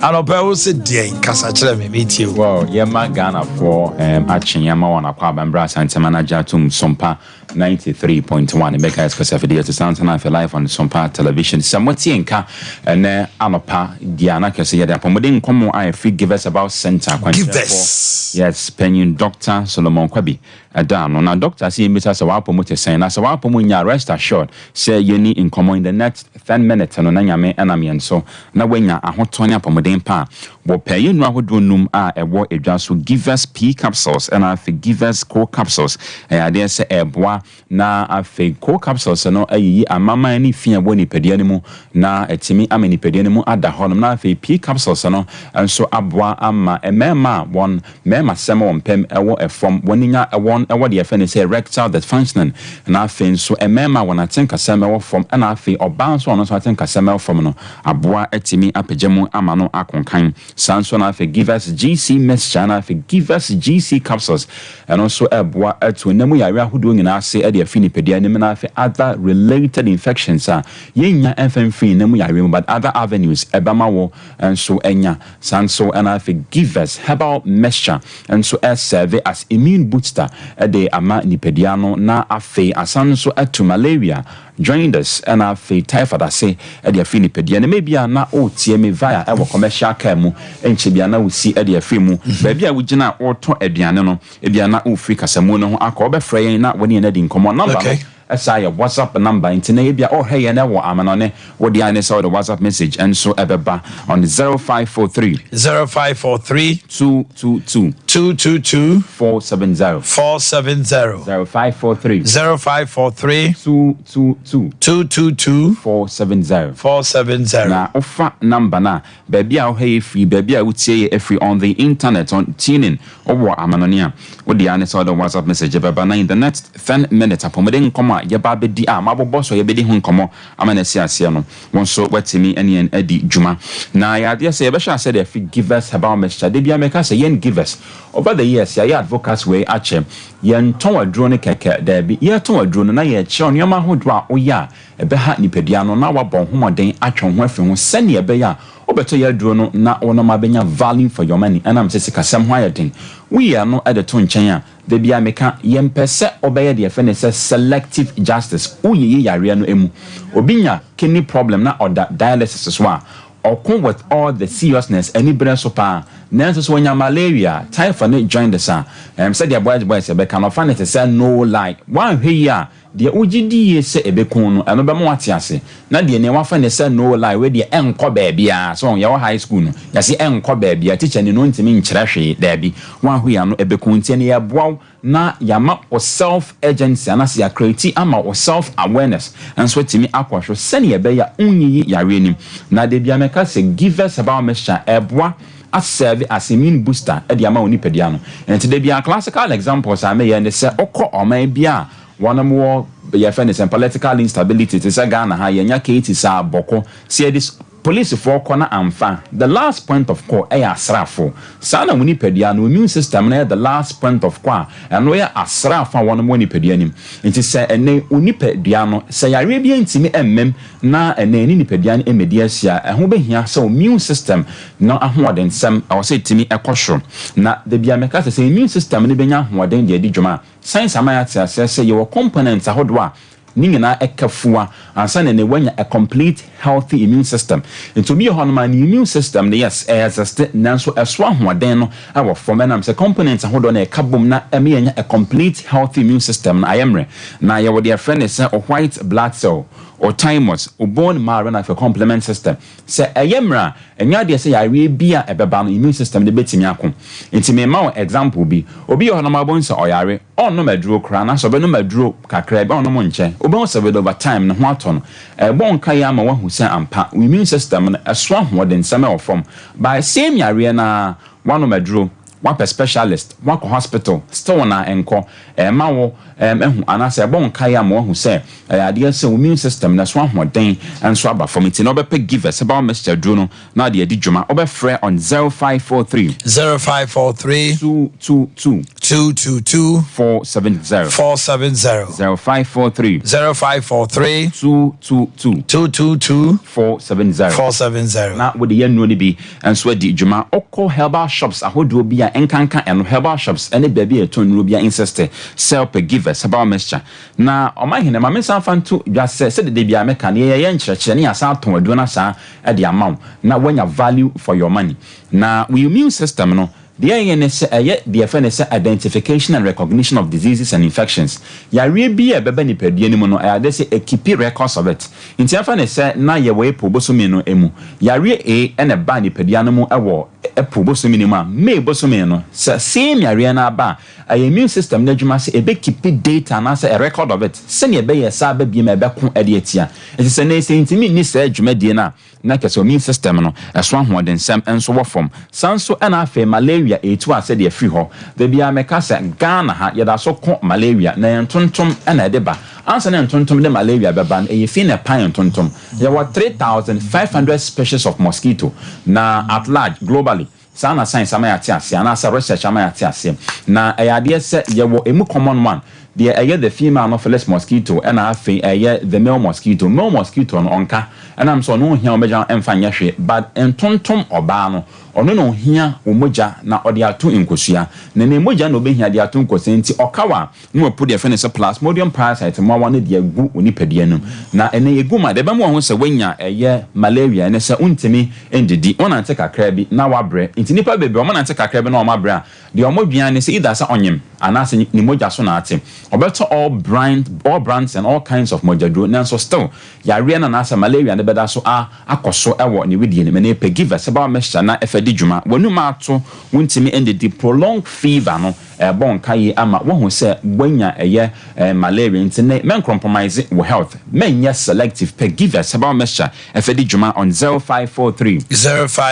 Anɔpɛ wo sɛ deɛn kasa kyerɛ me metie o. Well, yɛma Ghanafoɔ akye yɛma wɔn akɔ abambra Asantema no agye atom Sompa 93.1 Bɛka Ɛsikɔsɛfidie to Santana afei live on Sompa Television. Sɛ motie nka ɛnɛ anɔpa deɛ na kɛsɛ yɛde apɔmuden nkɔmmɔ a ɛfiri Givers About Center Givers. Yes, panyin Dr. Solomon Kwabi ɛda ano na doctor sɛ yɛmmisa sɛ w'apɔ mu te sɛn, na sɛ w'apɔ mu nya, rest assured sɛ yɛni nkɔmmɔ in the next 10 minutes no na Nyame ɛnam yɛn so na woanya ahotɔ ne apɔmuden. ahoɔden pa a, wɔpɛ yɛn nnuro ahodoɔ num a ɛwɔ edwa so, Givers P capsules ɛna afei Givers Co capsules. Ɛyɛ adeɛ sɛ ɛreboa na afei Co capsules no ayiyi amaman ne fi a ɛwɔ nipadua no mu na atumi ama nipadua no mu ada hɔnom, na afei P capsules no nso aboa ama mmarima a wɔn mmarimasɛm wɔ mpam wɔ fam, wɔn nya wɔn wɔ deɛ yɛfrɛ no sɛ erectile dysfunctioning, na afei nso mmarima a wɔn atenkasɛm wɔ fam, ɛna afei ɔbaa nso a ɔno nso atenkasɛm wɔ fam no, aboa atumi apagya mu ama no akonkan. Saa nso na afei Givers GC mixture na afei Givers GC capsules, ɛno nso ɛboa atu nna mu yareɛ ahodoɔ nyinaa ase de afi nipadua no mu, na afei other related infections a yɛnnya mfa mfiri nna mu yareɛ mu but other avenues ɛbɛma wo nso anya. Saa nso na afei Givers herbal mixture nso ɛserve as immune booster de ama nipadua no, na afei asan nso atu malaria, jaundice ɛna afei typhoid ase de afiri nipadua no mu. Ebia na woretie me via ɛwɔ commercial car mu, ɛnkyɛ bia na wosi de afiri mu. Baabi a wogyina a woretɔ aduane no, ebia na worefiri kasamu no ho akɔ. Wobɛfrɛ yɛn na wo ne yɛn adi nkɔmmɔ. Number no ɛsaa yɛ WhatsApp number, nti na ebia worehwɛ yɛn wɔ amanɔne, wo deɛ ara ne sɛ wode WhatsApp message nso ɛbɛba on 0543. 0543. 222. 222. 470. 470. 0543. 0543. 222. 222. 470. 470. Na wofa number no a, baabi a wohwɛ yɛ firi, baabi a wotie yɛ firi on the internet, on tuning, wowɔ amanɔne a, wo deɛ ara ne sɛ wode WhatsApp message bɛba na in the next 10 minutes apɔmuden nkɔmmɔ a yɛba abɛdi a mabobɔ so a yɛbɛdi ho nkɔmmɔ ama no asi aseɛ no, wo nso woatumi ne yɛn adi dwuma. Na ɛyɛ adeɛ sɛ yɛbɛhyɛ aseɛ de afi Givers Herbal Mixture. Da biara meka sɛ yɛn Givers, over the years yɛayɛ advocacy wei akyɛ. Yɛntɔn aduro no kɛkɛ, daabi. Yɛretɔn aduro no na yɛrekyerɛ wo nneɛma ahodoɔ a woyɛ a ɛbɛha nipadua no na woabɔ wo ho mmɔden atwe wo ho afiri ho sɛdeɛ ɛbɛyɛ a wobɛtɔ yɛn aduro no na wonom abɛnya value for your money ɛnam sɛ sikasɛm ho ayɛ den. Woyi ɛno de to nkyɛn a, Da biara meka, yɛmpɛ sɛ wobɛyɛ deɛ yɛfrɛ no sɛ selective justice, woyiyi yareɛ no mu. Obi nya kidney problem na ɔda dialysis so a, ɔko with all the seriousness, aniberɛ so paa. Nanso sɛ ɔnya malaria, typhoid ne jaundice a, ɛm sɛdeɛ boys boys bɛka no, ɔfa no te sɛ no lie. Woanhwɛ yie a, Deɛ wogye di yie sɛ ɛbɛku wo no, ɛno bɛma woate ase. Na deɛ nea wafa no sɛ no lie, wei deɛ ɛnkɔ baabiara. So wɔn, yɛwɔ high school no, yɛse ɛnkɔ baabiara, tikyani no ntumi nkyerɛ hwee. Daabi, woanho yɛn ano, ɛbɛku wo. Nti ɛnneɛ yɛboa wo na yɛama wo self agency anaasɛ yɛacreate ama wo self awareness nso atumi akɔ so sɛdeɛ ɛbɛyɛ a wonyiyi yareɛ no mu. Na da biara mɛka sɛ Givers Herbal Mixture ɛboa asɛɛve as immune booster de ama wo nipadua no. Nti da biara classical examples a meyɛ ne sɛ wokɔ ɔman bi a wɔnom wɔ yɛfrɛ no sɛn political instability te sɛ Ghana ha yɛnya cases a bɔkɔ sɛ yɛde policefoɔ kɔ na amfa the last point of call ɛyɛ asraafo. Saa na wo nipadua no wo immune system no yɛ the last point of call a ɛno yɛ asraafo a wɔnom wɔ nipadua no mu. Nti sɛ ɛnɛ wo nipadua no sɛ yareɛ bi antumi ammam na ɛnnɛ yɛne nipadua no mmɛdi ahyia a, ɛho bɛhia sɛ wo immune system no ahoɔdensɛm, ɛwɔ sɛ ɛtumi kɔ soro. Na da biara meka sɛ, sɛ immune system no bɛnya ahoɔden de adi dwuma a, science ama yɛate aseɛ sɛ yɛwɔ components ahodoɔ a ne nyinaa ɛka fua ansa na ɛnnɛ woanya a complete healthy immune system. Nti obi wɔ hɔnom a ne immune system no, yes, ɛ exist, nanso ɛso ahoɔden no wɔ fam ɛnam sɛ components ahodoɔ no a ɛka bom na ɛma yɛnya a complete healthy immune system no ayɛ mmerɛ. Na yɛwɔ deɛ yɛfrɛ no sɛ white blood cell, O thymus, o bone marrow na afei complement system. Sɛ ɛyɛ mmerɛ a, ɛnyɛ adeɛ sɛ yareɛ bi a ɛbɛba no immune system no bɛtumi ako. Nti mema wo example bi, obi wɔ hɔnom a wobɛhu sɛ ɔyare, ɔnnom aduro koraa anaasɛ ɔbɛnom aduro kakraa bi, ɔnnom nkyɛ, wobɛhu sɛ with over time ne ho atɔ no. Ɛrebɔ wo nkaeɛ ama woahu sɛ ampa wo immune system no ɛso ahoɔdensɛm wɔ fam. By same yareɛ no ara, woanom aduro, Woapɛ specialist, woakɔ hospital, still na ɛnkɔ. Ɛrema wo ahu anaasɛ ɛbɔ wo nkaeɛ ama woahu sɛ ɛyɛ adeɛ sɛ wo immune system no ɛso ahoɔden nso aba fam. Nti na wobɛpɛ Givers herbal mixture aduro no na wode adi dwuma. Wobɛfrɛ on 0543. 0543. 222. 222. 470. 470. 0543. 0543. 222. 222. 470. 470. Na wode yɛ nnuro no bi nso adi dwuma. Wokɔ herbal shops ahodoɔ bi a, nkanka ɛno, herbal shops ne baabi a yɛtɔn nnuro bi a, insist sɛ wopɛ Givers herbal mixture. Na Ɔmanhene, ma mensan mfa nto dwa sɛ, sɛdeɛ da biara meka no, yɛyɛ nkyerɛkyerɛ na yɛasan atɔn aduro no asan de ama wo na woanya value for your money. Na wo immune system no. Deɛ ɛyɛ ne sɛ ɛyɛ deɛ yɛfrɛ no sɛ identification and recognition of diseases and infections. Yareɛ bi a ɛbɛba nipadua no mu no, ɛyɛ adeɛ sɛ ɛkipi records of it. Nti yɛmfa no sɛ na yɛwɔ April bosome no mu, yareɛ A na ɛbaa nipadua no mu wɔ April bosome no mu a, May bosome no, sɛ same yareɛ no aba a, ɛyɛ immune system no adwuma sɛ ɛbɛkipi data anaasɛ a record of it sɛdeɛ ɛbɛyɛ saa aba biom a ɛbɛko de atia. Nti sɛ nnɛ yi sɛ yɛntumi nni saa dwumadie no a, Na kyerɛ sɛ immune system no ɛso ahoɔdensɛm nso wɔ fam. Saa nso na afei malaria ɛretu ase de afiri hɔ. Da biara meka sɛ Ghana ha yɛda so ko malaria na ɛyɛ ntontom na ɛde ba. Ansa na ntontom de malaria bɛba no ɛyɛ fi na ɛpan ntontom. Yɛwɔ 3500 species of mosquito na at large globally. Saa na science ama yɛate aseɛ anaasɛ research ama yɛate aseɛ. Na ɛyɛ adeɛ sɛ yɛwɔ ɛmu common one, deɛ ɛyɛ the female anopheles mosquito ɛna afei ɛyɛ the male mosquito. Male mosquito no ɔnka, ɛnam sɛ ɔno ɔnhia wo mogya mfa nyɛ hwee but ntontom ɔbaa no, ɔno na ɔhia wo mogya na ɔde ato nkosua. Na ne mogya na ɔbɛhia de ato nkosua nti ɔka wo a, na wɔapu deɛ yɛfrɛ no sɛ plasmodium parasite mmoawa no de agu wo nipadua no mu. Na ɛnɛ ɛgu mu a, deɛ ɛbɛma wahu sɛ woanya ɛyɛ malaria ne sɛ wontumi ndidi, wonante kakra bi na woabrɛ. Nti nnipa bebree wɔnante kakra bi na wɔabrɛ a, deɛ wɔdwen ara ne sɛ either sɛ ɔnyem anaasɛ ne mogya so na ate. Ɔbɛtɔ all brand, all brands and all kinds of mogyaduro nanso still yareɛ no anaasɛ malaria no bɛda so a akɔ so wɔ ne wedeɛ no mu. Ɛnɛ pɛ Givers herbal mixture na ɛfa di dwuma. W'anum ato, wontumi ndidi, prolonged fever no, Ɛbɔ nkaeɛ ama woahu sɛ woanya ɛyɛ malaria nti nnɛ mɛncompromise wo health, mɛnyɛ selective pɛ Givers herbal mixture ɛfɛ di dwuma on 0543.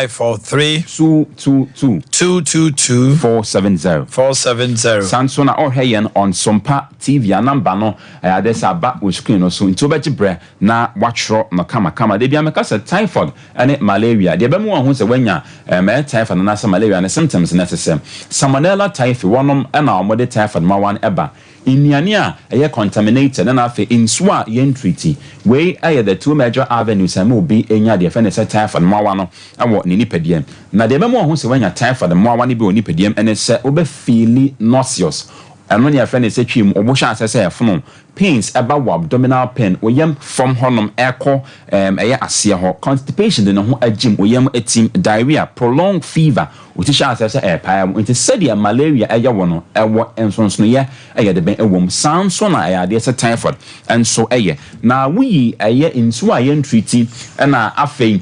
0543. 222. 222. 470. 470. Saa nso na ɔrehwɛ yɛn on Sompa TV a number no ɛyɛ adeɛ sɛ aba wo screen no so nti wobɛgye berɛ na woatwerɛ no kamakama. Da biara meka sɛ typhoid ne malaria. Deɛ ɛbɛma woahu sɛ woanya ɛɛ typhoid anaasɛ malaria no symptoms no ɛte sɛ, Salmonella typhi, wɔnom na wɔde typhoid mmoawa no ba. Nnuane a ɛyɛ contaminated ɛna afei nsuo a yɛntreati. Wei yɛ the two major avenues a ɛma obi nya deɛ yɛfrɛ no sɛ typhoid mmoawa no wɔ ne nipadua mu. Na deɛ ɛbɛma woahu sɛ woanya typhoid mmoawa no bi wɔ nipadua mu ne sɛ wobɛ feeli nauseous. Ɛno na yɛfrɛ no sɛ twi mu, wo bo hyɛ aseɛ sɛ ɛfono. Pains ɛba wo abdominal pain, wo yam fam hɔnom ɛkɔ ɛɛm ɛyɛ aseɛ hɔ, constipation de ne ho agyim, wo yam atim, diarrhea, prolonged fever, wo ti hyɛ aseɛ sɛ ɛɛpae wo, nti sɛdeɛ malaria ɛyɛ wo no ɛwɔ nsonsonoeɛ ɛyɛ de bɛn ɛwɔ mu, saa nso na ɛyɛ adeɛ sɛ typhoid nso ɛyɛ, na wo yi ɛyɛ nsuo a yɛntreati ɛna afei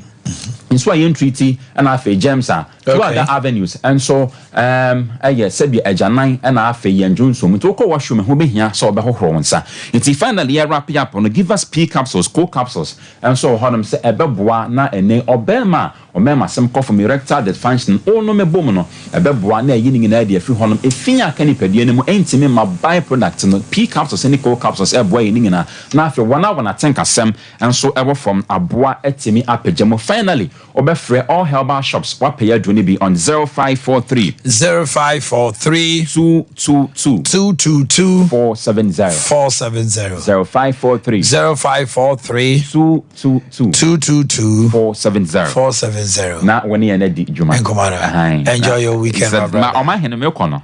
nsuo a yɛntreati ɛna afei germs a Through other avenues nso um ɛyɛ sɛdeɛ agyanan ɛna afei yɛn dwonsɔ mu. Nti wokɔ washroom ɛho bɛhia sɛ wobɛhohoro wo nsa. Nti finally yɛ wrap up no, give us pea capsules, co capsules nso wɔ hɔnom sɛ ɛbɛboa na ɛnɛ ɔbarima a ɔmarimasɛm kɔ fam, erectile dysfunction, wonom bom no ɛbɛboa na ayi ne nyinaa adi afiri hɔnom. Efi a aka nipadua no mu ɛntumi mma by product no, pea capsules ne co capsules ɛboa yɛ ne nyinaa. Na afei wɔn a wɔn atenkasɛm nso ɛwɔ fam aboa atumi apagya mu. Finally, Wobɛfrɛ all herbal shops woapɛ yɛ aduro no bi on 0543. 0543. 222. 222. 470. 470. 0543. 0543. 222. 222. 470. 470. Na wo ne yɛn adi dwuma. Nkɔmɔ no. Enjoy your weekend, my brother. Ma ɔma hene mekɔ no.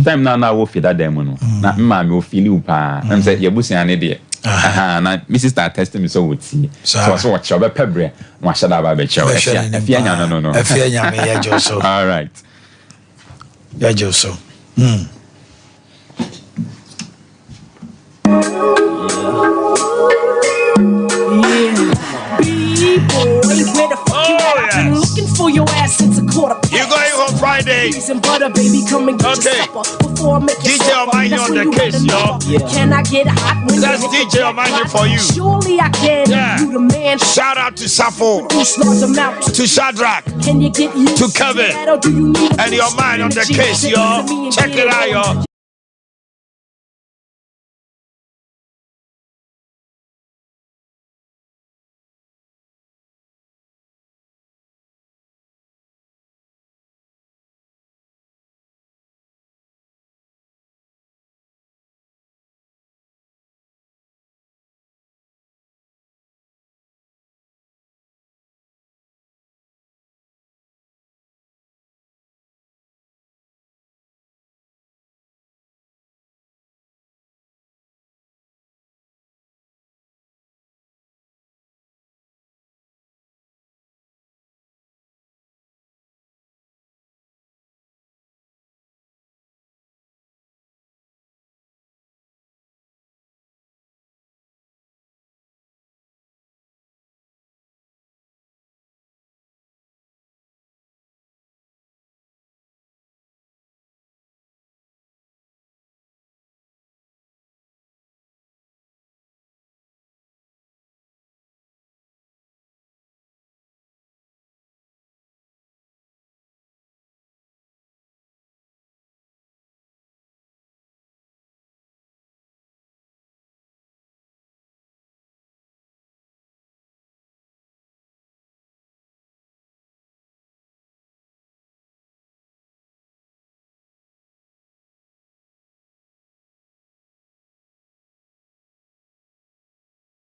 Time na na wɔ fi dada mu no. Na mma me ofili wo paa. Na sɛ yɛbusua ne deɛ. Na me sister attest me sɛ wɔtie. So ɔsɛ ɔkyerɛ ɔbɛpɛ brɛ. Wahyɛ da aba abɛkyerɛ wo. Bɛhwɛ n'anim Afia nyame no no. paa. Afia nyame yɛgye wo so. All right. Yɛgye wo so. Mm. Oh, yes. Looking for your ass since a quarter past. You going home Friday. Cheese and butter, baby, come and get Okay. your supper. Before I make you DJ suffer. Omani That's on when the you case, had y'all. enough. Can I get hot when you That's hit the DJ Omani jackpot? for you. Surely I can. Yeah. You the man. Shout out to Sappho, Produce large amounts. to Shadrach, Can you get used to Kevin, that, or do you need a and your boost? man on the Energy case, to y'all. me and Check get it out, on. y'all.